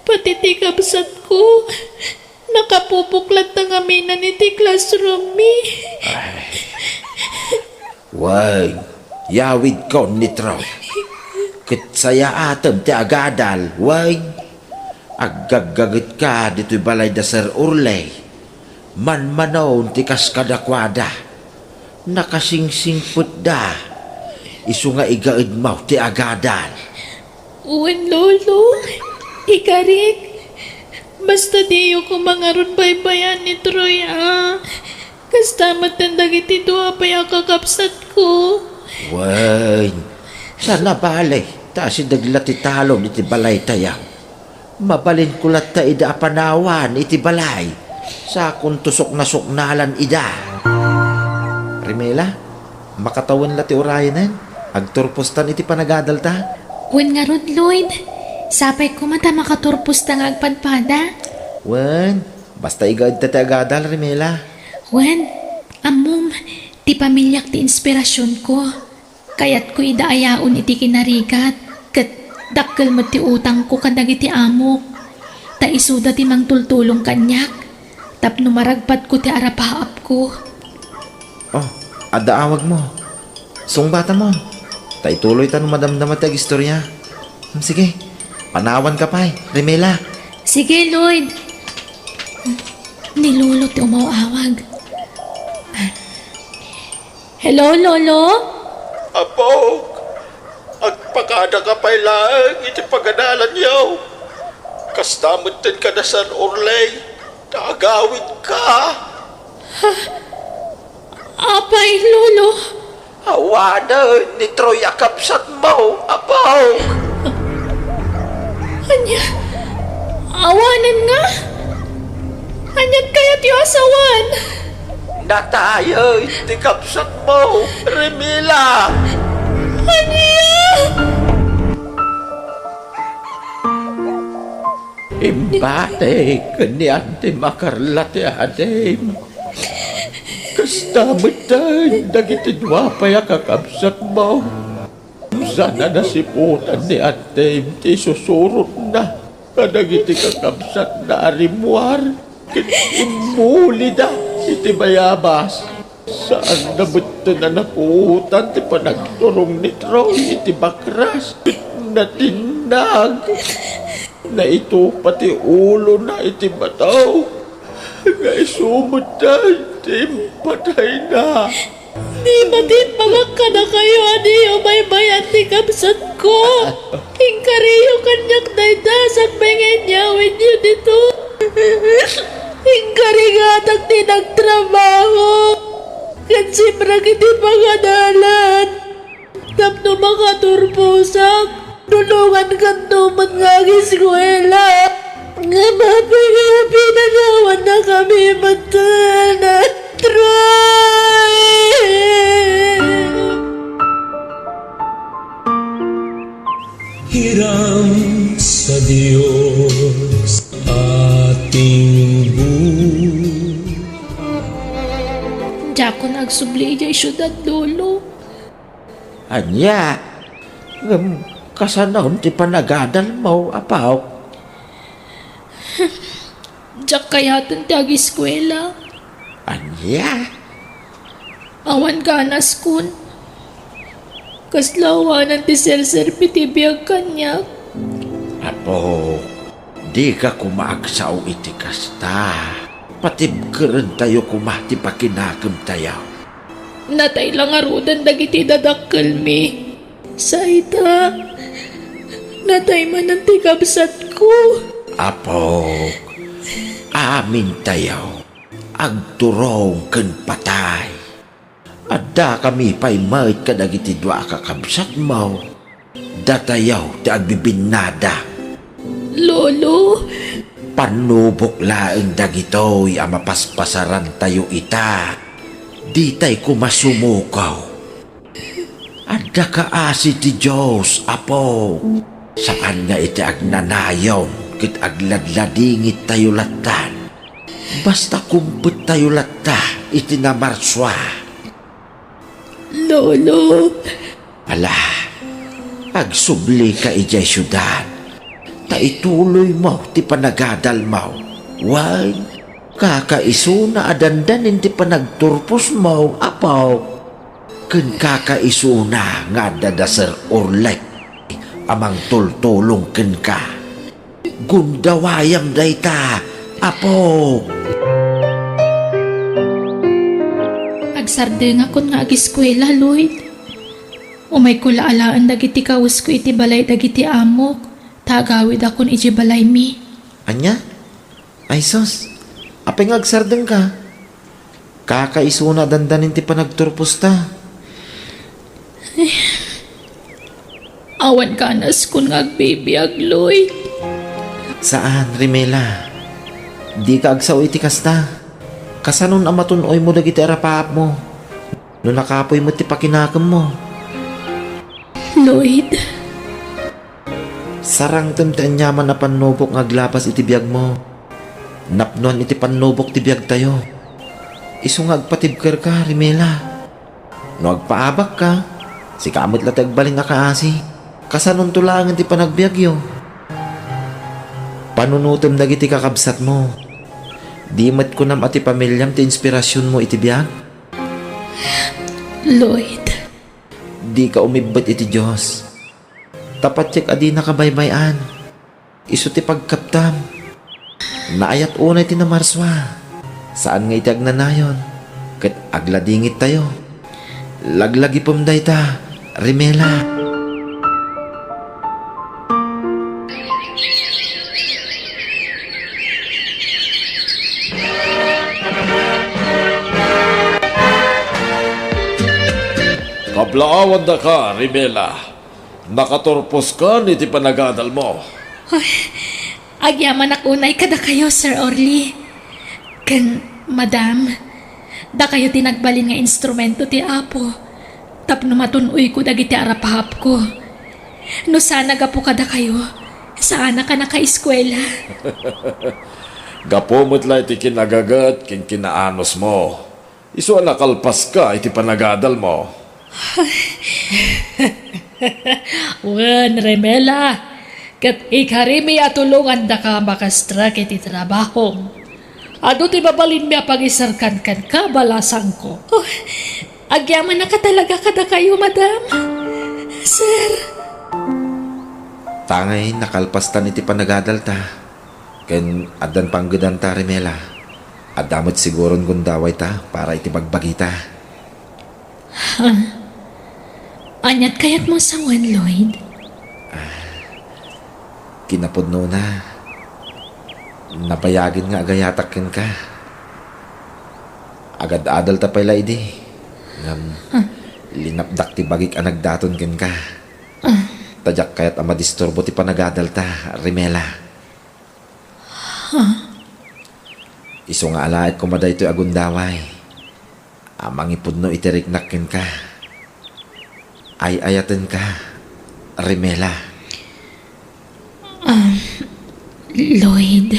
Pati ti kabsatko, nakapupok latta ngamin iti classroom mi. Ay. Wen, yawidkon ni Troy. Ket sayaatem ti agadal, wen. Aggaggagetka ditoy balay da Sir Orley. Manmanon ti kas kadakuada. Nakasingsingpetda. Isu nga igaedmo ti agadal. Wen, Lolo, ikarik, basta diyo koma ngarud baybay-an ni Troy a. Kasta met dagiti dua pay a kakabsatko. Wen, saan a bale, ta asideg la ti talon iti balaytayo. Mabalinko latta ida a panawan iti balay. Sakon to suknasuknalan ida. Remela, makatawen la ti urayanen? Agturpostan iti panagadalta? Wen ngarud, Lloyd. Sapay koma ta makaturposta nga agpadpada. Wen, basta igaedta ti agadal, Remela. Wen, ammom, ti pamiliak ti inspirasionko. Kayatko ida a yaon iti kinarigat, ket dakkel met ti utangko kadagiti amok. Ta isuda ti mangtultulong kaniak tapno maragpatko ti arapaapko. Oh, adda awagmo. Sungbatamon. Ta ituloyta no madamdama ti agistoria. Hmm, sige, panawanka pay, Remela. Sige, Lloyd. Ni Lolo ti umaw-awag. Hello, Lolo? Apok, agpakadaka pay laeng iti pagadalanyo. Kasta metten kada Sir Orley, ta agawidka. Apay, Lolo? Awanen ni Troy a kabsatmo, Apok. Ania? Awanen nga? Ania kayatyo a sawen? Natay ti kabsatmo, Remila. Ania? Imbati ken ni Antim a Carla ti adim. Kasta metten dagiti dua pay a kakabsatmo. Saan a nasiputan ni Antim ti isusurotna kadagiti kakabsatna a rimmuar ket immulida iti bayabas. Saanna metten a napuotan ti panagturong ni Troy iti bakras ket natinnag. Naitupa ti ulona iti bato nga isu metten ti impatayna. Ni matimpalak kadakayo a diyo baybay-an ti kabsatko. Inkariyo kaniak dayta sakbay nga inyawidyo ditoy. Inkarigatak ti nagtrabaho ken simrek iti pagadalan tapno makaturposak. Tulongankanto met nga ageskuela. Ngem apay nga pinanawannakami metten, Troy? Hiram sa Dios ating buhay. Diakon agsubli idiay siudad, Lolo. Ania? Ngem kasanon ti panagadalmo, Apok? Diak kayaten ti ageskuela. Ania? Awan ganaskon. Kasla awanen ti serserbi ti biag kaniak. Apok, dika koma agsao iti kasta. Patibkerentayo koma ti pakinakemtayo. Natay la ngaruden dagiti dadakkelmi. Sa ita, natay manen ti kabsatko. Apok, amintayo, agturong ken patay. Addakami pay met kadagiti dua a kakabsatmo. Datayo ti agbibinnada. Lolo? Pannubok laeng dagitoy a mapaspasarantayo ita. Ditay koma sumukaw. Adda kaasi ti Dios, Apo. Saan nga iti agnanayon ket agladladingittayo lattan. Basta kumpettayo latta iti namarsua. Lolo. Ala, agsublika idiay siudad, ta ituloymo ti panagadalmo. Wen, kakaisuna a dandanin ti panagturposmo, Apo. Ken kakaisuna nga adda da Sir Orley a mangtultulong kenka. Gundawayam dayta, Apo. Agsardengakon nga agiskuela, Lloyd. Umayko la alaen dagiti kawesko iti balay dagiti amok, ta agawidakon idiay balaymi. Ania? Ay sus, apay nga agsardengka? Kakaisuna a dandanin ti panagturposta. Awan ganaskon nga agbibiag, Lloyd. Saan, Rimela. Dika agsao iti kasta. Kasanon a matun-oymo dagiti arapaapmo no nakapuy met ti pakinakemmo? Lloyd. Sarangtem ti aniaman a pannubok nga aglapas iti biagmo. Napnoan iti pannubok ti biagtayo. Isu nga agpatibkerka, Rimela. No agpaabakka, sika met la ti agbalin a kaasi. Kasanonto laengen ti panagbiagyo? Panunotem dagiti kakabsatmo. Di met kunam a ti pamiliam ti inspirasionmo iti biag? Lloyd. Dika umibbet iti Dios. Ta patiek a dinaka baybay-an. Isu ti pagkaptam. Naayat unay ti namarsua. Saan nga iti agnanayon, ket agladingittayo. Laglagipem dayta, Rimela. Kablaawandaka, Rimela. Nakaturpos kan iti panagadalmo. Ay, agyamanak unay kadakayo, Sir Orly. Ken, Madam, dakayo ti nagbalin nga instrumento ti Apo tapno matun-oyko dagiti arapahapko. No saan a gapu kadakayo, saanak a nakaeskuela. Gapu met la iti kinagaget ken kinaanusmo. Isu a nakalpaska iti panagadalmo. Wen, Remela, ket ikarimi a tulongandaka a makastrek iti trabahom. Adu ti mabalinmi a pangiserkan kenka, balasangko. Oh, agyamanak a talaga kadakayo, Madam. Sir. Tangay nakalpastan iti panagadalta. Ken addan panggedanta, Remela. Adda met siguron gundawayta para iti bagbagita. Ha? Aniat kayatmo sawen, Lloyd? Kinapudnona, nabayagen nga agayatak kenka. Agad-adalta pay la idi, ngem linapdak ti bagik a nagdaton kenka. Ta diak kayat a madisturbo ti panagadalta, Rimela. Isu nga alaek koma daytoy a gundaway a mangipudno iti riknak kenka. Ay-ayatenka, Rimela. Um, Lloyd.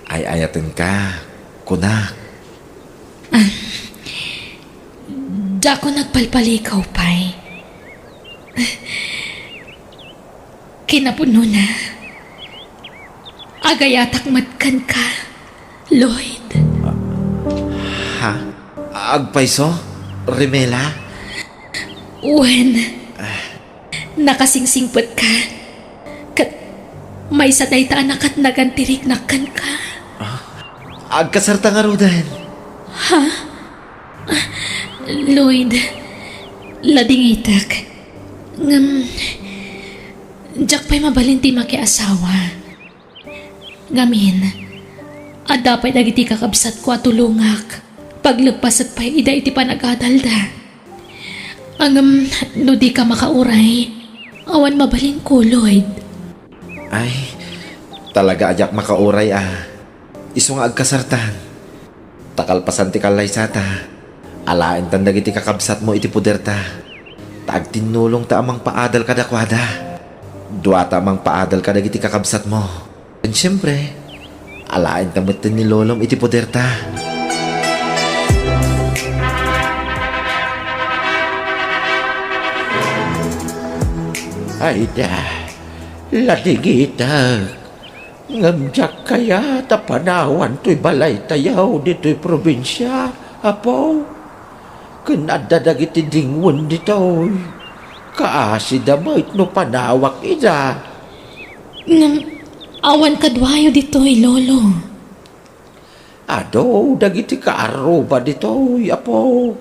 Ay-ayatenka, kunak. Um, dako nagpalpalikaw pay. Kinapudnona, agayatak met kenka, Lloyd. Ha? Agpayso, Rimela? Wen, nakasingsingpetka. Ket maysa dayta a nakatnagan ti riknak kenka. Agkasarta ngaruden. Ha? Lloyd, ladingitek. Ngem, diak pay mabalin ti makiasawa. Ngamin, adda pay dagiti kakabsatko a tulongak. Pagleppasek pay ida iti panagadalda. Ngem, no dika makauray, awan mabalinko, Lloyd. Ay, talaga a diak makauray a. Isu nga agkasartan. Ta kalpasan ti kallaysata, alaentan dagiti kakabsatmo iti poderta. Ta agtinnulongta a mangpaadal kadakuada. Duata a mangpaadal kadagiti kakabsatmo. Ken siempre, alaenta metten ni Lolom iti poderta. Ay da, ladingitek. Ngem diak kayat a panawan toy balaytayo ditoy probinsia, Apo. Ken adda dagiti dingwen ditoy. Kaasida met no panawak ida. Ngem awan kaduayo ditoy, Lolo. Adu dagiti kaarruba ditoy, Apo.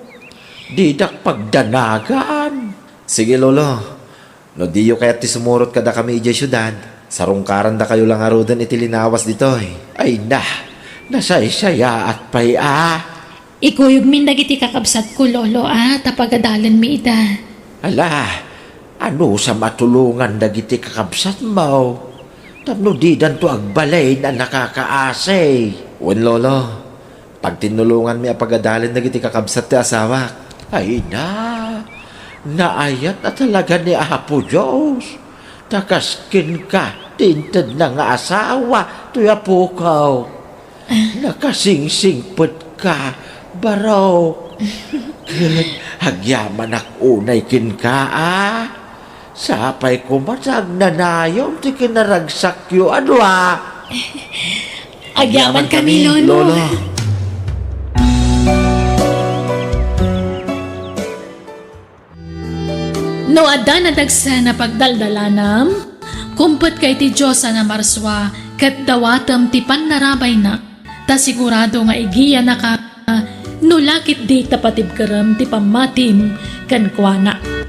Didak pagdanagan. Sige, Lolo. No diyo kayat ti sumurot kadakami idiay siudad, sarungkarandakayo la ngaruden iti linawas ditoy. Ay na, nasaysayaat pay a. Ikuyogmin dagiti kakabsatko, Lolo, a, ta pagadalenmi ida. Ala, anusam a tulongan dagiti kakabsatmo? Tapno didanto agbalin a nakakaasi. Wen, Lolo. Pagtinnulonganmi a pagadalen dagiti kakabsat ti asawak. Ay na, naayat a talaga ni Apo Dios. Ta kas kenka ti intedna nga asawa toy apok. Nakasingsingpetka, barok. Ket agyamanak unay kenka, a. Sapay koma ta agnanayon ti kinaragsakyo a dua. Agyamankami, Lolo. No adda nadagsen a pagdaldalanam, kumpetka iti Dios a namarsua ket dawatem ti pannarabayna, ta sigurado nga igiyanaka No la ketdi ta patibkerem ti pammatim kenkuana.